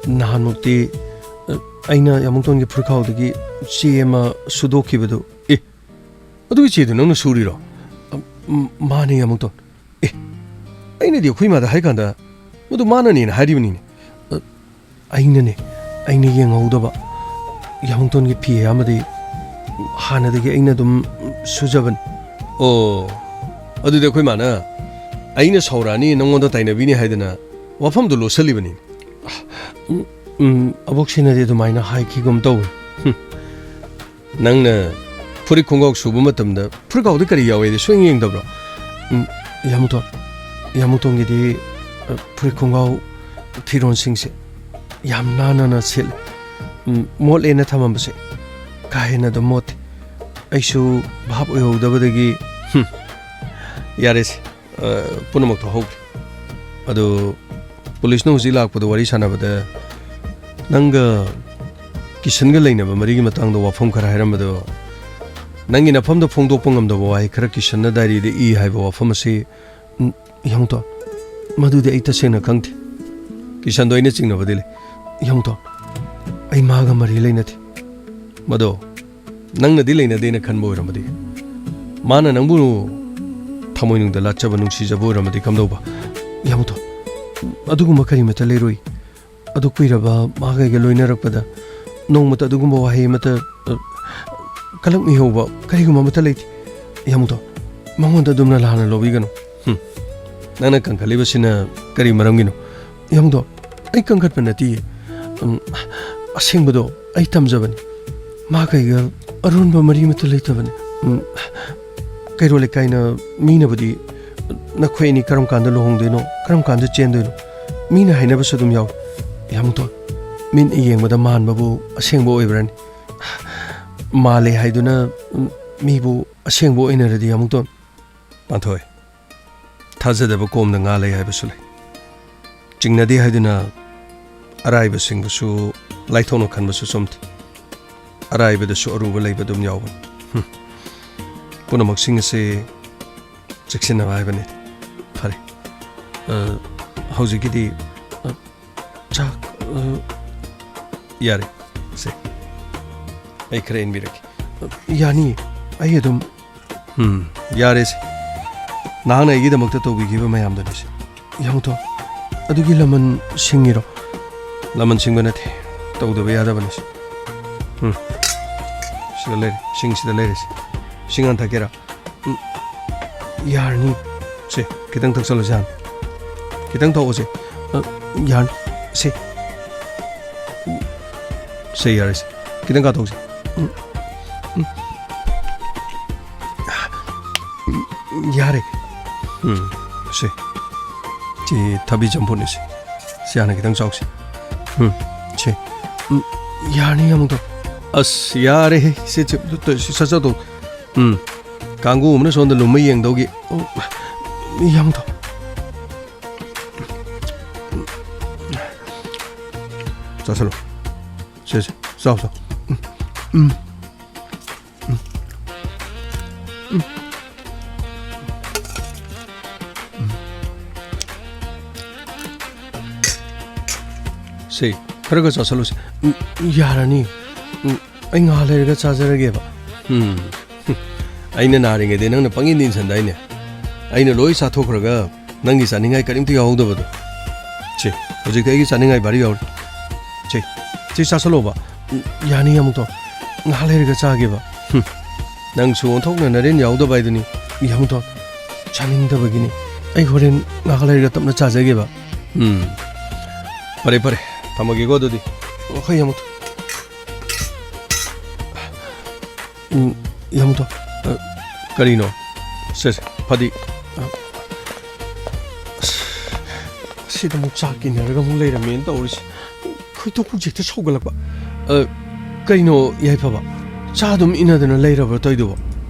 ꯅꯍꯥꯟꯃꯨꯛꯇꯤ, ꯑ, ꯑꯩꯅ ꯌꯥꯃꯨꯇꯣꯟꯒꯤ ꯐꯨꯔꯤꯠꯈꯥꯎꯗꯒꯤ ꯆꯦ ꯑꯃ ꯁꯨꯗꯣꯛꯈꯤꯕꯗꯨ꯫ ꯑꯦ, ꯑꯗꯨꯒꯤ ꯆꯦꯗꯨ ꯅꯪꯅ ꯁꯨꯔꯤꯔꯣ? ꯑ, ꯎꯝ, ꯃꯥꯅꯦ ꯌꯥꯃꯨꯇꯣꯟ꯫ ꯑꯦ, ꯑꯩꯅꯗꯤ ꯑꯩꯈꯣꯏ ꯏꯃꯥꯗ ꯍꯥꯏꯀꯥꯟꯗ ꯃꯗꯨ ꯃꯥꯅꯅꯦꯅ ꯍꯥꯏꯔꯤꯕꯅꯤꯅꯦ꯫ ꯑ, ꯑꯩꯅꯅꯦ, ꯑꯩꯅ ꯌꯦꯡꯍꯧꯗꯕ꯫ ꯌꯥꯃꯨꯇꯣꯟꯒꯤ ꯐꯤ ꯑꯌꯥꯝꯕꯗꯤ ꯍꯥꯟꯅꯗꯒꯤ ꯑꯩꯅ ꯑꯗꯨꯝ ꯁꯨꯖꯕꯅꯤ꯫ ꯑꯣ, ꯑꯗꯨꯗꯤ ꯑꯩꯈꯣꯏ ꯃꯥꯅ ꯑꯩꯅ ꯁꯥꯎꯔꯛꯑꯅꯤ, ꯅꯪꯉꯣꯟꯗ ꯇꯥꯏꯅꯕꯤꯅꯤ ꯍꯥꯏꯗꯅ ꯋꯥꯐꯝꯗꯣ ꯂꯣꯠꯁꯜꯂꯤꯕꯅꯤ꯫ ꯎꯝ, ꯎꯝ, ꯑꯕꯣꯛꯁꯤꯅꯗꯤ ꯑꯗꯨꯃꯥꯏꯅ ꯍꯥꯏꯈꯤꯒꯨꯝ ꯇꯧꯋꯤ꯫ ꯍꯨꯝ꯫ ꯅꯪꯅ ꯐꯨꯔꯤꯠ ꯈꯣꯡꯒ꯭ꯔꯥꯎ ꯁꯨꯕ ꯃꯇꯝꯗ ꯐꯨꯔꯤꯠꯈꯥꯎꯗ ꯀꯔꯤ ꯌꯥꯎꯋꯦꯗꯤ ꯁꯨꯡꯌꯦꯡ ꯌꯦꯡꯗꯕ꯭ꯔꯣ? ꯎꯝ, ꯏꯌꯥꯝꯕꯇꯣꯟ, ꯏꯌꯥꯝꯕꯇꯣꯟꯒꯤꯗꯤ, ꯑ, ꯐꯨꯔꯤꯠ ꯈꯣꯡꯒ꯭ꯔꯥꯎ ꯐꯤꯔꯣꯟꯁꯤꯡꯁꯦ ꯌꯥꯝ ꯅꯥꯟꯅ ꯁꯦꯠꯂꯤ꯫ ꯎꯝ, ꯃꯣꯠꯂꯦꯅ ꯊꯝꯃꯝꯕꯁꯦ ꯀꯥ ꯍꯦꯟꯅ ꯑꯗꯨꯝ ꯃꯣꯠꯇꯦ꯫ ꯑꯩꯁꯨ ꯚꯥꯞ ꯑꯣꯏꯍꯧꯗꯕꯗꯒꯤ, ꯍꯨꯝ, ꯌꯥꯔꯦꯁꯦ, ꯑ, ꯄꯨꯝꯅꯃꯛ ꯊꯣꯛꯍꯧꯈ꯭ꯔꯦ꯫ ꯑꯗꯨ ꯄꯨꯂꯤꯁꯅ ꯍꯧꯖꯤꯛ ꯂꯥꯛꯄꯗ ꯋꯥꯔꯤ ꯁꯥꯟꯅꯕꯗ ꯅꯪꯒ ꯀꯤꯁꯟꯒ ꯂꯩꯅꯕ ꯃꯔꯤꯒꯤ ꯃꯇꯥꯡꯗ ꯋꯥꯐꯝ ꯈꯔ ꯍꯥꯏꯔꯝꯕꯗꯣ, ꯅꯪꯒꯤ ꯅꯐꯝꯗ ꯐꯣꯡꯗꯣꯛꯄ ꯉꯝꯗꯕ ꯋꯥꯍꯩ ꯈꯔ ꯀꯤꯁꯟꯅ ꯗꯥꯏꯔꯤꯗ ꯏ ꯍꯥꯏꯕ ꯋꯥꯐꯝ ꯑꯁꯤ, ꯎꯝ, ꯏꯌꯥꯝꯕꯇꯣꯟ, ꯃꯗꯨꯗꯤ ꯑꯩ ꯇꯁꯦꯡꯅ ꯈꯪꯗꯦ꯫ ꯀꯤꯁꯟꯗꯣ ꯑꯩꯅ ꯆꯤꯡꯅꯕꯗꯤ ꯂꯩ꯫ ꯏꯌꯥꯝꯕꯇꯣꯟ, ꯑꯩ ꯃꯥꯒ ꯃꯔꯤ ꯂꯩꯅꯗꯦ꯫ ꯃꯗꯣ ꯅꯪꯅꯗꯤ ꯂꯩꯅꯗꯦꯅ ꯈꯟꯕ ꯑꯣꯏꯔꯝꯃꯗꯤ, ꯃꯥꯅ ꯅꯪꯕꯨ ꯊꯃꯣꯏꯅꯨꯡꯗ ꯂꯥꯠꯆꯕ, ꯅꯨꯡꯁꯤꯖꯕ ꯑꯣꯏꯔꯝꯃꯗꯤ ꯀꯝꯗꯧꯕ? ꯏꯌꯥꯝꯕꯇꯣꯟ, ꯑꯗꯨꯒꯨꯝꯕ ꯀꯔꯤꯃꯠꯇ ꯂꯩꯔꯣꯏ꯫ ꯑꯗꯨ ꯀꯨꯏꯔꯕ ꯃꯥꯒ ꯑꯩꯒ ꯂꯣꯏꯅꯔꯛꯄꯗ ꯅꯣꯡꯃꯇ ꯑꯗꯨꯒꯨꯝꯕ ꯋꯥꯍꯩ ꯑꯃꯠꯇ, ꯑ, ꯀꯜꯂꯛꯃꯤꯍꯧꯕ ꯀꯔꯤꯒꯨꯝꯕ ꯑꯃꯠꯇ ꯂꯩꯇꯦ꯫ ꯏꯌꯥꯝꯕꯇꯣꯟ, ꯃꯉꯣꯟꯗ ꯑꯗꯨꯝꯅ ꯂꯥꯟꯅ ꯂꯧꯕꯤꯒꯅꯨ꯫ ꯍꯨꯝ꯫ ꯅꯪꯅ ꯀꯟꯈꯠꯂꯤꯕꯁꯤꯅ ꯀꯔꯤ ꯃꯔꯝꯒꯤꯅꯣ? ꯏꯌꯥꯝꯕꯇꯣꯟ, ꯑꯩ ꯀꯟꯈꯠꯄ ꯅꯠꯇꯤꯌꯦ꯫ ꯎꯝ, ꯑꯁꯦꯡꯕꯗꯣ ꯑꯩ ꯇꯝꯖꯕꯅꯤ꯫ ꯃꯥꯒ ꯑꯩꯒ ꯑꯔꯣꯟꯕ ꯃꯔꯤ ꯑꯃꯠꯇ ꯂꯩꯇꯕꯅꯤ꯫ ꯎꯝ, ꯀꯩꯔꯣꯜ ꯂꯩꯀꯥꯏꯅ ꯃꯤꯅꯕꯨꯗꯤ "ꯅꯈꯣꯏ ꯑꯅꯤ ꯀꯔꯝ ꯀꯥꯟꯗ ꯂꯨꯍꯣꯡꯗꯣꯏꯅꯣ? ꯀꯔꯝ ꯀꯥꯟꯗ ꯆꯦꯟꯗꯣꯏꯅꯣ?" ꯃꯤꯅ ꯍꯥꯏꯅꯕꯁꯨ ꯑꯗꯨꯝ ꯌꯥꯎꯏ꯫ ꯏꯌꯥꯝꯕꯇꯣꯟ, ꯃꯤꯠꯅ ꯌꯦꯡꯕꯗ ꯃꯥꯟꯕꯕꯨ ꯑꯁꯦꯡꯕ ꯑꯣꯏꯕ꯭ꯔꯅꯤ? ꯃꯥꯜꯂꯦ ꯍꯥꯏꯗꯨꯅ, ꯎꯝ, ꯃꯤꯕꯨ ꯑꯁꯦꯡꯕ ꯑꯣꯏꯅꯔꯗꯤ, ꯏꯌꯥꯝꯕꯇꯣꯟ꯫ ꯄꯥꯟꯊꯣꯏ, ꯊꯥꯖꯗꯕ ꯀꯣꯝꯗ ꯉꯥ ꯂꯩ ꯍꯥꯏꯕꯁꯨ ꯂꯩ꯫ ꯆꯤꯡꯅꯗꯦ ꯍꯥꯏꯗꯨꯅ ꯑꯔꯥꯏꯕꯁꯤꯡꯕꯨꯁꯨ ꯂꯥꯏꯊꯣꯛꯅ ꯈꯟꯕꯁꯨ ꯆꯨꯝꯗꯦ꯫ ꯑꯔꯥꯏꯕꯗꯁꯨ ꯑꯔꯨꯕ ꯂꯩꯕ ꯑꯗꯨꯝ ꯌꯥꯎꯕꯅꯤ꯫ ꯍꯨꯝ꯫ ꯄꯨꯝꯅꯃꯛꯁꯤꯡ ꯑꯁꯤ ꯆꯦꯛꯁꯤꯟꯅꯕ ꯍꯥꯏꯕꯅꯤ꯫ ꯐꯔꯦ꯫ ꯑ, ꯍꯧꯖꯤꯛꯀꯤꯗꯤ, ꯑ, ꯆꯥꯛ, ꯑ, ꯌꯥꯔꯦ꯫ ꯁꯦ꯫ ꯑꯩ ꯈꯔ ꯏꯟꯕꯤꯔꯛꯀꯦ꯫ ꯑ, ꯌꯥꯅꯤꯌꯦ꯫ ꯑꯩ ꯑꯗꯨꯝ ꯎꯝ, ꯌꯥꯔꯦꯁꯦ꯫ ꯅꯍꯥꯛꯅ ꯑꯩꯒꯤꯗꯃꯛꯇ ꯇꯧꯕꯤꯈꯤꯕ ꯃꯌꯥꯝꯗꯨꯅꯤꯁꯦ꯫ ꯏꯌꯥꯝꯕꯇꯣꯟ, ꯑꯗꯨꯒꯤ ꯂꯃꯟ ꯁꯤꯡꯉꯤꯔꯣ? ꯂꯃꯟ ꯁꯤꯡꯕ ꯅꯠꯇꯦ꯫ ꯇꯧꯗꯕ ꯌꯥꯗꯕꯅꯤꯁꯦ꯫ ꯎꯝ꯫ ꯁꯤꯗ ꯂꯩꯔꯦ꯫ ꯁꯤꯡꯁꯤꯗ ꯂꯩꯔꯦꯁꯦ꯫ ꯁꯤꯡ ꯍꯥꯟꯅ ꯊꯛꯀꯦꯔꯥ? ꯎꯝ꯫ ꯌꯥꯔꯅꯤ꯫ ꯁꯦ, ꯈꯤꯇꯪ ꯊꯛꯆꯜꯂꯨꯁꯦ ꯍꯥꯟꯅ꯫ ꯈꯤꯇꯪ ꯊꯛꯑꯣꯁꯦ꯫ ꯑ, ꯌꯥꯔꯅꯤ꯫ ꯁꯦ꯫ ꯁꯦ, ꯌꯥꯔꯦꯁꯦ꯫ ꯈꯤꯇꯪ ꯀꯥꯊꯣꯛꯁꯦ꯫ ꯎꯝ꯫ ꯎꯝ꯫ ꯌꯥꯔꯦ꯫ ꯎꯝ, ꯁꯤ꯫ ꯁꯤ ꯊꯕꯤ ꯆꯝꯐꯨꯠꯅꯤ ꯁꯤ꯫ ꯁꯤ ꯍꯥꯟꯅ ꯈꯤꯇꯪ ꯆꯥꯎꯁꯤ꯫ ꯎꯝ, ꯁꯤ꯫ ꯎꯝ, ꯌꯥꯔꯅꯤ, ꯌꯥꯝꯗꯣ꯫ ꯑꯁ, ꯌꯥꯔꯦꯍꯦ꯫ ꯁꯤ ꯆꯤꯞ-, ꯁꯤ ꯁꯠ ꯆꯠꯇꯧ꯫ ꯎꯝ, ꯀꯥꯡꯒꯨ ꯑꯃꯅ ꯁꯣꯝꯗ ꯂꯨꯝꯃ ꯌꯦꯡꯗꯧꯒꯤ꯫ ꯎꯝ, ꯌꯥꯝꯗꯣ꯫ ꯆꯥꯁꯜꯂꯣ꯫ ꯁꯦ, ꯁꯦ, ꯆꯥꯎ, ꯆꯥꯎ꯫ ꯎꯝ, ꯎꯝ, ꯎꯝ, ꯎꯝ, ꯎꯝ꯫ ꯁꯦ, ꯈꯔ ꯈꯔ ꯆꯥꯁꯜꯂꯨꯁꯦ꯫ ꯎꯝ, ꯌꯥꯔꯅꯤ꯫ ꯎꯝ, ꯑꯩ ꯉꯥꯏꯍꯥꯛ ꯂꯩꯔꯒ ꯆꯥꯖꯔꯒꯦꯕ꯫ ꯎꯝ꯫ ꯑꯩꯅ ꯅꯥꯔꯤꯉꯩꯗ ꯅꯪꯅ ꯄꯪꯏꯟ ꯏꯟꯁꯟꯗꯥꯏꯅꯦ꯫ ꯑꯩꯅ ꯂꯣꯏ ꯆꯥꯊꯣꯛꯈ꯭ꯔꯒ ꯅꯪꯒꯤ ꯆꯥꯅꯤꯡꯉꯥꯏ ꯀꯔꯤꯝꯇ ꯌꯥꯎꯍꯧꯗꯕꯗꯣ꯫ ꯁꯦ, ꯍꯧꯖꯤꯛꯇꯤ ꯑꯩꯒꯤ ꯆꯥꯅꯤꯡꯉꯥꯏ ꯚꯥꯔꯤ ꯌꯥꯎꯔꯤ꯫ ꯁꯦ, ꯁꯤ ꯆꯥꯁꯜꯂꯣꯕ꯫ ꯎꯝ, ꯌꯥꯅꯤ, ꯌꯥꯝꯇꯣꯟ꯫ ꯉꯥꯏꯍꯥꯛ ꯂꯩꯔꯒ ꯆꯥꯒꯦꯕ꯫ ꯍꯨꯝ, ꯅꯪꯁꯨ ꯑꯣꯟꯊꯣꯛꯅ ꯅꯔꯦꯟ ꯌꯥꯎꯗꯕ ꯍꯥꯏꯗꯨꯅꯤ, ꯌꯥꯝꯇꯣꯟ꯫ ꯆꯥꯅꯤꯡꯗꯕꯒꯤꯅꯤ꯫ ꯑꯩ ꯍꯣꯔꯦꯟ ꯉꯥꯏꯍꯥꯛ ꯂꯩꯔꯒ ꯇꯞꯅ ꯆꯥꯖꯒꯦꯕ꯫ ꯎꯝ, ꯐꯔꯦ, ꯐꯔꯦ꯫ ꯊꯝꯃꯒꯦꯀꯣ ꯑꯗꯨꯗꯤ꯫ ꯍꯣꯏ, ꯌꯥꯝꯇꯣꯟ꯫ ꯎꯝ, ꯌꯥꯝꯇꯣꯟ, ꯑ, ꯀꯔꯤꯅꯣ? ꯁꯦ, ꯁꯦ, ꯐꯗꯤ-, ꯑ, ꯑꯁ, ꯑꯁꯤꯗ ꯑꯃꯨꯛ ꯆꯥꯛ ꯏꯟꯅꯔꯒ ꯑꯃꯨꯛ ꯂꯩꯔꯝꯃꯦꯅ ꯇꯧꯔꯤꯁꯦ꯫ ꯈꯣꯏꯗꯧ ꯍꯧꯖꯤꯛꯇ ꯁꯧꯒꯠꯂꯛꯄ꯫ ꯑ, ꯀꯩꯅꯣ ꯌꯥꯏꯐꯕ? ꯆꯥ ꯑꯗꯨꯝ ꯏꯟꯅꯗꯅ ꯂꯩꯔꯕ꯭ꯔꯥ ꯇꯧꯔꯤꯗꯨꯕꯣ?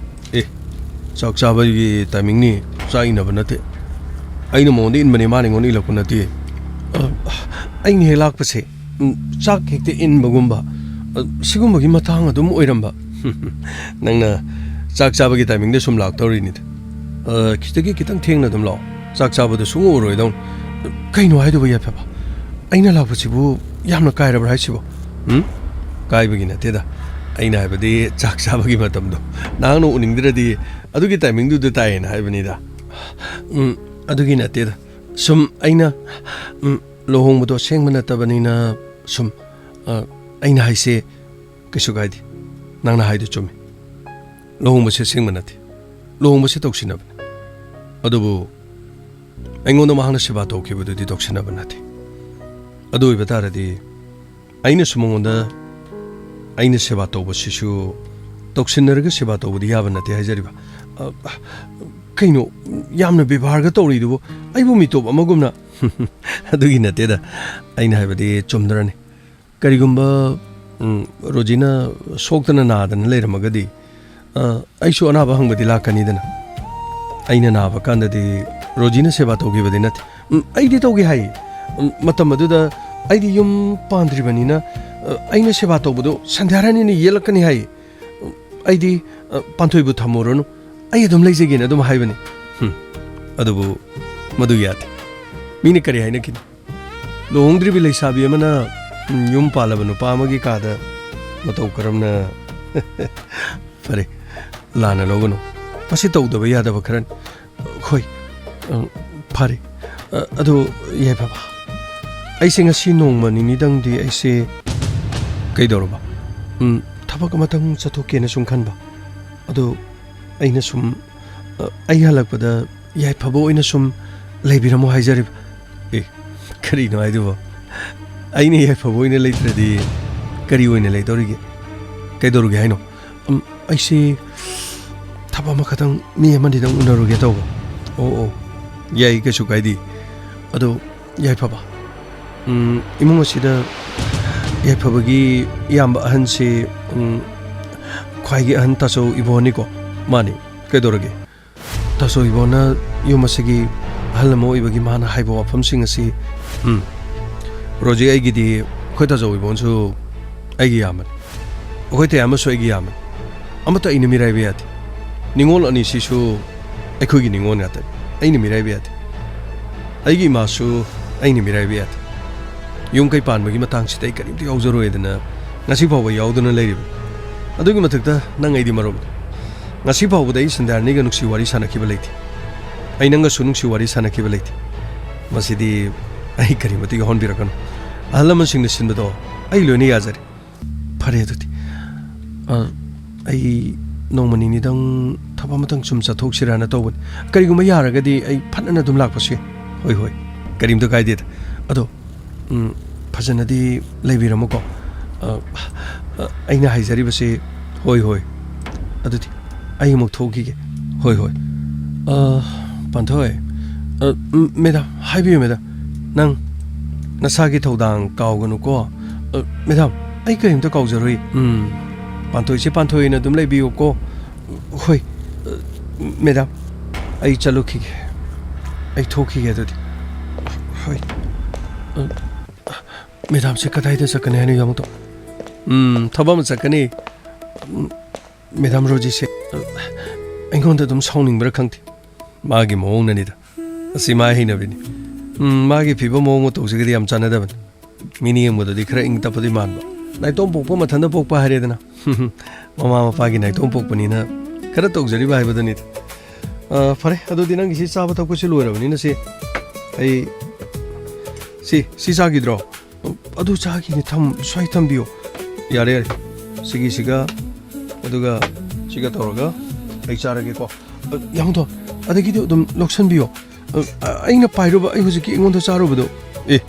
ꯑꯦ, ꯆꯥꯛ ꯆꯥꯕꯒꯤ timingꯅꯤ, ꯆꯥꯛ ꯏꯟꯅꯕ ꯅꯠꯇꯦ꯫ ꯑꯩꯅ ꯃꯉꯣꯟꯗ ꯏꯟꯕꯅꯦ, ꯃꯥꯅ ꯑꯩꯉꯣꯟꯗ ꯏꯜꯂꯛꯄ ꯅꯠꯇꯦ꯫ ꯑ, ꯑꯩꯅ ꯍꯦꯛ ꯂꯥꯛꯄꯁꯦ, ꯎꯝ, ꯆꯥꯛ ꯍꯦꯛꯇ ꯏꯟꯕꯒꯨꯝꯕ, ꯑ, ꯁꯤꯒꯨꯝꯕꯒꯤ ꯃꯇꯥꯡ ꯑꯗꯨꯝ ꯑꯣꯏꯔꯝꯕ꯫ ꯅꯪꯅ ꯆꯥꯛ ꯆꯥꯕꯒꯤ timingꯗ ꯁꯨꯝ ꯂꯥꯛꯇꯧꯔꯤꯅꯤꯗ꯫ ꯑ, ꯈꯤꯇꯒꯤ ꯈꯤꯇꯪ ꯊꯦꯡꯅ ꯑꯗꯨꯝ ꯂꯥꯛꯑꯣ꯫ ꯆꯥꯛ ꯆꯥꯕꯗ ꯁꯨꯡꯎ ꯎꯔꯣꯏꯗꯧꯅꯤ꯫ ꯀꯩꯅꯣ ꯍꯥꯏꯗꯨꯕꯨ ꯌꯥꯏꯐꯕ? ꯑꯩꯅ ꯂꯥꯛꯄꯁꯤꯕꯨ ꯌꯥꯝꯅ ꯀꯥꯏꯔꯕ꯭ꯔꯥ ꯍꯥꯏꯁꯤꯕꯣ? ꯎꯝ? ꯀꯥꯏꯕꯒꯤ ꯅꯠꯇꯦꯗ꯫ ꯑꯩꯅ ꯍꯥꯏꯕꯗꯤ ꯆꯥꯛ ꯆꯥꯕꯒꯤ ꯃꯇꯝꯗꯣ꯫ ꯅꯍꯥꯛꯅ ꯎꯅꯤꯡꯗ꯭ꯔꯗꯤ ꯑꯗꯨꯒꯤ timingꯗꯨꯗ ꯇꯥꯏꯌꯦꯅ ꯍꯥꯏꯕꯅꯤꯗ꯫ ꯎꯝ, ꯑꯗꯨꯒꯤ ꯅꯠꯇꯦꯗ꯫ ꯁꯨꯝ ꯑꯩꯅ, ꯎꯝ, ꯂꯨꯍꯣꯡꯕꯗꯣ ꯑꯁꯦꯡꯕ ꯅꯠꯇꯕꯅꯤꯅ ꯁꯨꯝ, ꯑ, ꯑꯩꯅ ꯍꯥꯏꯁꯦ ꯀꯩꯁꯨ ꯀꯥꯏꯗꯦ꯫ ꯅꯪꯅ ꯍꯥꯏꯗꯣ ꯆꯨꯝꯃꯤ꯫ ꯂꯨꯍꯣꯡꯕꯁꯦ ꯑꯁꯦꯡꯕ ꯅꯠꯇꯦ꯫ ꯂꯨꯍꯣꯡꯕꯁꯦ ꯇꯧꯁꯤꯟꯅꯕꯅꯤ꯫ ꯑꯗꯨꯕꯨ ꯑꯩꯉꯣꯟꯗ ꯃꯍꯥꯛꯅ ꯁꯦꯕꯥ ꯇꯧꯈꯤꯕꯗꯨꯗꯤ ꯇꯧꯁꯤꯟꯅꯕ ꯅꯠꯇꯦ꯫ ꯑꯗꯨ ꯑꯣꯏꯕ ꯇꯥꯔꯗꯤ ꯑꯩꯅꯁꯨ ꯃꯉꯣꯟꯗ ꯑꯩꯅ ꯁꯦꯕꯥ ꯇꯧꯕꯁꯤꯁꯨ ꯇꯧꯁꯤꯟꯅꯔꯒ ꯁꯦꯕꯥ ꯇꯧꯕꯗꯤ ꯌꯥꯕ ꯅꯠꯇꯦ ꯍꯥꯏꯖꯔꯤꯕ꯫ ꯑ, ꯀꯩꯅꯣ, ꯌꯥꯝꯅ ꯕꯦꯕꯥꯔꯒ ꯇꯧꯔꯤꯗꯨꯕꯨ? ꯑꯩꯕꯨ ꯃꯤꯇꯣꯞ ꯑꯃꯒꯨꯝꯅ꯫ ꯑꯗꯨꯒꯤ ꯅꯠꯇꯦꯗ, ꯑꯩꯅ ꯍꯥꯏꯕꯗꯤ ꯆꯨꯝꯗ꯭ꯔꯅꯦ? ꯀꯔꯤꯒꯨꯝꯕ, ꯎꯝ, ꯔꯣꯖꯤꯅ ꯁꯣꯛꯇꯅ ꯅꯥꯗꯅ ꯂꯩꯔꯝꯃꯒꯗꯤ, ꯑ, ꯑꯩꯁꯨ ꯑꯅꯥꯕ ꯍꯪꯕꯗꯤ ꯂꯥꯛꯀꯅꯤꯗꯅ꯫ ꯑꯩꯅ ꯅꯥꯕ ꯀꯥꯟꯗꯗꯤ ꯔꯣꯖꯤꯅ ꯁꯦꯕꯥ ꯇꯧꯈꯤꯕꯗꯤ ꯅꯠꯇꯦ꯫ ꯎꯝ, ꯑꯩꯗꯤ ꯇꯧꯒꯦ ꯍꯥꯏꯌꯦ꯫ ꯎꯝ, ꯃꯇꯝ ꯑꯗꯨꯗ ꯑꯩꯗꯤ ꯌꯨꯝ ꯄꯥꯟꯗ꯭ꯔꯤꯕꯅꯤꯅ, ꯑ, ꯑꯩꯅ ꯁꯦꯕꯥ ꯇꯧꯕꯗꯣ ꯁꯟꯙ꯭ꯌꯥꯔꯥꯅꯤꯅ ꯌꯦꯠꯂꯛꯀꯅꯤ ꯍꯥꯏꯌꯦ꯫ ꯎꯝ, ꯑꯩꯗꯤ, ꯑ, ꯄꯥꯟꯊꯣꯏꯕꯨ ꯊꯝꯃꯨꯔꯅꯨ, ꯑꯩ ꯑꯗꯨꯝ ꯂꯩꯖꯒꯦꯅ ꯑꯗꯨꯝ ꯍꯥꯏꯕꯅꯤ꯫ ꯍꯨꯝ, ꯑꯗꯨꯕꯨ ꯃꯗꯨ ꯌꯥꯗꯦ꯫ ꯃꯤꯅ ꯀꯔꯤ ꯍꯥꯏꯅꯈꯤꯅꯤ? ꯂꯨꯍꯣꯡꯗ꯭ꯔꯤꯕꯤ ꯂꯩꯁꯥꯕꯤ ꯑꯃꯅ, ꯎꯝ, ꯌꯨꯝ ꯄꯥꯜꯂꯕ ꯅꯨꯄꯥ ꯑꯃꯒꯤ ꯀꯥꯗ ꯃꯇꯧ ꯀꯔꯝꯅ? ꯐꯔꯦ, ꯂꯥꯟꯅ ꯂꯧꯒꯅꯨ꯫ ꯃꯁꯤ ꯇꯧꯗꯕ ꯌꯥꯗꯕ ꯈꯔꯅꯤ꯫ ꯍꯣꯏ, ꯑ, ꯐꯔꯦ꯫ ꯑ, ꯑꯗꯨ ꯌꯥꯏꯐꯕ, ꯑꯩꯁꯦ ꯉꯁꯤ ꯅꯣꯡꯃ ꯅꯤꯅꯤꯗꯪꯗꯤ ꯑꯩꯁꯦ ꯀꯩꯗꯧꯔꯕ? ꯎꯝ, ꯊꯕꯛ ꯑꯃꯇꯪ ꯆꯠꯊꯣꯛꯀꯦꯅ ꯁꯨꯝ ꯈꯟꯕ꯫ ꯑꯗꯨ ꯑꯩꯅ ꯁꯨꯝ, ꯑ, ꯑꯩ ꯍꯜꯂꯛꯄꯗ ꯌꯥꯏꯐꯕ ꯑꯣꯏꯅ ꯁꯨꯝ ꯂꯩꯕꯤꯔꯝꯃꯣ ꯍꯥꯏꯖꯔꯤꯕ꯫ ꯑꯦ, ꯀꯔꯤꯅꯣ ꯍꯥꯏꯗꯨꯕꯣ? ꯑꯩꯅ ꯌꯥꯏꯐꯕ ꯑꯣꯏꯅ ꯂꯩꯇ꯭ꯔꯗꯤ ꯀꯔꯤ ꯑꯣꯏꯅ ꯂꯩꯗꯧꯔꯤꯒꯦ? ꯀꯩꯗꯧꯔꯨꯒꯦ ꯍꯥꯏꯅꯣ? ꯎꯝ, ꯑꯩꯁꯦ ꯊꯕꯛ ꯑꯃꯈꯛꯇꯪ, ꯃꯤ ꯑꯃꯅꯤꯗꯪ ꯎꯅꯔꯨꯒꯦ ꯇꯧꯕ꯫ ꯑꯣ, ꯑꯣ, ꯌꯥꯏ, ꯀꯩꯁꯨ ꯀꯥꯏꯗꯦ꯫ ꯑꯗꯣ ꯌꯥꯏꯐꯕ, ꯎꯝ, ꯏꯃꯨꯡ ꯑꯁꯤꯗ ꯌꯥꯏꯐꯕꯒꯤ ꯏꯌꯥꯝꯕ ꯑꯍꯟꯁꯦ, ꯎꯝ, ꯈ꯭ꯋꯥꯏꯒꯤ ꯑꯍꯟ ꯇꯥꯆꯧ ꯏꯕꯣꯅꯤꯀꯣ? ꯃꯥꯅꯤ꯫ ꯀꯩꯗꯧꯔꯒꯦ? ꯇꯥꯆꯧ ꯏꯕꯣꯅ ꯌꯨꯝ ꯑꯁꯤꯒꯤ ꯑꯍꯜ ꯑꯃ ꯑꯣꯏꯕꯒꯤ ꯃꯥꯅ ꯍꯥꯏꯕ ꯋꯥꯐꯝꯁꯤꯡ ꯑꯁꯤ, ꯎꯝ, ꯔꯣꯖꯤ, ꯑꯩꯒꯤꯗꯤ ꯑꯩꯈꯣꯏ ꯇꯥꯆꯧ ꯏꯕꯣꯟꯁꯨ ꯑꯩꯒꯤ ꯏꯌꯥꯝꯕꯅꯤ, ꯑꯩꯈꯣꯏ ꯇꯌꯥꯝꯕꯁꯨ ꯑꯩꯒꯤ ꯏꯌꯥꯝꯕꯅꯤ꯫ ꯑꯃꯠꯇ ꯑꯩꯅ ꯃꯤꯔꯥꯏꯕ ꯌꯥꯗꯦ꯫ ꯅꯤꯉꯣꯜ ꯑꯅꯤꯁꯤꯁꯨ ꯑꯩꯈꯣꯏꯒꯤ ꯅꯤꯉꯣꯜ ꯉꯥꯛꯇꯅꯤ꯫ ꯑꯩꯅ ꯃꯤꯔꯥꯏꯕ ꯌꯥꯗꯦ꯫ ꯑꯩꯒꯤ ꯏꯃꯥꯁꯨ ꯑꯩꯅ ꯃꯤꯔꯥꯏꯕ ꯌꯥꯗꯦ꯫ ꯌꯨꯝ ꯀꯩ ꯄꯥꯟꯕꯒꯤ ꯃꯇꯥꯡꯁꯤꯗ ꯑꯩ ꯀꯔꯤꯝꯇ ꯌꯥꯎꯖꯔꯣꯏꯗꯅ ꯉꯁꯤ ꯐꯥꯎꯕ ꯌꯥꯎꯗꯨꯅ ꯂꯩꯔꯤꯕꯅꯤ꯫ ꯑꯗꯨꯒꯤ ꯃꯊꯛꯇ ꯅꯪ ꯑꯩꯗꯤ ꯃꯔꯨꯞꯅꯤ꯫ ꯉꯁꯤ ꯐꯥꯎꯕꯗ ꯑꯩ ꯁꯟꯗ꯭ꯌꯥꯔꯥꯅꯤꯒ ꯅꯨꯡꯁꯤ ꯋꯥꯔꯤ ꯁꯥꯟꯅꯈꯤꯕ ꯂꯩꯇꯦ꯫ ꯑꯩ ꯅꯪꯒꯁꯨ ꯅꯨꯡꯁꯤ ꯋꯥꯔꯤ ꯁꯥꯟꯅꯈꯤꯕ ꯂꯩꯇꯦ꯫ ꯃꯁꯤꯗꯤ ꯑꯩ ꯀꯔꯤꯃꯇ ꯌꯥꯎꯍꯟꯕꯤꯔꯛꯀꯅꯨ꯫ ꯑꯍꯜ ꯂꯃꯟꯁꯤꯡꯅ ꯁꯤꯟꯕꯗꯣ ꯑꯩ ꯂꯣꯏꯅ ꯌꯥꯖꯔꯦ꯫ ꯐꯔꯦ ꯑꯗꯨꯗꯤ꯫ ꯑ, ꯑꯩ ꯅꯣꯡꯃ ꯅꯤꯅꯤꯗꯪ ꯊꯕꯛ ꯑꯃꯇꯪ ꯁꯨꯝ ꯆꯠꯊꯣꯛꯁꯤꯔꯥꯅ ꯇꯧꯕꯅꯤ꯫ ꯀꯔꯤꯒꯨꯝꯕ ꯌꯥꯔꯒꯗꯤ ꯑꯩ ꯐꯠꯅꯅ ꯑꯗꯨꯝ ꯂꯥꯛꯄꯁꯨ ꯌꯥꯏ꯫ ꯍꯣꯏ, ꯍꯣꯏ꯫ ꯀꯔꯤꯝꯇ ꯀꯥꯏꯗꯦꯗ꯫ ꯑꯗꯣ, ꯎꯝ, ꯐꯖꯅꯗꯤ ꯂꯩꯕꯤꯔꯝꯃꯨꯀꯣ꯫ ꯑ, ꯑ, ꯑꯩꯅ ꯍꯥꯏꯖꯔꯤꯕꯁꯤ, ꯍꯣꯏ, ꯍꯣꯏ꯫ ꯑꯗꯨꯗꯤ ꯑꯩ ꯑꯃꯨꯛ ꯊꯣꯛꯈꯤꯒꯦ꯫ ꯍꯣꯏ, ꯍꯣꯏ꯫ ꯑ, ꯄꯥꯟꯊꯣꯏ꯫ ꯑ, ꯎꯝ, ꯃꯦꯗꯥꯝ, ꯍꯥꯏꯕꯤꯌꯨ, ꯃꯦꯗꯥꯝ꯫ ꯅꯪ ꯅꯁꯥꯒꯤ ꯊꯧꯗꯥꯡ ꯀꯥꯎꯒꯅꯨꯀꯣ꯫ ꯑ, ꯃꯦꯗꯥꯝ, ꯑꯩ ꯀꯔꯤꯝꯇ ꯀꯥꯎꯖꯔꯣꯏ꯫ ꯎꯝ, ꯄꯥꯟꯊꯣꯏꯁꯦ ꯄꯥꯟꯊꯣꯏ ꯑꯣꯏꯅ ꯑꯗꯨꯝ ꯂꯩꯕꯤꯌꯨꯀꯣ꯫ ꯍꯣꯏ, ꯑ, ꯃꯦꯗꯥꯝ, ꯑꯩ ꯆꯠꯂꯨꯈꯤꯒꯦ꯫ ꯑꯩ ꯊꯣꯛꯈꯤꯒꯦ ꯑꯗꯨꯗꯤ꯫ ꯍꯣꯏ꯫ ꯑ, ꯃꯦꯗꯥꯝꯁꯦ ꯀꯗꯥꯏꯗ ꯆꯠꯀꯅꯤ ꯍꯥꯏꯅꯣ, ꯌꯥꯝꯇꯣ? ꯎꯝ, ꯊꯕꯛ ꯑꯃ ꯆꯠꯀꯅꯤ꯫ ꯎꯝ, ꯃꯦꯗꯥꯝ ꯔꯣꯖꯤꯁꯦ, ꯑ, ꯑꯩꯉꯣꯟꯗ ꯑꯗꯨꯝ ꯁꯥꯎꯅꯤꯡꯕ꯭ꯔꯥ ꯈꯪꯗꯦ꯫ ꯃꯥꯒꯤ ꯃꯑꯣꯡꯅꯅꯤꯗ꯫ ꯑꯁꯤ ꯃꯥ ꯍꯩꯅꯕꯤꯅꯤ꯫ ꯎꯝ, ꯃꯥꯒꯤ ꯐꯤꯕꯝ ꯃꯑꯣꯡ ꯃꯇꯧꯁꯤꯒꯗꯤ ꯌꯥꯝ ꯆꯥꯟꯅꯗꯕꯅꯤ꯫ ꯃꯤꯅ ꯌꯦꯡꯕꯗꯗꯤ ꯈꯔ ꯏꯪ ꯇꯞꯄꯗꯤ ꯃꯥꯟꯕ꯫ ꯅꯥꯏꯇꯣꯝ ꯄꯣꯛꯄ ꯃꯊꯟꯇ ꯄꯣꯛꯄ ꯍꯥꯏꯔꯦꯗꯅ꯫ ꯃꯃꯥ ꯃꯄꯥꯒꯤ ꯅꯥꯏꯇꯣꯝ ꯄꯣꯛꯄꯅꯤꯅ ꯈꯔ ꯇꯧꯖꯔꯤꯕ ꯍꯥꯏꯕꯗꯨꯅꯤꯗ꯫ ꯑ, ꯐꯔꯦ, ꯑꯗꯨꯗꯤ ꯅꯪꯒꯤ ꯁꯤ ꯆꯥꯕ ꯊꯛꯄꯁꯤ ꯂꯣꯏꯔꯕꯅꯤꯅ ꯁꯤ ꯑꯩ, ꯁꯤ, ꯁꯤ ꯆꯥꯈꯤꯗ꯭ꯔꯣ? ꯑꯗꯨ ꯆꯥꯈꯤꯅꯦ, ꯊꯝ-, ꯁ꯭ꯋꯥꯏ ꯊꯝꯕꯤꯌꯣ꯫ ꯌꯥꯔꯦ, ꯌꯥꯔꯦ꯫ ꯁꯤꯒꯤꯁꯤꯒ, ꯑꯗꯨꯒ ꯁꯤꯒ ꯇꯧꯔꯒ ꯑꯩ ꯆꯥꯔꯒꯦꯀꯣ꯫ ꯑ, ꯌꯥꯝꯗꯣ, ꯑꯗꯒꯤꯗꯤ ꯑꯗꯨꯝ ꯂꯧꯁꯟꯕꯤꯌꯣ꯫ ꯑ, ꯑ, ꯑꯩꯅ ꯄꯥꯏꯔꯨꯕ, ꯑꯩ ꯍꯧꯖꯤꯛꯀꯤ ꯑꯩꯉꯣꯟꯗ ꯆꯥꯔꯨꯕꯗꯣ꯫ ꯑꯦ,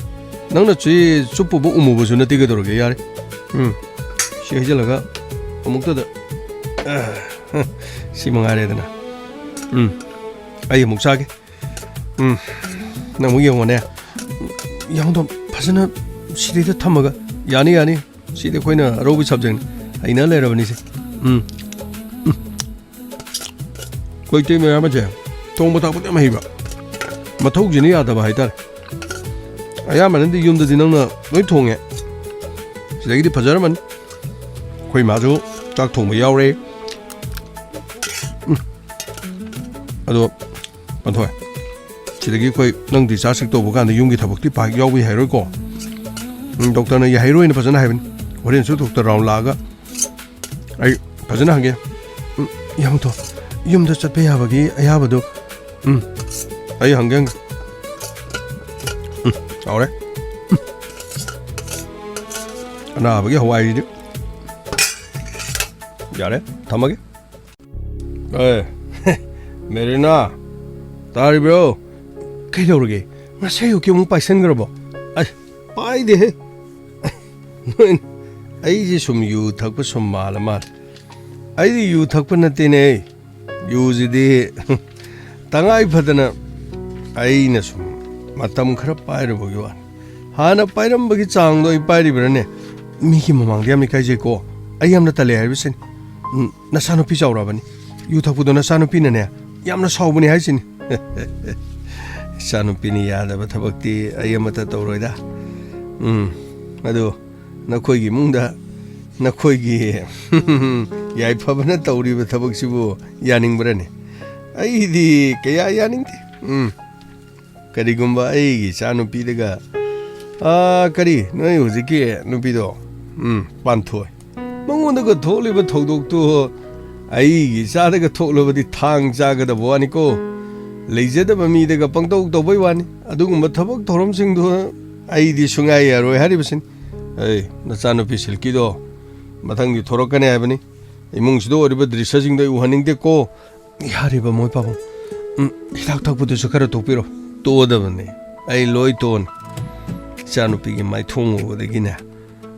ꯅꯪꯅ ꯆꯦ ꯆꯨꯞꯄꯨꯕ ꯎꯃꯨꯕꯁꯨ ꯅꯠꯇꯦ, ꯀꯩꯗꯧꯔꯒꯦ? ꯌꯥꯔꯦ꯫ ꯎꯝ, ꯁꯤ ꯍꯩꯖꯤꯜꯂꯒ ꯑꯃꯨꯛꯇꯗ, ꯑ, ꯁꯤ ꯃꯉꯥꯏꯔꯦꯗꯅ꯫ ꯎꯝ, ꯑꯩ ꯑꯃꯨꯛ ꯆꯥꯒꯦ꯫ ꯎꯝ, ꯅꯪ ꯑꯃꯨꯛ ꯌꯦꯡꯉꯣꯅꯦ꯫ ꯌꯥꯝꯗꯣ, ꯐꯖꯅ ꯁꯤꯗꯩꯗ ꯊꯝꯃꯒ꯫ ꯌꯥꯅꯤ, ꯌꯥꯅꯤ꯫ ꯁꯤꯗꯤ ꯑꯩꯈꯣꯏꯅ ꯑꯔꯧꯕ subjectꯅꯤ꯫ ꯍꯩꯅ ꯂꯩꯔꯕꯅꯤ ꯁꯤ꯫ ꯎꯝ꯫ ꯎꯝ꯫ ꯑꯩꯈꯣꯏ ꯏꯇꯩ ꯃꯌꯥꯝ ꯑꯁꯦ ꯊꯣꯡꯕ ꯊꯥꯛꯄꯗꯤ ꯌꯥꯝ ꯍꯩꯕ꯫ ꯃꯊꯧꯁꯤꯅ ꯌꯥꯗꯕ ꯍꯥꯏꯇꯥꯔꯦ꯫ ꯑꯌꯥꯝꯕꯅꯗꯤ ꯌꯨꯝꯗꯗꯤ ꯅꯪꯅ ꯂꯣꯏ ꯊꯣꯡꯉꯦ꯫ ꯁꯤꯗꯒꯤꯗꯤ ꯐꯖꯔꯝꯃꯅꯤ꯫ ꯑꯩꯈꯣꯏ ꯃꯥꯁꯨ ꯆꯥꯛ ꯊꯣꯡꯕ ꯌꯥꯎꯔꯦ꯫ ꯎꯝ꯫ ꯑꯗꯣ, ꯄꯥꯟꯊꯣꯏ, ꯁꯤꯗꯒꯤ ꯑꯩꯈꯣꯏ ꯅꯪ discharge ꯍꯦꯛ ꯇꯧꯕ ꯀꯥꯟꯗ ꯌꯨꯝꯒꯤ ꯊꯕꯛꯇꯤ ꯄꯥꯛ ꯌꯥꯎꯕ ꯌꯥꯔꯣꯏꯀꯣ꯫ ꯎꯝ, doctorꯅ ꯌꯥꯍꯩꯔꯣꯏꯅ ꯐꯖꯅ ꯍꯥꯏꯕꯅꯤ꯫ ꯍꯣꯔꯦꯟꯁꯨ doctor round ꯂꯥꯛꯑꯒ ꯑꯩ ꯐꯖꯅ ꯍꯪꯒꯦ꯫ ꯎꯝ, ꯌꯥꯝꯊꯣ, ꯌꯨꯝꯗ ꯆꯠꯄ ꯌꯥꯕꯒꯤ ꯑꯌꯥꯕꯗꯣ, ꯎꯝ, ꯑꯩ ꯍꯪꯒꯦ, ꯍꯪꯒꯦ꯫ ꯎꯝ, ꯆꯥꯎꯔꯦ꯫ ꯎꯝ꯫ ꯑꯅꯥꯕꯒꯤ ꯍꯋꯥꯏꯁꯤꯗꯤ꯫ ꯌꯥꯔꯦ, ꯊꯝꯃꯒꯦ꯫ ꯑꯦ, ꯃꯦꯔꯤꯅꯥ, ꯇꯥꯔꯤꯕ꯭ꯔꯣ? ꯀꯩꯗꯧꯔꯒꯦ? ꯉꯁꯥꯏ ꯑꯌꯨꯛꯀꯤ ꯑꯃꯨꯛ ꯄꯥꯏꯁꯟꯈ꯭ꯔꯕꯣ? ꯑꯁ, ꯄꯥꯏꯗꯦꯍꯦ꯫ ꯅꯣꯏ, ꯑꯩꯁꯦ ꯁꯨꯝ ꯌꯨ ꯊꯛꯄ ꯁꯨꯝ ꯃꯥꯜꯂ ꯃꯥꯜꯂꯦ꯫ ꯑꯩꯗꯤ ꯌꯨ ꯊꯛꯄ ꯅꯠꯇꯦꯅꯦ꯫ ꯌꯨꯁꯤꯗꯤ ꯇꯉꯥꯏ ꯐꯗꯅ ꯑꯩꯅ ꯁꯨꯝ ꯃꯇꯝ ꯈꯔ ꯄꯥꯏꯔꯨꯕꯒꯤ ꯋꯥꯅꯤ꯫ ꯍꯥꯟꯅ ꯄꯥꯏꯔꯝꯕꯒꯤ ꯆꯥꯡꯗꯣ ꯑꯩ ꯄꯥꯏꯔꯤꯕ꯭ꯔꯥꯅꯦ? ꯃꯤꯒꯤ ꯃꯃꯥꯡꯗ ꯌꯥꯝ ꯏꯀꯥꯏꯖꯩꯀꯣ꯫ ꯑꯩ ꯌꯥꯝꯅ ꯇꯜꯂꯦ ꯍꯥꯏꯕꯁꯤꯅꯤ꯫ ꯎꯝ, ꯅꯆꯥꯅꯨꯄꯤ ꯆꯥꯎꯔꯛꯑꯕꯅꯤ꯫ ꯌꯨ ꯊꯛꯄꯗꯣ ꯅꯆꯥꯅꯨꯄꯤꯅꯅꯦ ꯌꯥꯝꯅ ꯁꯥꯎꯕꯅꯤ ꯍꯥꯏꯁꯤꯅꯤ꯫ ꯏꯆꯥꯅꯨꯄꯤꯅ ꯌꯥꯗꯕ ꯊꯕꯛꯇꯤ ꯑꯩ ꯑꯃꯠꯇ ꯇꯧꯔꯣꯏꯗ꯫ ꯎꯝ, ꯑꯗꯨ ꯅꯈꯣꯏꯒꯤ ꯏꯃꯨꯡꯗ ꯅꯈꯣꯏꯒꯤ ꯌꯥꯏꯐꯕꯅ ꯇꯧꯔꯤꯕ ꯊꯕꯛꯁꯤꯕꯨ ꯌꯥꯅꯤꯡꯕ꯭ꯔꯅꯦ? ꯑꯩꯗꯤ ꯀꯌꯥ ꯌꯥꯅꯤꯡꯗꯦ꯫ ꯎꯝ, ꯀꯔꯤꯒꯨꯝꯕ ꯑꯩꯒꯤ ꯏꯆꯥꯅꯨꯄꯤꯗꯒ, ꯑꯥ, ꯀꯔꯤ, ꯅꯣꯏ ꯍꯧꯖꯤꯛꯀꯤ ꯅꯨꯄꯤꯗꯣ, ꯎꯝ, ꯄꯥꯟꯊꯣꯏ, ꯃꯉꯣꯟꯗꯒ ꯊꯣꯛꯂꯤꯕ ꯊꯧꯗꯣꯛꯇꯨ ꯑꯩꯒꯤ ꯏꯆꯥꯗꯒ ꯊꯣꯛꯂꯕꯗꯤ ꯊꯥꯡ ꯆꯥꯒꯗꯕ ꯋꯥꯅꯤꯀꯣ꯫ ꯂꯩꯖꯗꯕ ꯃꯤꯗꯒ ꯄꯪꯇꯧ ꯇꯧꯕꯩ ꯋꯥꯅꯤ꯫ ꯑꯗꯨꯒꯨꯝꯕ ꯊꯕꯛ ꯊꯧꯔꯝꯁꯤꯡꯗꯨ ꯑꯩꯗꯤ ꯁꯨꯡꯌꯥ ꯌꯥꯔꯣꯏ ꯍꯥꯏꯔꯤꯕꯁꯤꯅꯤ꯫ ꯑꯩ ꯅꯆꯥꯅꯨꯄꯤ ꯁꯤꯜꯀꯤꯗꯣ ꯃꯊꯪꯗꯤ ꯊꯣꯔꯛꯀꯅꯤ ꯍꯥꯏꯕꯅꯤ꯫ ꯏꯃꯨꯡꯁꯤꯗ ꯑꯣꯏꯔꯤꯕ ꯗ꯭ꯔꯤꯁ꯭ꯌꯁꯤꯡꯗꯣ ꯑꯩ ꯎꯍꯟꯅꯤꯡꯗꯦꯀꯣ꯫ ꯌꯥꯔꯦꯕ ꯃꯣꯏ ꯄꯥꯕꯨꯡ꯫ ꯎꯝ, ꯍꯤꯗꯥꯛ ꯊꯛꯄꯗꯨꯁꯨ ꯈꯔ ꯇꯣꯛꯄꯤꯔꯣ꯫ ꯇꯣꯛꯑꯗꯕꯅꯦ꯫ ꯑꯩ ꯂꯣꯏ ꯇꯣꯛꯑꯅꯤ꯫ ꯏꯆꯥꯅꯨꯄꯤꯒꯤ ꯃꯥꯏꯊꯣꯡ ꯎꯕꯗꯒꯤꯅꯦ,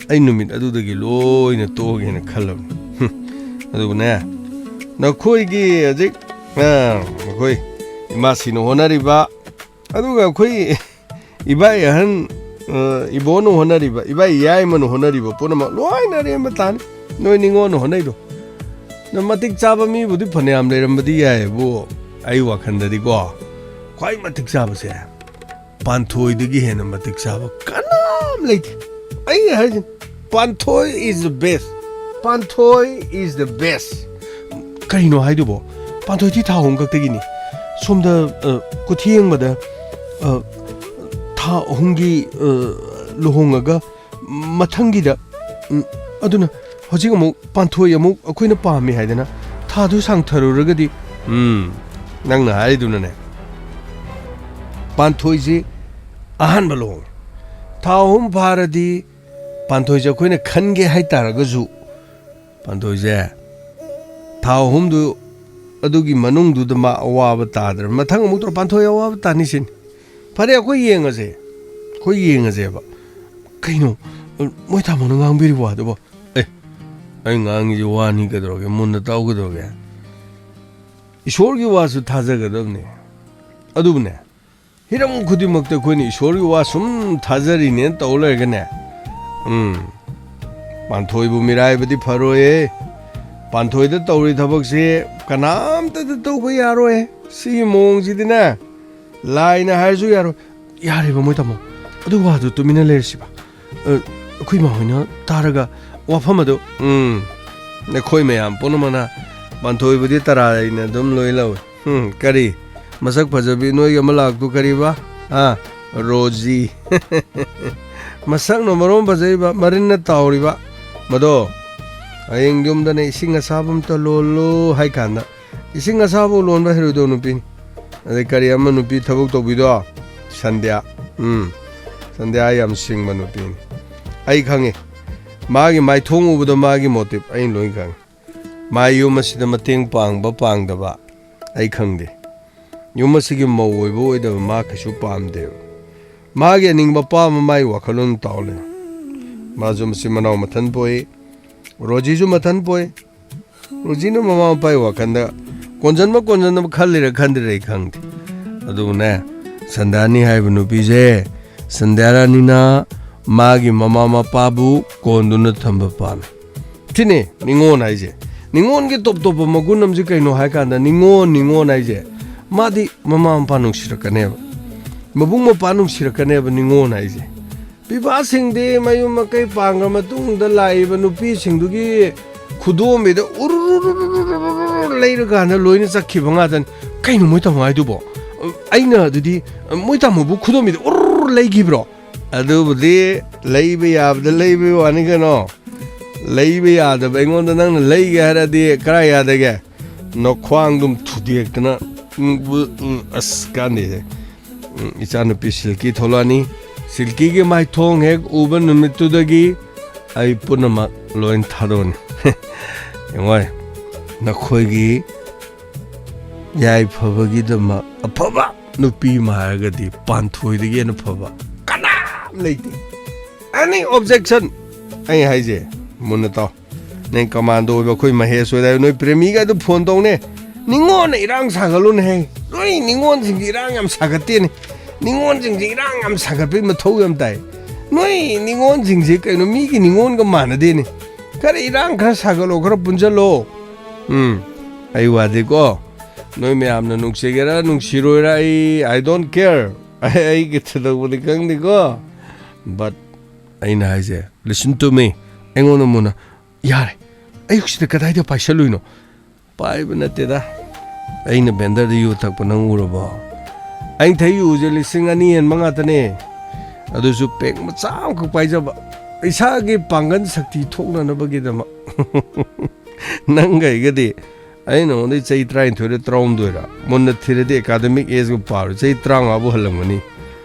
ꯑꯩ ꯅꯨꯃꯤꯠ ꯑꯗꯨꯗꯒꯤ ꯂꯣꯏꯅ ꯇꯣꯛꯑꯒꯦꯅ ꯈꯜꯂꯕꯅꯤ꯫ ꯍꯨꯝ꯫ ꯑꯗꯨꯕꯨꯅꯦ, ꯅꯈꯣꯏꯒꯤ ꯍꯧꯖꯤꯛ, ꯑ, ꯅꯈꯣꯏ ꯏꯃꯥꯁꯤꯅ ꯍꯣꯠꯅꯔꯤꯕ, ꯑꯗꯨꯒ ꯑꯩꯈꯣꯏ ꯏꯕꯥꯏ ꯑꯍꯟ, ꯑ, ꯏꯕꯣꯅ ꯍꯣꯠꯅꯔꯤꯕ, ꯏꯕꯥꯏ ꯌꯥꯏꯃꯅ ꯍꯣꯠꯅꯔꯤꯕ ꯄꯨꯝꯅꯃꯛ ꯂꯣꯏꯅ ꯑꯔꯦꯝꯕ ꯇꯥꯅꯤ꯫ ꯅꯣꯏ ꯅꯤꯉꯣꯟꯅ ꯍꯣꯠꯅꯩꯗꯣ꯫ ꯅ ꯃꯇꯤꯛ ꯆꯥꯕ ꯃꯤꯕꯨꯗꯤ ꯐꯅꯌꯥꯝ ꯂꯩꯔꯝꯕꯗꯤ ꯌꯥꯏꯌꯦꯕꯨ, ꯑꯩ ꯋꯥꯈꯜꯗꯗꯤꯀꯣ, ꯈ꯭ꯋꯥꯏ ꯃꯇꯤꯛ ꯆꯥꯕꯁꯦ ꯄꯥꯟꯊꯣꯏꯗꯒꯤ ꯍꯦꯟꯅ ꯃꯇꯤꯛ ꯆꯥꯕ ꯀꯅꯥꯝ ꯂꯩꯇꯦ꯫ ꯑꯩ ꯍꯥꯏꯁꯤꯅꯤ, ꯄꯥꯟꯊꯣꯏ is the best. ꯄꯥꯟꯊꯣꯏ is the best. ꯀꯔꯤꯅꯣ ꯍꯥꯏꯗꯨꯕꯣ? ꯄꯥꯟꯊꯣꯏꯗꯤ ꯊꯥ ꯑꯍꯨꯝ ꯈꯛꯇꯒꯤꯅꯤ꯫ ꯁꯣꯝꯗ, ꯑ, ꯀꯨꯊꯤ ꯌꯦꯡꯕꯗ, ꯑ, ꯊꯥ ꯑꯍꯨꯝꯒꯤ, ꯑ, ꯂꯨꯍꯣꯡꯉꯒ ꯃꯊꯪꯒꯤꯗ, ꯎꯝ, ꯑꯗꯨꯅ ꯍꯧꯖꯤꯛ ꯑꯃꯨꯛ ꯄꯥꯟꯊꯣꯏ ꯑꯃꯨꯛ ꯑꯩꯈꯣꯏꯅ ꯄꯥꯝꯃꯤ ꯍꯥꯏꯗꯅ ꯊꯥꯗꯨ ꯁꯥꯡꯊꯔꯨꯔꯒꯗꯤ, ꯎꯝ, ꯅꯪꯅ ꯍꯥꯏꯗꯨꯅꯅꯦ, ꯄꯥꯟꯊꯣꯏꯁꯤ ꯑꯍꯥꯟꯕ ꯂꯨꯍꯣꯡꯉꯦ꯫ ꯊꯥ ꯑꯍꯨꯝ ꯐꯥꯔꯗꯤ ꯄꯥꯟꯊꯣꯏꯁꯦ ꯑꯩꯈꯣꯏꯅ ꯈꯟꯒꯦ ꯍꯥꯏꯇꯥꯔꯒꯁꯨ, ꯄꯥꯟꯊꯣꯏꯁꯦ ꯊꯥ ꯑꯍꯨꯝꯗꯨ ꯑꯗꯨꯒꯤ ꯃꯅꯨꯡꯗꯨꯗ ꯃꯥ ꯑꯋꯥꯕ ꯇꯥꯗ꯭ꯔꯦ꯫ ꯃꯊꯪ ꯑꯃꯨꯛ ꯇꯧꯔ ꯄꯥꯟꯊꯣꯏ ꯑꯋꯥꯕ ꯇꯥꯅꯤ ꯁꯤꯅꯤ꯫ ꯐꯔꯦ, ꯑꯩꯈꯣꯏ ꯌꯦꯡꯉꯁꯦ꯫ ꯑꯩꯈꯣꯏ ꯌꯦꯡꯉꯁꯦꯕ꯫ ꯀꯩꯅꯣ? ꯃꯣꯏ ꯇꯥꯃꯣꯅ ꯉꯥꯡꯕꯤꯔꯤꯕ ꯋꯥꯗꯨꯕꯣ? ꯑꯦ, ꯑꯩ ꯉꯥꯡꯉꯤꯁꯦ ꯋꯥꯅꯤ ꯀꯩꯗꯧꯔꯒꯦ? ꯃꯨꯟꯅ ꯇꯥꯎ ꯀꯩꯗꯧꯔꯒꯦ? ꯏꯁꯣꯔꯒꯤ ꯋꯥꯁꯨ ꯊꯥꯖꯒꯗꯕꯅꯤ꯫ ꯑꯗꯨꯕꯨꯅꯦ, ꯍꯤꯔꯝ ꯈꯨꯗꯤꯡꯃꯛꯇ ꯑꯩꯈꯣꯏꯅ ꯏꯁꯣꯔꯒꯤ ꯋꯥ ꯁꯨꯝ ꯊꯥꯖꯔꯤꯅꯦꯅ ꯇꯧ ꯂꯩꯔꯒꯅꯦ, ꯎꯝ, ꯄꯥꯟꯊꯣꯏꯕꯨ ꯃꯤꯔꯥꯏꯕꯗꯤ ꯐꯔꯣꯏꯌꯦ꯫ ꯄꯥꯟꯊꯣꯏꯗ ꯇꯧꯔꯤ ꯊꯕꯛꯁꯦ ꯀꯅꯥꯝꯇꯗ ꯇꯧꯕ ꯌꯥꯔꯣꯏ꯫ ꯁꯤꯒꯤ ꯃꯑꯣꯡꯁꯤꯗꯤꯅꯦ, ꯂꯥꯏꯅ ꯍꯥꯏꯔꯁꯨ ꯌꯥꯔꯣꯏ꯫ ꯌꯥꯔꯦꯕ ꯃꯣꯏ ꯇꯥꯃꯣ, ꯑꯗꯨ ꯋꯥꯗꯨ ꯇꯨꯃꯤꯟꯅ ꯂꯩꯔꯁꯤꯕ꯫ ꯑ, ꯑꯩꯈꯣꯏ ꯏꯃꯥ ꯍꯣꯏꯅ ꯇꯥꯔꯒ ꯋꯥꯐꯝ ꯑꯗꯨ, ꯎꯝ, ꯅꯈꯣꯏ ꯃꯌꯥꯝ ꯄꯨꯝꯅꯃꯛꯅ ꯄꯥꯟꯊꯣꯏꯕꯨꯗꯤ ꯇꯔꯥ ꯑꯩꯅ ꯑꯗꯨꯝ ꯂꯣꯏ ꯂꯧꯏ꯫ ꯎꯝ, ꯀꯔꯤ? ꯃꯁꯛ ꯐꯖꯕꯤ ꯅꯣꯏꯒꯤ ꯑꯃ ꯂꯥꯛꯇꯨ ꯀꯔꯤꯕ? ꯑꯥ, ꯔꯣꯖꯤ꯫ ꯃꯁꯛꯅ ꯃꯔꯣꯟ ꯐꯖꯩꯕ, ꯃꯔꯤꯟꯅ ꯇꯥꯎꯔꯤꯕ꯫ ꯃꯗꯣ, ꯍꯌꯦꯡ ꯌꯨꯝꯗꯅ ꯏꯁꯤꯡ ꯑꯁꯥꯕ ꯑꯝꯇ ꯂꯣꯜꯂꯨ ꯍꯥꯏ ꯀꯥꯟꯗ, ꯏꯁꯤꯡ ꯑꯁꯥꯕ ꯂꯣꯟꯕ ꯍꯩꯔꯣꯏꯗꯧ ꯅꯨꯄꯤꯅꯤ꯫ ꯑꯗꯩ ꯀꯔꯤ ꯑꯃ ꯅꯨꯄꯤ ꯊꯕꯛ ꯇꯧꯕꯤꯗꯣ? ꯁꯟꯙ꯭ꯌꯥ꯫ ꯎꯝ, ꯁꯟꯙ꯭ꯌꯥ ꯌꯥꯝ ꯁꯤꯡꯕ ꯅꯨꯄꯤꯅꯤ꯫ ꯑꯩ ꯈꯪꯉꯤ, ꯃꯥꯒꯤ ꯃꯥꯏꯊꯣꯡ ꯎꯕꯗ ꯃꯥꯒꯤ ꯃꯣꯇꯤꯞ ꯑꯩ ꯂꯣꯏ ꯈꯪꯉꯤ꯫ ꯃꯥ ꯌꯨꯝ ꯑꯁꯤꯗ ꯃꯇꯦꯡ ꯄꯥꯡꯕ ꯄꯥꯡꯗꯕ ꯑꯩ ꯈꯪꯗꯦ꯫ ꯌꯨꯝ ꯑꯁꯤꯒꯤ ꯃꯧ ꯑꯣꯏꯕ ꯑꯣꯏꯗꯕ ꯃꯥ ꯀꯩꯁꯨ ꯄꯥꯝꯗꯦꯕ꯫ ꯃꯥꯒꯤ ꯑꯅꯤꯡꯕ ꯑꯄꯥꯝꯕ ꯃꯥꯒꯤ ꯋꯥꯈꯜꯂꯣꯟ ꯇꯧ ꯂꯩ꯫ ꯃꯥꯁꯨ ꯃꯆꯤꯟ ꯃꯅꯥꯎ ꯃꯊꯟ ꯄꯣꯛꯏ, ꯔꯣꯖꯤꯁꯨ ꯃꯊꯟ ꯄꯣꯛꯏ꯫ ꯔꯣꯖꯤꯅ ꯃꯃꯥ ꯃꯄꯥꯒꯤ ꯋꯥꯈꯜꯗ ꯀꯣꯟꯁꯤꯟꯕ ꯀꯣꯟꯁꯤꯟꯗꯕ ꯈꯜꯂꯤꯔ ꯈꯟꯗ꯭ꯔꯤꯔ ꯑꯩ ꯈꯪꯗꯦ꯫ ꯑꯗꯨꯕꯨꯅꯦ, ꯁꯟꯗꯥꯅꯤ ꯍꯥꯏꯕ ꯅꯨꯄꯤꯁꯦ, ꯁꯟꯗ꯭ꯌꯥꯔꯥꯅꯤꯅ ꯃꯥꯒꯤ ꯃꯃꯥ ꯃꯄꯥꯕꯨ ꯀꯣꯟꯗꯨꯅ ꯊꯝꯕ ꯄꯥꯝꯃꯤ꯫ ꯁꯤꯅꯤ ꯅꯤꯉꯣꯜ ꯍꯥꯏꯁꯦ꯫ ꯅꯤꯉꯣꯜꯒꯤ ꯇꯣꯞ ꯇꯣꯞꯄ ꯃꯒꯨꯟ ꯑꯃꯁꯤ ꯀꯩꯅꯣ ꯍꯥꯏ ꯀꯥꯟꯗ, ꯅꯤꯉꯣꯜ, ꯅꯤꯉꯣꯜ ꯍꯥꯏꯁꯦ, ꯃꯥꯗꯤ ꯃꯃꯥ ꯃꯄꯥ ꯅꯨꯡꯁꯤꯔꯛꯀꯅꯦꯕ, ꯃꯕꯨꯡ ꯃꯧꯄ꯭ꯋꯥ ꯅꯨꯡꯁꯤꯔꯛꯀꯅꯦꯕ ꯅꯤꯉꯣꯜ ꯍꯥꯏꯁꯦ꯫ ꯄꯤꯕꯥꯁꯤꯡꯗꯤ ꯃꯌꯨꯝ ꯃꯀꯩ ꯄꯥꯟꯈ꯭ꯔ ꯃꯇꯨꯡꯗ ꯂꯥꯛꯏꯕ ꯅꯨꯄꯤꯁꯤꯡꯗꯨꯒꯤ ꯈꯨꯗꯣꯝꯕꯤꯗ ꯎꯔꯨꯔꯨꯔꯨꯔꯨꯔꯨꯔꯨ ꯂꯩꯔꯀꯥꯟꯗ ꯂꯣꯏꯅ ꯆꯠꯈꯤꯕ ꯉꯥꯛꯇꯅꯤ꯫ ꯀꯩꯅꯣ ꯃꯣꯏ ꯇꯥꯃꯣ ꯍꯥꯏꯗꯨꯕꯣ? ꯑꯩꯅ ꯑꯗꯨꯗꯤ ꯃꯣꯏ ꯇꯥꯃꯣꯕꯨ ꯈꯨꯗꯣꯝꯕꯤꯗ ꯎꯔꯨꯔꯨ ꯂꯩꯈꯤꯕ꯭ꯔꯣ? ꯑꯗꯨꯕꯨꯗꯤ ꯂꯩꯕ ꯌꯥꯕꯗ ꯂꯩꯕꯒꯤ ꯋꯥꯅꯤ ꯀꯩꯅꯣ꯫ ꯂꯩꯕ ꯌꯥꯗꯕ ꯑꯩꯉꯣꯟꯗ ꯅꯪꯅ ꯂꯩꯒꯦ ꯍꯥꯏꯔꯗꯤ ꯀꯔꯥꯏ ꯌꯥꯗꯒꯦ? ꯅꯈ꯭ꯋꯥꯡꯗꯨꯝ ꯊꯨꯗꯦꯛꯇꯅ, ꯎꯝ, ꯎ, ꯎ, ꯑꯁ, ꯀꯥꯟꯗꯦꯁꯦ꯫ ꯎꯝ, ꯏꯆꯥꯅꯨꯄꯤ ꯁꯤꯜꯀꯤ ꯊꯣꯛꯂꯛꯑꯅꯤ꯫ ꯁꯤꯜꯀꯤꯒꯤ ꯃꯥꯏꯊꯣꯡ ꯍꯦꯛ ꯎꯕ ꯅꯨꯃꯤꯠꯇꯨꯗꯒꯤ ꯑꯩ ꯄꯨꯝꯅꯃꯛ ꯂꯣꯏ ꯊꯥꯗꯣꯛꯑꯅꯤ꯫ ꯌꯦꯡꯉꯣꯏ, ꯅꯈꯣꯏꯒꯤ ꯌꯥꯏꯐꯕꯒꯤꯗꯃꯛ ꯑꯐꯕ ꯅꯨꯄꯤ ꯑꯃ ꯍꯥꯏꯔꯒꯗꯤ ꯄꯥꯟꯊꯣꯏꯗꯒꯤ ꯍꯦꯟꯅ ꯐꯕ ꯀꯅꯥꯝ ꯂꯩꯇꯦ꯫ Any objection? ꯑꯩ ꯍꯥꯏꯁꯦ ꯃꯨꯟꯅ ꯇꯥꯎ꯫ ꯅꯪ ꯀꯃꯥꯟꯗꯣ ꯑꯣꯏꯕ ꯑꯩꯈꯣꯏ ꯃꯍꯦꯁ ꯑꯣꯏꯗ ꯅꯣꯏ ꯄ꯭ꯔꯦꯃꯤꯒ ꯑꯗꯨ ꯐꯣꯟ ꯇꯧꯅꯦ꯫ ꯅꯤꯉꯣꯟꯅ ꯏꯔꯥꯡ ꯁꯥꯒꯠꯂꯨꯅꯦꯍꯦ꯫ ꯅꯣꯏ ꯅꯤꯉꯣꯟꯁꯤꯡꯁꯦ ꯏꯔꯥꯡ ꯌꯥꯝ ꯁꯥꯒꯠꯇꯦꯅꯦ꯫ ꯅꯤꯉꯣꯟꯁꯤꯡꯁꯦ ꯏꯔꯥꯡ ꯌꯥꯝ ꯁꯥꯒꯠꯄꯩ ꯃꯊꯧ ꯌꯥꯝ ꯇꯥꯏ꯫ ꯅꯣꯏ ꯅꯤꯉꯣꯟꯁꯤꯡꯁꯦ ꯀꯩꯅꯣ, ꯃꯤꯒꯤ ꯅꯤꯉꯣꯟꯒ ꯃꯥꯟꯅꯗꯦꯅꯦ꯫ ꯈꯔ ꯏꯔꯥꯡ ꯈꯔ ꯁꯥꯒꯠꯂꯣ, ꯈꯔ ꯄꯨꯟꯁꯤꯜꯂꯣ꯫ ꯎꯝ, ꯑꯩ ꯋꯥꯗꯤꯀꯣ, ꯅꯣꯏ ꯃꯌꯥꯝꯅ ꯅꯨꯡꯁꯤꯒꯦꯔꯥ ꯅꯨꯡꯁꯤꯔꯣꯏꯔꯥ, ꯑꯩ, I don't care꯫ ꯑꯩ, ꯑꯩꯒꯤ ꯊꯣꯏꯗꯣꯛꯄꯗꯤ ꯈꯪꯗꯦꯀꯣ꯫ But ꯑꯩꯅ ꯍꯥꯏꯁꯦ, listen to me꯫ ꯑꯩꯉꯣꯟꯗ ꯃꯨꯟꯅ, ꯌꯥꯔꯦ, ꯑꯌꯨꯛꯁꯤꯗ ꯀꯗꯥꯏꯗ ꯄꯥꯏꯁꯜꯂꯨꯏꯅꯣ? ꯄꯥꯏꯕ ꯅꯠꯇꯦꯗ꯫ ꯑꯩꯅ ꯕꯦꯟꯗꯔꯗ ꯌꯨ ꯊꯛꯄ ꯅꯪ ꯎꯔꯕꯣ? ꯑꯩꯅ ꯊꯛꯏ ꯌꯨꯁꯦ ꯂꯤꯁꯤꯡ ꯑꯅꯤ ꯍꯦꯟꯕ ꯉꯥꯛꯇꯅꯦ꯫ ꯑꯗꯨꯁꯨ ꯄꯦꯛ ꯃꯆꯥ ꯑꯃꯈꯛ ꯄꯥꯏꯖꯕ꯫ ꯏꯁꯥꯒꯤ ꯄꯥꯡꯒꯜ ꯁꯛꯇꯤ ꯊꯣꯛꯅꯅꯕꯒꯤꯗꯃꯛ꯫ ꯅꯪꯒ ꯑꯩꯒꯗꯤ, ꯑꯩ ꯅꯉꯣꯟꯗꯩ ꯆꯍꯤ ꯇꯔꯥꯅꯤꯊꯣꯏꯔ ꯇꯔꯥꯍꯨꯝꯗꯣꯏꯔ, ꯃꯨꯟꯅ ꯊꯤꯔꯗꯤ academic age ꯒ ꯄꯥꯔꯣ, ꯆꯍꯤ ꯇꯔꯥꯃꯉꯥꯕꯨ ꯍꯜꯂꯝꯒꯅꯤ꯫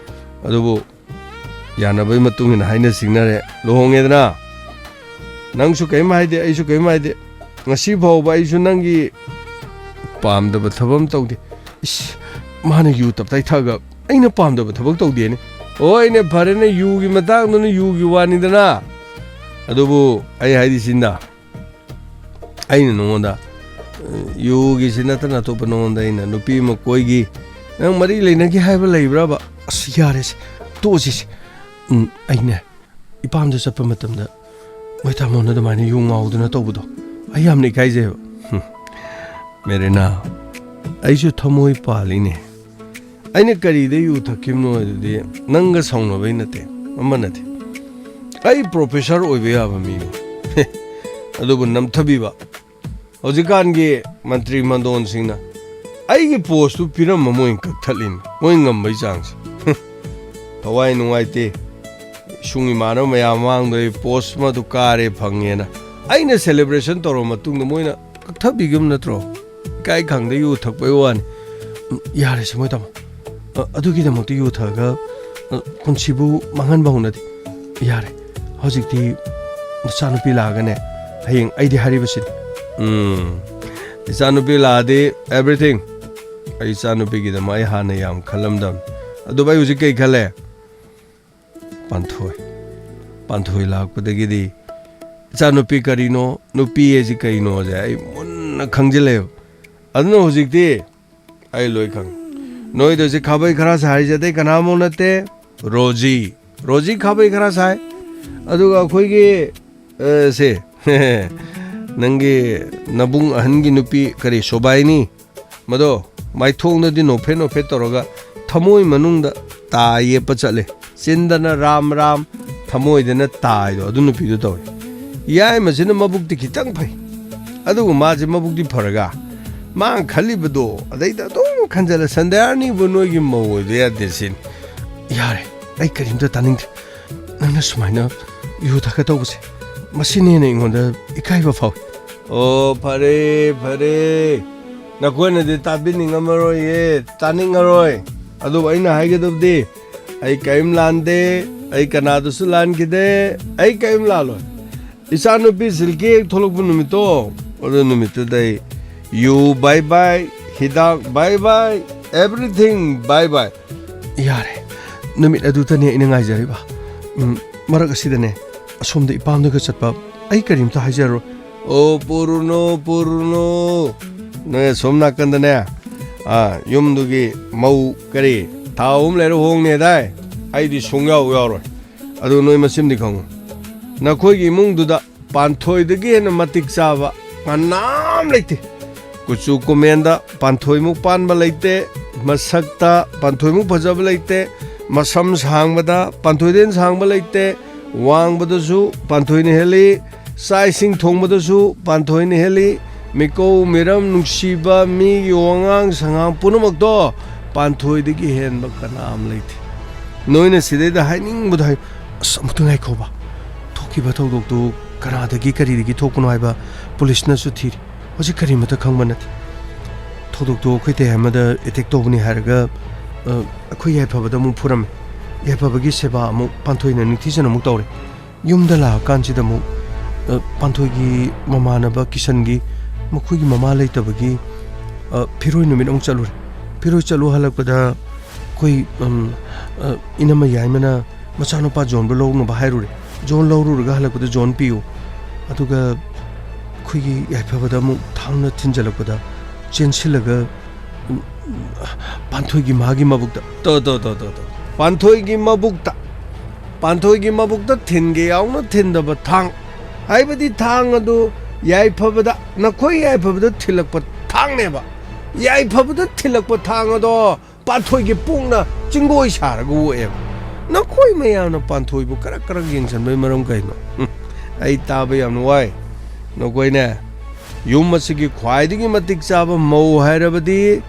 ꯑꯗꯨꯕꯨ ꯌꯥꯅꯕꯒꯤ ꯃꯇꯨꯡ ꯏꯟꯅ ꯍꯥꯏꯅ ꯁꯤꯡꯅꯔꯦ, ꯂꯨꯍꯣꯡꯉꯦꯗꯅ꯫ ꯅꯪꯁꯨ ꯀꯔꯤꯝ ꯍꯥꯏꯗꯦ, ꯑꯩꯁꯨ ꯀꯔꯤꯝ ꯍꯥꯏꯗꯦ꯫ ꯉꯁꯤ ꯐꯥꯎꯕ ꯑꯩꯁꯨ ꯅꯪꯒꯤ ꯄꯥꯝꯗꯕ ꯊꯕꯛ ꯑꯃ ꯇꯧꯗꯦ꯫ ꯏꯁ, ꯃꯥꯅ ꯌꯨ ꯇꯞꯇꯥꯏ ꯊꯛꯑꯒ ꯑꯩꯅ ꯄꯥꯝꯗꯕ ꯊꯕꯛ ꯇꯧꯗꯦꯅꯦ꯫ ꯍꯣꯏꯅꯦ, ꯐꯔꯦꯅꯦ, ꯌꯨꯒꯤ ꯃꯇꯥꯡꯗꯨꯅ ꯌꯨꯒꯤ ꯋꯥꯅꯤꯗꯅ꯫ ꯑꯗꯨꯕꯨ ꯑꯩ ꯍꯥꯏꯗꯤ ꯁꯤꯅ, ꯑꯩꯅ ꯅꯉꯣꯟꯗ, ꯑ, ꯌꯨꯒꯤꯁꯤ ꯅꯠꯇꯅ ꯑꯇꯣꯞꯄ ꯅꯉꯣꯟꯗ ꯑꯩꯅ ꯅꯨꯄꯤ ꯑꯃ ꯀꯣꯏꯒꯤ, ꯅꯪ ꯃꯔꯤ ꯂꯩꯅꯒꯦ ꯍꯥꯏꯕ ꯂꯩꯕ꯭ꯔꯕ? ꯑꯁ, ꯌꯥꯔꯦꯁꯦ, ꯇꯣꯛꯑꯁꯤꯁꯦ꯫ ꯎꯝ, ꯑꯩꯅꯦ, ꯏꯄꯥꯝꯗ ꯆꯠꯄ ꯃꯇꯝꯗ ꯃꯣꯏ ꯇꯥꯃꯣꯅ ꯑꯗꯨꯃꯥꯏꯅ ꯌꯨ ꯉꯥꯎꯗꯅ ꯇꯧꯕꯗꯣ ꯑꯩ ꯌꯥꯝꯅ ꯏꯀꯥꯏꯖꯩꯕ꯫ ꯍꯨꯝ꯫ ꯃꯦꯔꯤꯅꯥ, ꯑꯩꯁꯨ ꯊꯃꯣꯏ ꯄꯥꯜꯂꯤꯅꯦ꯫ ꯑꯩꯅ ꯀꯔꯤꯗ ꯌꯨ ꯊꯛꯈꯤꯕꯅꯣ ꯍꯥꯏꯗꯨꯗꯤ ꯅꯪꯒ ꯁꯥꯎꯅꯕꯩ ꯅꯠꯇꯦ, ꯑꯃ ꯅꯠꯇꯦ꯫ ꯑꯩ professor ꯑꯣꯏꯕ ꯌꯥꯕ ꯃꯤꯅꯤ꯫ ꯑꯗꯨꯕꯨ ꯅꯝꯊꯕꯤꯕ꯫ ꯍꯧꯖꯤꯛꯀꯥꯟꯒꯤ ꯃꯟꯇ꯭ꯔꯤ ꯃꯟꯗꯣꯟꯁꯤꯡꯅ ꯑꯩꯒꯤ post ꯇꯨ ꯄꯤꯔꯝꯃ ꯃꯣꯏꯅ ꯀꯛꯊꯠꯂꯤꯅꯤ, ꯃꯣꯏ ꯉꯝꯕꯩ ꯆꯥꯡꯁꯦ꯫ ꯊꯋꯥꯏ ꯅꯨꯡꯉꯥꯏꯇꯦ꯫ ꯏꯁꯨꯡ ꯏꯃꯥꯟꯅꯕ ꯃꯌꯥꯝ ꯃꯃꯥꯡꯗ ꯑꯩ post ꯑꯃꯗꯨ ꯀꯥꯔꯦ, ꯐꯪꯉꯦꯅ꯫ ꯑꯩꯅ celebration ꯇꯧꯔꯕ ꯃꯇꯨꯡꯗ ꯃꯣꯏꯅ ꯀꯛꯊꯕꯤꯒꯨꯝ ꯅꯠꯇ꯭ꯔꯣ? ꯏꯀꯥꯏ ꯈꯪꯗ ꯌꯨ ꯊꯛꯄꯩ ꯋꯥꯅꯤ꯫ ꯎꯝ, ꯌꯥꯔꯦꯁꯦ ꯃꯣꯏ ꯇꯥꯃꯣ꯫ ꯑ, ꯑꯗꯨꯒꯤꯗꯃꯛꯇ ꯌꯨ ꯊꯛꯑꯒ, ꯑ, ꯄꯨꯟꯁꯤꯕꯨ ꯃꯥꯡꯍꯟꯕ ꯍꯧꯅꯗꯦ꯫ ꯌꯥꯔꯦ, ꯍꯧꯖꯤꯛꯇꯤ ꯅꯆꯥꯅꯨꯄꯤ ꯂꯥꯛꯑꯒꯅꯦ, ꯍꯌꯦꯡ ꯑꯩꯗꯤ ꯍꯥꯏꯔꯤꯕꯁꯤꯅꯤ꯫ ꯎꯝ, ꯏꯆꯥꯅꯨꯄꯤ ꯂꯥꯛꯑꯗꯤ everything꯫ ꯑꯩ ꯏꯆꯥꯅꯨꯄꯤꯒꯤꯗꯃꯛ ꯑꯩ ꯍꯥꯟꯅ ꯌꯥꯝ ꯈꯜꯂꯝꯗꯕꯅꯤ꯫ ꯑꯗꯨꯕꯨ ꯑꯩ ꯍꯧꯖꯤꯛ ꯀꯩ ꯈꯜꯂꯦ? ꯄꯥꯟꯊꯣꯏ꯫ ꯄꯥꯟꯊꯣꯏ ꯂꯥꯛꯄꯗꯒꯤꯗꯤ ꯏꯆꯥꯅꯨꯄꯤ ꯀꯔꯤꯅꯣ, ꯅꯨꯄꯤ ꯍꯥꯏꯁꯤ ꯀꯩꯅꯣꯁꯦ ꯑꯩ ꯃꯨꯟꯅ ꯈꯪꯖꯤꯜꯂꯦꯕ꯫ ꯑꯗꯨꯅ ꯍꯧꯖꯤꯛꯇꯤ ꯑꯩ ꯂꯣꯏ ꯈꯪꯉꯤ꯫ ꯅꯣꯏꯗ ꯍꯧꯖꯤꯛ ꯈꯥꯕꯩ ꯈꯔ ꯁꯥꯔꯤꯁꯦ ꯑꯇꯩ ꯀꯅꯥꯃꯨꯛ ꯅꯠꯇꯦ, ꯔꯣꯖꯤ꯫ ꯔꯣꯖꯤ ꯈꯥꯕꯩ ꯈꯔ ꯁꯥꯏ꯫ ꯑꯗꯨꯒ ꯑꯩꯈꯣꯏꯒꯤ, ꯑ, ꯁꯦ, ꯅꯪꯒꯤ ꯅꯕꯨꯡ ꯑꯍꯟꯒꯤ ꯅꯨꯄꯤ ꯀꯔꯤ, ꯁꯣꯕꯥꯏꯅꯤ? ꯃꯗꯣ ꯃꯥꯏꯊꯣꯡꯗꯗꯤ ꯅꯣꯛꯐꯦꯠ ꯅꯣꯛꯐꯦꯠ ꯇꯧꯔꯒ ꯊꯃꯣꯏ ꯃꯅꯨꯡꯗ ꯇꯥ ꯌꯦꯞꯄ ꯆꯠꯂꯦ꯫ ꯆꯤꯟꯗꯅ ꯔꯥꯝ ꯔꯥꯝ, ꯊꯃꯣꯏꯗꯅ ꯇꯥꯏꯗꯣ, ꯑꯗꯨ ꯅꯨꯄꯤꯗꯨ ꯇꯧꯏ꯫ ꯌꯥꯏꯃꯁꯤꯅ ꯃꯕꯨꯛꯇꯤ ꯈꯤꯇꯪ ꯐꯩ, ꯑꯗꯨꯒ ꯃꯥꯁꯦ ꯃꯕꯨꯛꯇꯤ ꯐꯔꯒ ꯃꯥ ꯈꯜꯂꯤꯕꯗꯣ ꯑꯗꯩꯗ ꯑꯗꯨꯝ ꯈꯟꯖꯜꯂ, "ꯁꯟꯗꯌꯥꯔꯅꯤꯕꯨ ꯅꯣꯏꯒꯤ ꯃꯧ ꯑꯣꯏꯕ ꯌꯥꯗꯦ ꯁꯤꯅꯤ꯫ ꯌꯥꯔꯦ, ꯑꯩ ꯀꯔꯤꯝꯇ ꯇꯥꯅꯤꯡꯗꯦ꯫ ꯅꯪꯅ ꯁꯨꯃꯥꯏꯅ ꯌꯨ ꯊꯛꯀ ꯇꯧꯕꯁꯦ, ꯃꯁꯤꯅ ꯍꯦꯟꯅ ꯑꯩꯉꯣꯟꯗ ꯏꯀꯥꯏꯕ ꯐꯥꯎꯏ꯫" ꯑꯣ, ꯐꯔꯦ, ꯐꯔꯦ꯫ ꯅꯈꯣꯏꯅꯗꯤ ꯇꯥꯕꯤꯅꯤꯡꯉꯝꯃꯔꯣꯏꯌꯦ, ꯇꯥꯅꯤꯡꯉꯔꯣꯏ꯫ ꯑꯗꯨꯕꯨ ꯑꯩꯅ ꯍꯥꯏꯒꯗꯕꯗꯤ, ꯑꯩ ꯀꯔꯤꯝ ꯂꯥꯟꯗꯦ, ꯑꯩ ꯀꯅꯥꯗꯁꯨ ꯂꯥꯟꯈꯤꯗꯦ, ꯑꯩ ꯀꯔꯤꯝ ꯂꯥꯜꯂꯣꯏ꯫ ꯏꯆꯥꯅꯨꯄꯤ ꯁꯤꯜꯀꯤ ꯍꯦꯛ ꯊꯣꯛꯂꯛꯄ ꯅꯨꯃꯤꯠꯇꯣ, ꯑꯗꯨ ꯅꯨꯃꯤꯠꯇꯨꯗ ꯑꯩ, "You bye bye, ꯍꯤꯗꯥꯛ bye bye, everything bye bye꯫" ꯌꯥꯔꯦ, ꯅꯨꯃꯤꯠ ꯑꯗꯨꯗꯅꯦ ꯑꯩꯅ ꯉꯥꯏꯖꯔꯤꯕ꯫ ꯎꯝ, ꯃꯔꯛ ꯑꯁꯤꯗꯅꯦ, ꯑꯁꯣꯝꯗ ꯏꯄꯥꯝꯗꯒ ꯆꯠꯄ ꯑꯩ ꯀꯔꯤꯝꯇ ꯍꯥꯏꯖꯔꯔꯣꯏ꯫ ꯑꯣ, ꯄꯨꯔꯨꯅꯨ, ꯄꯨꯔꯨꯅꯨ꯫ ꯅꯣꯏ ꯑꯁꯣꯝ ꯅꯥꯀꯟꯗꯅꯦ, ꯑꯥ, ꯌꯨꯝꯗꯨꯒꯤ ꯃꯧ ꯀꯔꯤ, ꯊꯥ ꯑꯍꯨꯝ ꯂꯩꯔ ꯍꯣꯡꯅꯤ ꯍꯥꯏꯗꯥꯏ? ꯑꯩꯗꯤ ꯁꯨꯡꯌꯥꯎ ꯌꯥꯎꯔꯣꯏ꯫ ꯑꯗꯨ ꯅꯣꯏ ꯃꯁꯤꯃꯗꯤ ꯈꯪꯉꯨ, ꯅꯈꯣꯏꯒꯤ ꯏꯃꯨꯡꯗꯨꯗ ꯄꯥꯟꯊꯣꯏꯗꯒꯤ ꯍꯦꯟꯅ ꯃꯇꯤꯛ ꯆꯥꯕ ꯀꯅꯥꯝ ꯂꯩꯇꯦ꯫ ꯀꯨꯆꯨ ꯀꯨꯃꯦꯟꯗ ꯄꯥꯟꯊꯣꯏꯃꯨꯛ ꯄꯥꯟꯕ ꯂꯩꯇꯦ, ꯃꯁꯛꯇ ꯄꯥꯟꯊꯣꯏꯃꯨꯛ ꯐꯖꯕ ꯂꯩꯇꯦ, ꯃꯁꯝ ꯁꯥꯡꯕꯗ ꯄꯥꯟꯊꯣꯏꯗꯩ ꯍꯦꯟꯅ ꯁꯥꯡꯕ ꯂꯩꯇꯦ, ꯋꯥꯡꯕꯗꯁꯨ ꯄꯥꯟꯊꯣꯏꯅ ꯍꯦꯜꯂꯤ, ꯆꯥꯛ ꯏꯁꯤꯡ ꯊꯣꯡꯕꯗꯁꯨ ꯄꯥꯟꯊꯣꯏꯅ ꯍꯦꯜꯂꯤ, ꯃꯤꯀꯧ ꯃꯤꯔꯝ ꯅꯨꯡꯁꯤꯕ ꯃꯤꯒꯤ ꯋꯥꯉꯥꯡ ꯁꯉꯥꯡ ꯄꯨꯝꯅꯃꯛꯇꯣ ꯄꯥꯟꯊꯣꯏꯗꯒꯤ ꯍꯦꯟꯕ ꯀꯅꯥꯝ ꯂꯩꯇꯦ꯫ ꯅꯣꯏꯅ ꯁꯤꯗꯩꯗ ꯍꯥꯏꯅꯤꯡꯕꯗꯣ ꯍꯥꯏꯌꯨ꯫ ꯑꯁ, ꯑꯃꯨꯛꯇ ꯉꯥꯏꯈꯣꯕ꯫ ꯊꯣꯛꯈꯤꯕ ꯊꯧꯗꯣꯛꯇꯨ ꯀꯅꯥꯗꯒꯤ ꯀꯔꯤꯗꯒꯤ ꯊꯣꯛꯄꯅꯣ ꯍꯥꯏꯕ ꯄꯨꯂꯤꯁꯅꯁꯨ ꯊꯤꯔꯤ꯫ ꯍꯧꯖꯤꯛ ꯀꯔꯤꯃꯠꯇ ꯈꯪꯕ ꯅꯠꯇꯦ꯫ ꯊꯧꯗꯣꯛꯇꯨ ꯑꯩꯈꯣꯏ ꯇꯌꯥꯏꯃꯗ ꯑꯦꯇꯦꯛ ꯇꯧꯕꯅꯤ ꯍꯥꯏꯔꯒ, ꯑ, ꯑꯩꯈꯣꯏ ꯌꯥꯏꯐꯕꯗ ꯑꯃꯨꯛ ꯐꯨꯔꯝꯃꯦ꯫ ꯌꯥꯏꯐꯕꯒꯤ ꯁꯦꯕꯥ ꯑꯃꯨꯛ ꯄꯥꯟꯊꯣꯏꯅ ꯅꯤꯡꯊꯤꯖꯅ ꯑꯃꯨꯛ ꯇꯧꯔꯦ꯫ ꯌꯨꯝꯗ ꯂꯥꯛꯑꯀꯥꯟꯁꯤꯗ ꯑꯃꯨꯛ, ꯑ, ꯄꯥꯟꯊꯣꯏꯒꯤ ꯃꯃꯥꯟꯅꯕ ꯀꯤꯁꯟꯒꯤ ꯃꯈꯣꯏꯒꯤ ꯃꯃꯥ ꯂꯩꯇꯕꯒꯤ, ꯑ, ꯐꯤꯔꯣꯏ ꯅꯨꯃꯤꯠ ꯑꯃꯨꯛ ꯆꯠꯂꯨꯔꯦ꯫ ꯐꯤꯔꯣꯏ ꯆꯠꯂꯨ ꯍꯜꯂꯛꯄꯗ ꯑꯩꯈꯣꯏ, ꯎꯝ, ꯑ, ꯏꯅꯝꯃ ꯌꯥꯏꯃꯅ ꯃꯆꯥꯅꯨꯄꯥ ꯖꯣꯟꯕꯨ ꯂꯧꯅꯕ ꯍꯥꯏꯔꯨꯔꯦ꯫ ꯖꯣꯟ ꯂꯧꯔꯨꯔꯒ ꯍꯜꯂꯛꯄꯗ ꯖꯣꯟ ꯄꯤꯌꯨ꯫ ꯑꯗꯨꯒ ꯑꯩꯈꯣꯏꯒꯤ ꯌꯥꯏꯐꯕꯗ ꯑꯃꯨꯛ ꯊꯥꯡꯅ ꯊꯤꯟꯖꯜꯂꯛꯄꯗ ꯆꯦꯟꯁꯤꯜꯂꯒ, ꯎꯝ, ꯄꯥꯟꯊꯣꯏꯒꯤ ꯃꯥꯒꯤ ꯃꯕꯨꯛꯇ, ꯇꯣ, ꯇꯣ, ꯇꯣ, ꯇꯣ, ꯇꯣ꯫ ꯄꯥꯟꯊꯣꯏꯒꯤ ꯃꯕꯨꯛꯇ, ꯄꯥꯟꯊꯣꯏꯒꯤ ꯃꯕꯨꯛꯇ ꯊꯤꯟꯒꯦ ꯌꯥꯎꯅ ꯊꯤꯟꯗꯕ ꯊꯥꯡ, ꯍꯥꯏꯕꯗꯤ ꯊꯥꯡ ꯑꯗꯨ ꯌꯥꯏꯐꯕꯗ, ꯅꯈꯣꯏ ꯌꯥꯏꯐꯕꯗ ꯊꯤꯜꯂꯛꯄ ꯊꯥꯡꯅꯦꯕ꯫ ꯌꯥꯏꯐꯕꯗ ꯊꯤꯜꯂꯛꯄ ꯊꯥꯡ ꯑꯗꯣ ꯄꯥꯟꯊꯣꯏꯒꯤ ꯄꯨꯛꯅ ꯆꯤꯡꯒꯣꯏ ꯁꯥꯔꯒ ꯑꯣꯛꯑꯦꯕ꯫ ꯅꯈꯣꯏ ꯃꯌꯥꯝꯅ ꯄꯥꯟꯊꯣꯏꯕꯨ ꯀꯔꯛ ꯀꯔꯛ ꯌꯦꯡꯁꯤꯟꯕꯒꯤ ꯃꯔꯝ ꯀꯩꯅꯣ? ꯍꯨꯝ, ꯑꯩ ꯇꯥꯕ ꯌꯥꯝ ꯋꯥꯏ꯫ ꯅꯈꯣꯏꯅꯦ, ꯌꯨꯝ ꯑꯁꯤꯒꯤ ꯈ꯭ꯋꯥꯏꯗꯒꯤ ꯃꯇꯤꯛ ꯆꯥꯕ ꯃꯧ ꯍꯥꯏꯔꯕꯗꯤ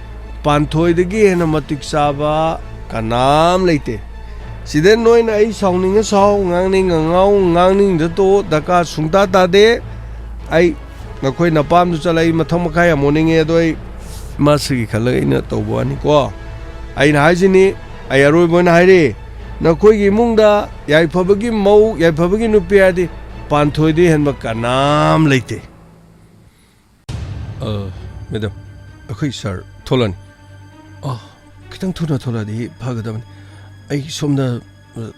ꯄꯥꯟꯊꯣꯏꯗꯒꯤ ꯍꯦꯟꯅ ꯃꯇꯤꯛ ꯆꯥꯕ ꯀꯅꯥꯝ ꯂꯩꯇꯦ꯫ ꯁꯤꯗ ꯅꯣꯏꯅ ꯑꯩ ꯁꯥꯎꯅꯤꯡꯉ ꯁꯥꯎ, ꯉꯥꯡꯅꯤꯡꯉ ꯉꯥꯎ, ꯉꯥꯡꯅꯤꯡꯗ ꯇꯣꯛꯑꯣ, ꯗꯔꯀꯥꯔ ꯁꯨꯡꯇꯥ ꯇꯥꯗꯦ꯫ ꯑꯩ ꯅꯈꯣꯏ ꯅꯄꯥꯝꯗꯨ ꯆꯠꯂ ꯑꯩ ꯃꯊꯛ ꯃꯈꯥ ꯌꯥꯝ ꯑꯣꯟꯅꯤꯡꯉꯦ, ꯑꯗꯣ ꯑꯩ ꯃꯥꯁꯤꯒꯤ ꯈꯜꯂꯒ ꯑꯩꯅ ꯇꯧꯕ ꯋꯥꯅꯤꯀꯣ꯫ ꯑꯩꯅ ꯍꯥꯏꯁꯤꯅꯤ, ꯑꯩ ꯑꯔꯣꯏꯕ ꯑꯣꯏꯅ ꯍꯥꯏꯔꯤ, ꯅꯈꯣꯏꯒꯤ ꯏꯃꯨꯡꯗ ꯌꯥꯏꯐꯕꯒꯤ ꯃꯧ, ꯌꯥꯏꯐꯕꯒꯤ ꯅꯨꯄꯤ ꯍꯥꯏꯔꯗꯤ ꯄꯥꯟꯊꯣꯏꯗꯩ ꯍꯦꯟꯕ ꯀꯅꯥꯝ ꯂꯩꯇꯦ꯫ ꯑ, ꯃꯦꯗꯥꯝ, ꯑꯩꯈꯣꯏ ꯁꯥꯔ ꯊꯣꯛꯂꯛꯑꯅꯤ꯫ ꯑ, ꯈꯤꯇꯪ ꯊꯨꯅ ꯊꯣꯛꯂꯛꯑꯗꯤ ꯐꯒꯗꯕꯅꯤ꯫ ꯑꯩ ꯁꯣꯝꯗ, ꯑ,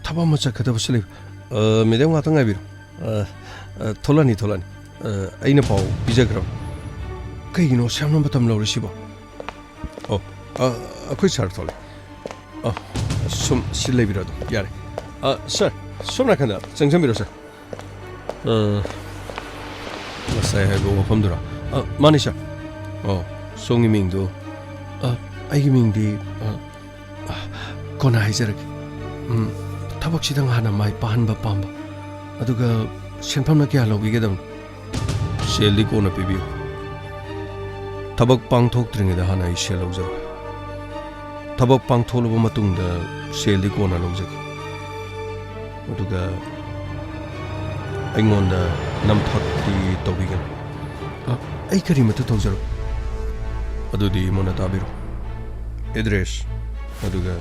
ꯊꯕꯛ ꯑꯃ ꯆꯠꯀꯗꯕꯁꯨ ꯂꯩꯕ꯫ ꯑ, ꯃꯦꯗꯥꯝ, ꯉꯥꯛꯇꯪ ꯉꯥꯏꯕꯤꯔꯣ꯫ ꯑ, ꯑ, ꯊꯣꯛꯂꯛꯑꯅꯤ, ꯊꯣꯛꯂꯛꯑꯅꯤ꯫ ꯑ, ꯑꯩꯅ ꯄꯥꯎ ꯄꯤꯖꯈ꯭ꯔꯕ꯫ ꯀꯩꯒꯤꯅꯣ ꯁꯥꯔꯅ ꯃꯇꯝ ꯂꯧꯔꯤꯁꯤꯕꯣ? ꯑꯣ, ꯑ, ꯑꯩꯈꯣꯏ ꯁꯥꯔ ꯊꯣꯛꯂꯛꯑꯦ꯫ ꯑ, ꯁꯨꯝ ꯁꯤ ꯂꯩꯕꯤꯔꯣ ꯑꯗꯨꯝ, ꯌꯥꯔꯦ꯫ ꯑ, ꯁꯥꯔ, ꯁꯣꯝ ꯅꯥꯀꯟꯗ ꯆꯪꯁꯤꯟꯕꯤꯔꯣ, ꯁꯥꯔ꯫ ꯑ, ꯉꯁꯥꯏ ꯍꯥꯏꯕ ꯋꯥꯐꯝꯗꯨꯔꯥ? ꯑ, ꯃꯥꯅꯤ, ꯁꯥꯔ꯫ ꯑꯣ, ꯁꯣꯝꯒꯤ ꯃꯤꯡꯗꯨ? ꯑ, ꯑꯩꯒꯤ ꯃꯤꯡꯗꯤ, ꯑ, ꯑ, ꯀꯣꯟꯅ ꯍꯥꯏꯖꯔꯒꯦ꯫ ꯎꯝ, ꯊꯕꯛꯁꯤꯗꯪ ꯍꯥꯟꯅ ꯃꯥꯏ ꯄꯥꯛꯍꯟꯕ ꯄꯥꯝꯕ꯫ ꯑꯗꯨꯒ ꯁꯦꯟꯐꯝꯅ ꯀꯌꯥ ꯂꯧꯕꯤꯒꯗꯕꯅꯣ? ꯁꯦꯜꯗꯤ ꯀꯣꯟꯅ ꯄꯤꯕꯤꯌꯨ꯫ ꯊꯕꯛ ꯄꯥꯡꯊꯣꯛꯇ꯭ꯔꯤꯉꯩꯗ ꯍꯥꯟꯅ ꯑꯩ ꯁꯦꯜ ꯂꯧꯖꯔꯣꯏ꯫ ꯊꯕꯛ ꯄꯥꯡꯊꯣꯛꯂꯕ ꯃꯇꯨꯡꯗ ꯁꯦꯜꯗꯤ ꯀꯣꯟꯅ ꯂꯧꯖꯒꯦ꯫ ꯑꯗꯨꯒ ꯑꯩꯉꯣꯟꯗ ꯅꯝꯊꯥꯛꯇꯤ ꯇꯧꯕꯤꯒꯅꯨ꯫ ꯑ, ꯑꯩ ꯀꯔꯤꯃꯠꯇ ꯇꯧꯖꯔꯣꯏ꯫ ꯑꯗꯨꯗꯤ ꯃꯨꯟꯅ ꯇꯥꯕꯤꯔꯣ꯫ ꯑꯦꯗ꯭ꯔꯦꯁ, ꯑꯗꯨꯒ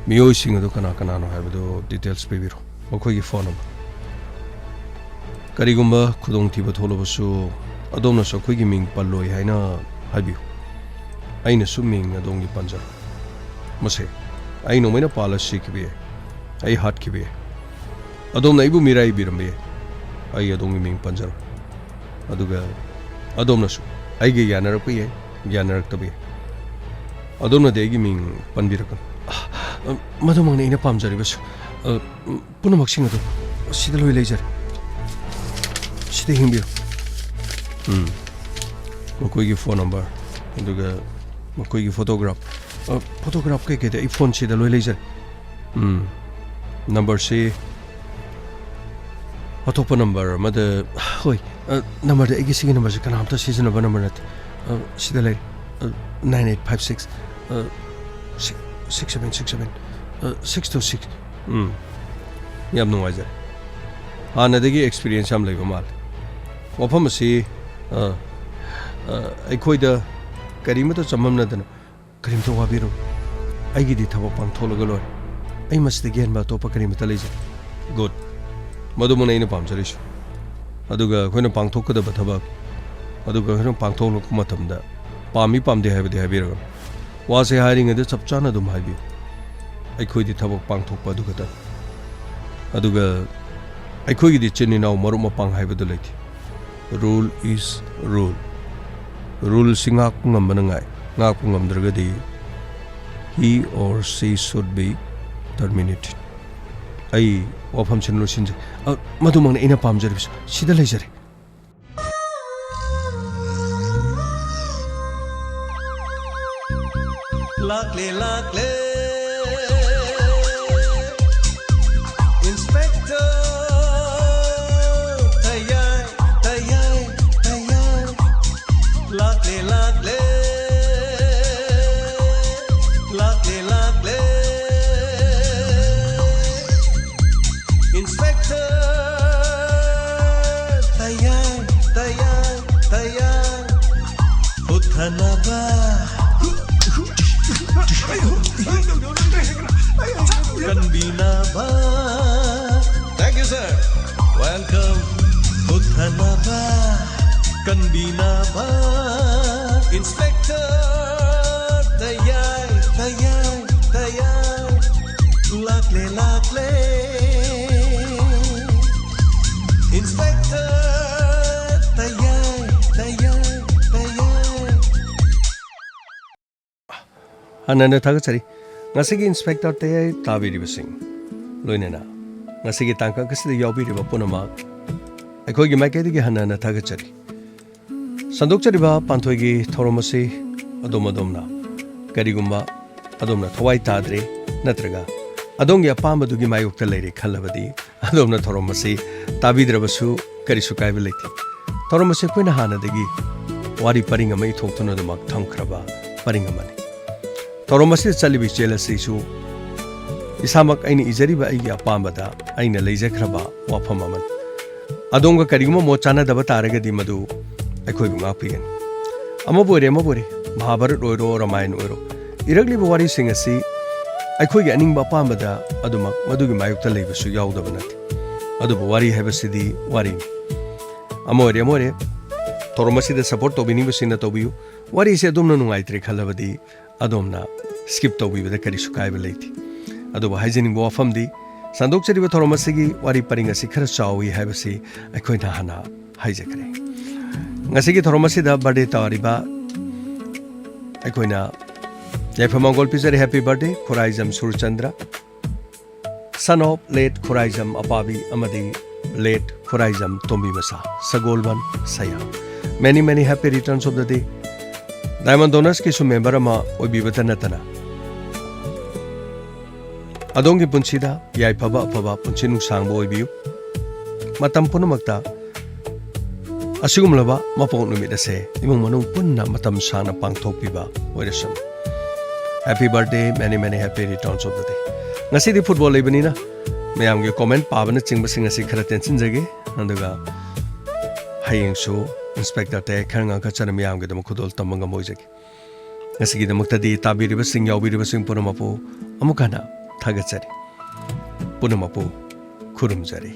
ꯃꯤꯑꯣꯏꯁꯤꯡ ꯑꯗꯨ ꯀꯅꯥ ꯀꯅꯥꯅꯣ ꯍꯥꯏꯕꯗꯨ ꯗꯤꯇꯦꯜꯁ ꯄꯤꯕꯤꯔꯣ꯫ ꯃꯈꯣꯏꯒꯤ ꯐꯣꯟ ꯅꯝꯕꯔ꯫ ꯀꯔꯤꯒꯨꯝꯕ ꯈꯨꯗꯣꯡꯊꯤꯕ ꯊꯣꯛꯂꯕꯁꯨ ꯑꯗꯣꯝꯅꯁꯨ ꯑꯩꯈꯣꯏꯒꯤ ꯃꯤꯡ ꯄꯜꯂꯣꯏ ꯍꯥꯏꯅ ꯍꯥꯏꯕꯤꯌꯨ꯫ ꯑꯩꯅꯁꯨ ꯃꯤꯡ ꯑꯗꯣꯝꯒꯤ ꯄꯟꯖꯔꯣꯏ꯫ ꯃꯁꯦ, ꯑꯩ ꯅꯣꯡꯃꯩꯅ ꯄꯥꯜꯂ ꯁꯤꯈꯤꯕ ꯌꯥꯏ꯫ ꯑꯩ ꯍꯥꯠꯈꯤꯕ ꯌꯥꯏ꯫ ꯑꯗꯣꯝꯅ ꯑꯩꯕꯨ ꯃꯤꯔꯥꯏꯕꯤꯔꯝꯕ ꯌꯥꯏ꯫ ꯑꯩ ꯑꯗꯣꯝꯒꯤ ꯃꯤꯡ ꯄꯟꯖꯔꯣꯏ꯫ ꯑꯗꯨꯒ ꯑꯗꯣꯝꯅꯁꯨ ꯑꯩꯒ ꯌꯥꯅꯔꯛꯄ ꯌꯥꯏ, ꯌꯥꯅꯔꯛꯇꯕ ꯌꯥꯏ꯫ ꯑꯗꯣꯝꯅꯗꯤ ꯑꯩꯒꯤ ꯃꯤꯡ ꯄꯟꯕꯤꯔꯛꯀꯅꯨ꯫ ꯑ, ꯃꯗꯨꯃꯛꯅꯤ ꯑꯩꯅ ꯄꯥꯝꯖꯔꯤꯕꯁꯨ꯫ ꯑ, ꯄꯨꯝꯅꯃꯛꯁꯤꯡ ꯑꯗꯨ ꯁꯤꯗ ꯂꯣꯏ ꯂꯩꯖꯔꯦ꯫ ꯁꯤꯗ ꯌꯦꯡꯕꯤꯌꯨ꯫ ꯎꯝ꯫ ꯃꯈꯣꯏꯒꯤ ꯐꯣꯟ ꯅꯝꯕꯔ, ꯑꯗꯨꯒ ꯃꯈꯣꯏꯒꯤ ꯐꯣꯇꯣꯒ꯭ꯔꯥꯐ꯫ ꯑ, ꯐꯣꯇꯣꯒ꯭ꯔꯥꯐ ꯀꯩꯀꯩꯗꯤ ꯑꯩ ꯐꯣꯟꯁꯤꯗ ꯂꯣꯏ ꯂꯩꯖꯔꯦ꯫ ꯎꯝ꯫ ꯅꯝꯕꯔꯁꯤ ꯑꯇꯣꯞꯄ ꯅꯝꯕꯔ ꯑꯃꯗ, ꯍꯣꯏ, ꯑ, ꯅꯝꯕꯔꯗꯤ ꯑꯩꯒꯤ ꯁꯤꯒꯤ ꯅꯝꯕꯔꯁꯤ ꯀꯅꯥꯝꯇ ꯁꯤꯖꯤꯟꯅꯕ ꯅꯝꯕꯔ ꯅꯠꯇꯦ꯫ ꯑ, ꯁꯤꯗ ꯂꯩꯔꯦ꯫ ꯑ, nine eight five six, ꯑ, six, six seven six seven, ꯑ, six two six꯫ ꯎꯝ꯫ ꯌꯥꯝ ꯅꯨꯡꯉꯥꯏꯖꯔꯦ꯫ ꯍꯥꯟꯅꯗꯒꯤ ꯑꯦꯛꯁꯄꯤꯔꯤꯌꯦꯟꯁ ꯌꯥꯝ ꯂꯩꯕ ꯃꯥꯜꯂꯦ꯫ ꯋꯥꯐꯝ ꯑꯁꯤ, ꯑ, ꯑ, ꯑꯩꯈꯣꯏꯗ ꯀꯔꯤꯃꯠꯇ ꯆꯃꯝꯅꯗꯅ ꯀꯔꯤꯝꯇ ꯋꯥꯕꯤꯔꯨ꯫ ꯑꯩꯒꯤꯗꯤ ꯊꯕꯛ ꯄꯥꯡꯊꯣꯛꯂꯒ ꯂꯣꯏꯔꯦ꯫ ꯑꯩ ꯃꯁꯤꯗꯒꯤ ꯍꯦꯟꯕ ꯑꯇꯣꯞꯄ ꯀꯔꯤꯃꯠꯇ ꯂꯩꯖꯗꯦ꯫ ꯒꯨꯗ꯫ ꯃꯗꯨꯃꯛꯅ ꯑꯩꯅ ꯄꯥꯝꯖꯔꯤꯁꯨ꯫ ꯑꯗꯨꯒ ꯑꯩꯈꯣꯏꯅ ꯄꯥꯡꯊꯣꯛꯀꯗꯕ ꯊꯕꯛ, ꯑꯗꯨꯒ ꯑꯩꯈꯣꯏꯅ ꯄꯥꯡꯊꯣꯛꯂꯛꯄ ꯃꯇꯝꯗ ꯄꯥꯝꯃꯤ ꯄꯥꯝꯗꯦ ꯍꯥꯏꯕꯗꯤ ꯍꯥꯏꯕꯤꯔꯒꯅꯨ꯫ ꯋꯥꯁꯦ ꯍꯥꯏꯔꯤꯉꯩꯗ ꯆꯞ ꯆꯥꯅ ꯑꯗꯨꯝ ꯍꯥꯏꯕꯤꯌꯨ꯫ ꯑꯩꯈꯣꯏꯗꯤ ꯊꯕꯛ ꯄꯥꯡꯊꯣꯛꯄ ꯑꯗꯨ ꯈꯛꯇꯅꯤ꯫ ꯑꯗꯨꯒ ꯑꯩꯈꯣꯏꯒꯤꯗꯤ ꯏꯆꯤꯟ ꯏꯅꯥꯎ ꯃꯔꯨꯞ ꯃꯄꯥꯡ ꯍꯥꯏꯕꯗꯨ ꯂꯩꯇꯦ꯫ Rule is rule꯫ ꯔꯨꯜꯁꯤ ꯉꯥꯛꯄ ꯉꯝꯕꯅ ꯉꯥꯏ, ꯉꯥꯛꯄ ꯉꯝꯗ꯭ꯔꯒꯗꯤ he or she should be terminated꯫ ꯑꯩ ꯋꯥꯐꯝꯁꯤꯅ ꯂꯣꯏꯁꯤꯟꯖꯩ꯫ ꯑ, ꯃꯗꯨꯃꯛꯅꯤ ꯑꯩꯅ ꯄꯥꯝꯖꯔꯤꯕꯁꯨ꯫ ꯁꯤꯗ ꯂꯩꯖꯔꯦ꯫ ꯂꯥꯛꯂꯦ, ꯂꯥꯛꯂꯦ, Inspector꯫ ꯇꯌꯥꯏ, ꯇꯌꯥꯏ, ꯇꯌꯥꯏ꯫ ꯂꯥꯛꯂꯦ, ꯂꯥꯛꯂꯦ, ꯂꯥꯛꯂꯦ, ꯂꯥꯛꯂꯦ꯫ Inspector꯫ ꯇꯌꯥꯏ, ꯇꯌꯥꯏ, ꯇꯌꯥꯏ꯫ ꯍꯨꯠꯊꯅꯕ꯫ ꯀꯟꯕꯤꯅꯕ꯫ Thank you, sir. Welcome. ꯍꯨꯠꯊꯅꯕ, ꯀꯟꯕꯤꯅꯕ꯫ Inspector꯫ ꯇꯌꯥꯏ, ꯇꯌꯥꯏ, ꯇꯌꯥꯏ꯫ ꯂꯥꯛꯂꯦ, ꯂꯥꯛꯂꯦ꯫ Inspector꯫ ꯇꯌꯥꯏ, ꯇꯌꯥꯏ, ꯇꯌꯥꯏ꯫ ꯍꯟꯅꯅ ꯊꯥꯒꯠꯆꯔꯤ꯫ ꯉꯁꯤꯒꯤ ꯏꯟꯁꯄꯦꯛꯇꯔ ꯇꯌꯥꯏ ꯇꯥꯕꯤꯔꯤꯕꯁꯤꯡ, ꯂꯣꯏꯅꯅ ꯉꯁꯤꯒꯤ ꯇꯥꯡꯀꯛ ꯑꯁꯤꯗ ꯌꯥꯎꯕꯤꯔꯤꯕ ꯄꯨꯝꯅꯃꯛ ꯑꯩꯈꯣꯏꯒꯤ ꯃꯥꯏꯀꯩꯗꯒꯤ ꯍꯟꯅꯅ ꯊꯥꯒꯠꯆꯔꯤ꯫ ꯁꯟꯗꯣꯛꯆꯔꯤꯕ ꯄꯥꯟꯊꯣꯏꯒꯤ ꯊꯧꯔꯝ ꯑꯁꯤ ꯑꯗꯣꯝ ꯑꯗꯣꯝꯅ ꯀꯔꯤꯒꯨꯝꯕ ꯑꯗꯣꯝꯅ ꯊꯋꯥꯏ ꯇꯥꯗ꯭ꯔꯦ ꯅꯠꯇ꯭ꯔꯒ ꯑꯗꯣꯝꯒꯤ ꯑꯄꯥꯝꯕꯗꯨꯒꯤ ꯃꯥꯌꯣꯛꯇ ꯂꯩꯔꯦ ꯈꯜꯂꯕꯗꯤ, ꯑꯗꯣꯝꯅ ꯊꯧꯔꯝ ꯑꯁꯤ ꯇꯥꯕꯤꯗ꯭ꯔꯕꯁꯨ ꯀꯔꯤꯁꯨ ꯀꯥꯏꯕ ꯂꯩꯇꯦ꯫ ꯊꯧꯔꯝ ꯑꯁꯤ ꯑꯩꯈꯣꯏꯅ ꯍꯥꯟꯅꯗꯒꯤ ꯋꯥꯔꯤ ꯄꯔꯤꯡ ꯑꯃ ꯏꯊꯣꯛꯇꯨꯅ ꯑꯗꯨꯃꯛ ꯊꯝꯈ꯭ꯔꯕ ꯄꯔꯤꯡ ꯑꯃꯅꯤ꯫ ꯊꯧꯔꯝ ꯑꯁꯤꯗ ꯆꯠꯂꯤꯕ ꯏꯆꯦꯜ ꯑꯁꯤꯁꯨ ꯏꯁꯥꯃꯛ ꯑꯩꯅ ꯏꯖꯔꯤꯕ ꯑꯩꯒꯤ ꯑꯄꯥꯝꯕꯗ ꯑꯩꯅ ꯂꯩꯖꯈ꯭ꯔꯕ ꯋꯥꯐꯝ ꯑꯃꯅꯤ꯫ ꯑꯗꯣꯝꯒ ꯀꯔꯤꯒꯨꯝꯕ ꯃꯣꯠ ꯆꯥꯅꯗꯕ ꯇꯥꯔꯒꯗꯤ ꯃꯗꯨ ꯑꯩꯈꯣꯏꯕꯨ ꯉꯥꯛꯄꯤꯒꯅꯤ꯫ ꯑꯃꯕꯨ ꯑꯣꯏꯔꯦ, ꯑꯃꯕꯨ ꯑꯣꯏꯔꯦ, ꯃꯍꯥꯚꯥꯔꯠ ꯑꯣꯏꯔꯣ, ꯔꯥꯃꯥꯌꯟ ꯑꯣꯏꯔꯣ, ꯏꯔꯛꯂꯤꯕ ꯋꯥꯔꯤꯁꯤꯡ ꯑꯁꯤ ꯑꯩꯈꯣꯏꯒꯤ ꯑꯅꯤꯡꯕ ꯑꯄꯥꯝꯕꯗ ꯑꯗꯨꯃꯛ ꯃꯗꯨꯒꯤ ꯃꯥꯌꯣꯛꯇ ꯂꯩꯕꯁꯨ ꯌꯥꯎꯗꯕ ꯅꯠꯇꯦ꯫ ꯑꯗꯨꯕꯨ ꯋꯥꯔꯤ ꯍꯥꯏꯕꯁꯤꯗꯤ ꯋꯥꯔꯤꯅꯤ꯫ ꯑꯃ ꯑꯣꯏꯔꯦ, ꯑꯃ ꯑꯣꯏꯔꯦ, ꯊꯧꯔꯝ ꯑꯁꯤꯗ ꯁꯄꯣꯔꯠ ꯇꯧꯕꯤꯅꯤꯡꯕꯁꯤꯡꯅ ꯇꯧꯕꯤꯌꯨ꯫ ꯋꯥꯔꯤꯁꯦ ꯑꯗꯣꯝꯅ ꯅꯨꯡꯉꯥꯏꯇ꯭ꯔꯦ ꯈꯜꯂꯕꯗꯤ ꯑꯗꯣꯝꯅ ꯁ꯭ꯀꯤꯞ ꯇꯧꯕꯤꯕꯗ ꯀꯔꯤꯁꯨ ꯀꯥꯏꯕ ꯂꯩꯇꯦ꯫ ꯑꯗꯨꯕꯨ ꯍꯥꯏꯖꯅꯤꯡꯕ ꯋꯥꯐꯝꯗꯤ, ꯁꯟꯗꯣꯛꯆꯔꯤꯕ ꯊꯧꯔꯝ ꯑꯁꯤꯒꯤ ꯋꯥꯔꯤ ꯄꯔꯤꯡ ꯑꯁꯤ ꯈꯔ ꯆꯥꯎꯏ ꯍꯥꯏꯕꯁꯤ ꯑꯩꯈꯣꯏꯅ ꯍꯥꯟꯅ ꯍꯥꯏꯖꯈ꯭ꯔꯦ꯫ ꯉꯁꯤꯒꯤ ꯊꯧꯔꯝ ꯑꯁꯤꯗ ꯕꯥꯔꯗꯦ ꯇꯥꯔꯤꯕ ꯑꯩꯈꯣꯏꯅ ꯌꯥꯏꯐ ꯃꯪꯒꯣꯜ ꯄꯤꯖꯔꯤ, happy birthday, Khuraijam Surchandra, son of late Khuraijam Apabi ꯑꯃꯗꯤ late ꯈꯨꯔꯥꯏꯖꯝ ꯇꯣꯝꯕꯤ ꯃꯆꯥ, ꯁꯒꯣꯜꯕꯟ ꯁꯌꯥ꯫ Many, many happy returns of the day꯫ Diamond ꯗꯣꯅꯔꯁꯀꯤꯁꯨ ꯃꯦꯝꯕꯔ ꯑꯃ ꯑꯣꯏꯕꯤꯕꯇ ꯅꯠꯇꯅ ꯑꯗꯣꯝꯒꯤ ꯄꯨꯟꯁꯤꯗ ꯌꯥꯏꯐꯕ ꯑꯐꯕ ꯄꯨꯟꯁꯤ ꯅꯨꯡꯁꯥꯡꯕ ꯑꯣꯏꯕꯤꯌꯨ꯫ ꯃꯇꯝ ꯄꯨꯝꯅꯃꯛꯇ ꯑꯁꯤꯒꯨꯝꯂꯕ ꯃꯄꯣꯛ ꯅꯨꯃꯤꯠ ꯑꯁꯦ ꯏꯃꯨꯡ ꯃꯅꯨꯡ ꯄꯨꯟꯅ ꯃꯇꯝ ꯁꯥꯡꯅ ꯄꯥꯡꯊꯣꯛꯄꯤꯕ ꯑꯣꯏꯔꯁꯅꯨ꯫ Happy birthday, many, many happy returns of the day꯫ ꯉꯁꯤꯗꯤ ꯐꯨꯠꯕꯣꯜ ꯂꯩꯕꯅꯤꯅ ꯃꯌꯥꯝꯒꯤ ꯀꯣꯃꯦꯟ ꯄꯥꯕꯅꯆꯤꯡꯕꯁꯤꯡ ꯑꯁꯤ ꯈꯔ ꯇꯦꯟꯁꯤꯟꯖꯒꯦ, ꯑꯗꯨꯒ ꯍꯌꯦꯡꯁꯨ ꯏꯟꯁꯄꯦꯛꯇꯔ ꯇꯌꯥꯏ ꯈꯔ ꯉꯥꯡꯈꯠꯆꯅ ꯃꯤꯌꯥꯝꯒꯤꯗꯃꯛ ꯈꯨꯗꯣꯜ ꯇꯝꯕ ꯉꯝꯕ ꯑꯣꯏꯖꯒꯦ꯫ ꯉꯁꯤꯒꯤꯗꯃꯛꯇꯗꯤ ꯇꯥꯕꯤꯔꯤꯕꯁꯤꯡ, ꯌꯥꯎꯕꯤꯔꯤꯕꯁꯤꯡ ꯄꯨꯝꯅꯃꯛꯄꯨ ꯑꯃꯨꯛ ꯍꯟꯅ ꯊꯥꯒꯠꯆꯔꯤ꯫ ꯄꯨꯝꯅꯃꯛꯄꯨ ꯈꯨꯔꯨꯝꯖꯔꯤ꯫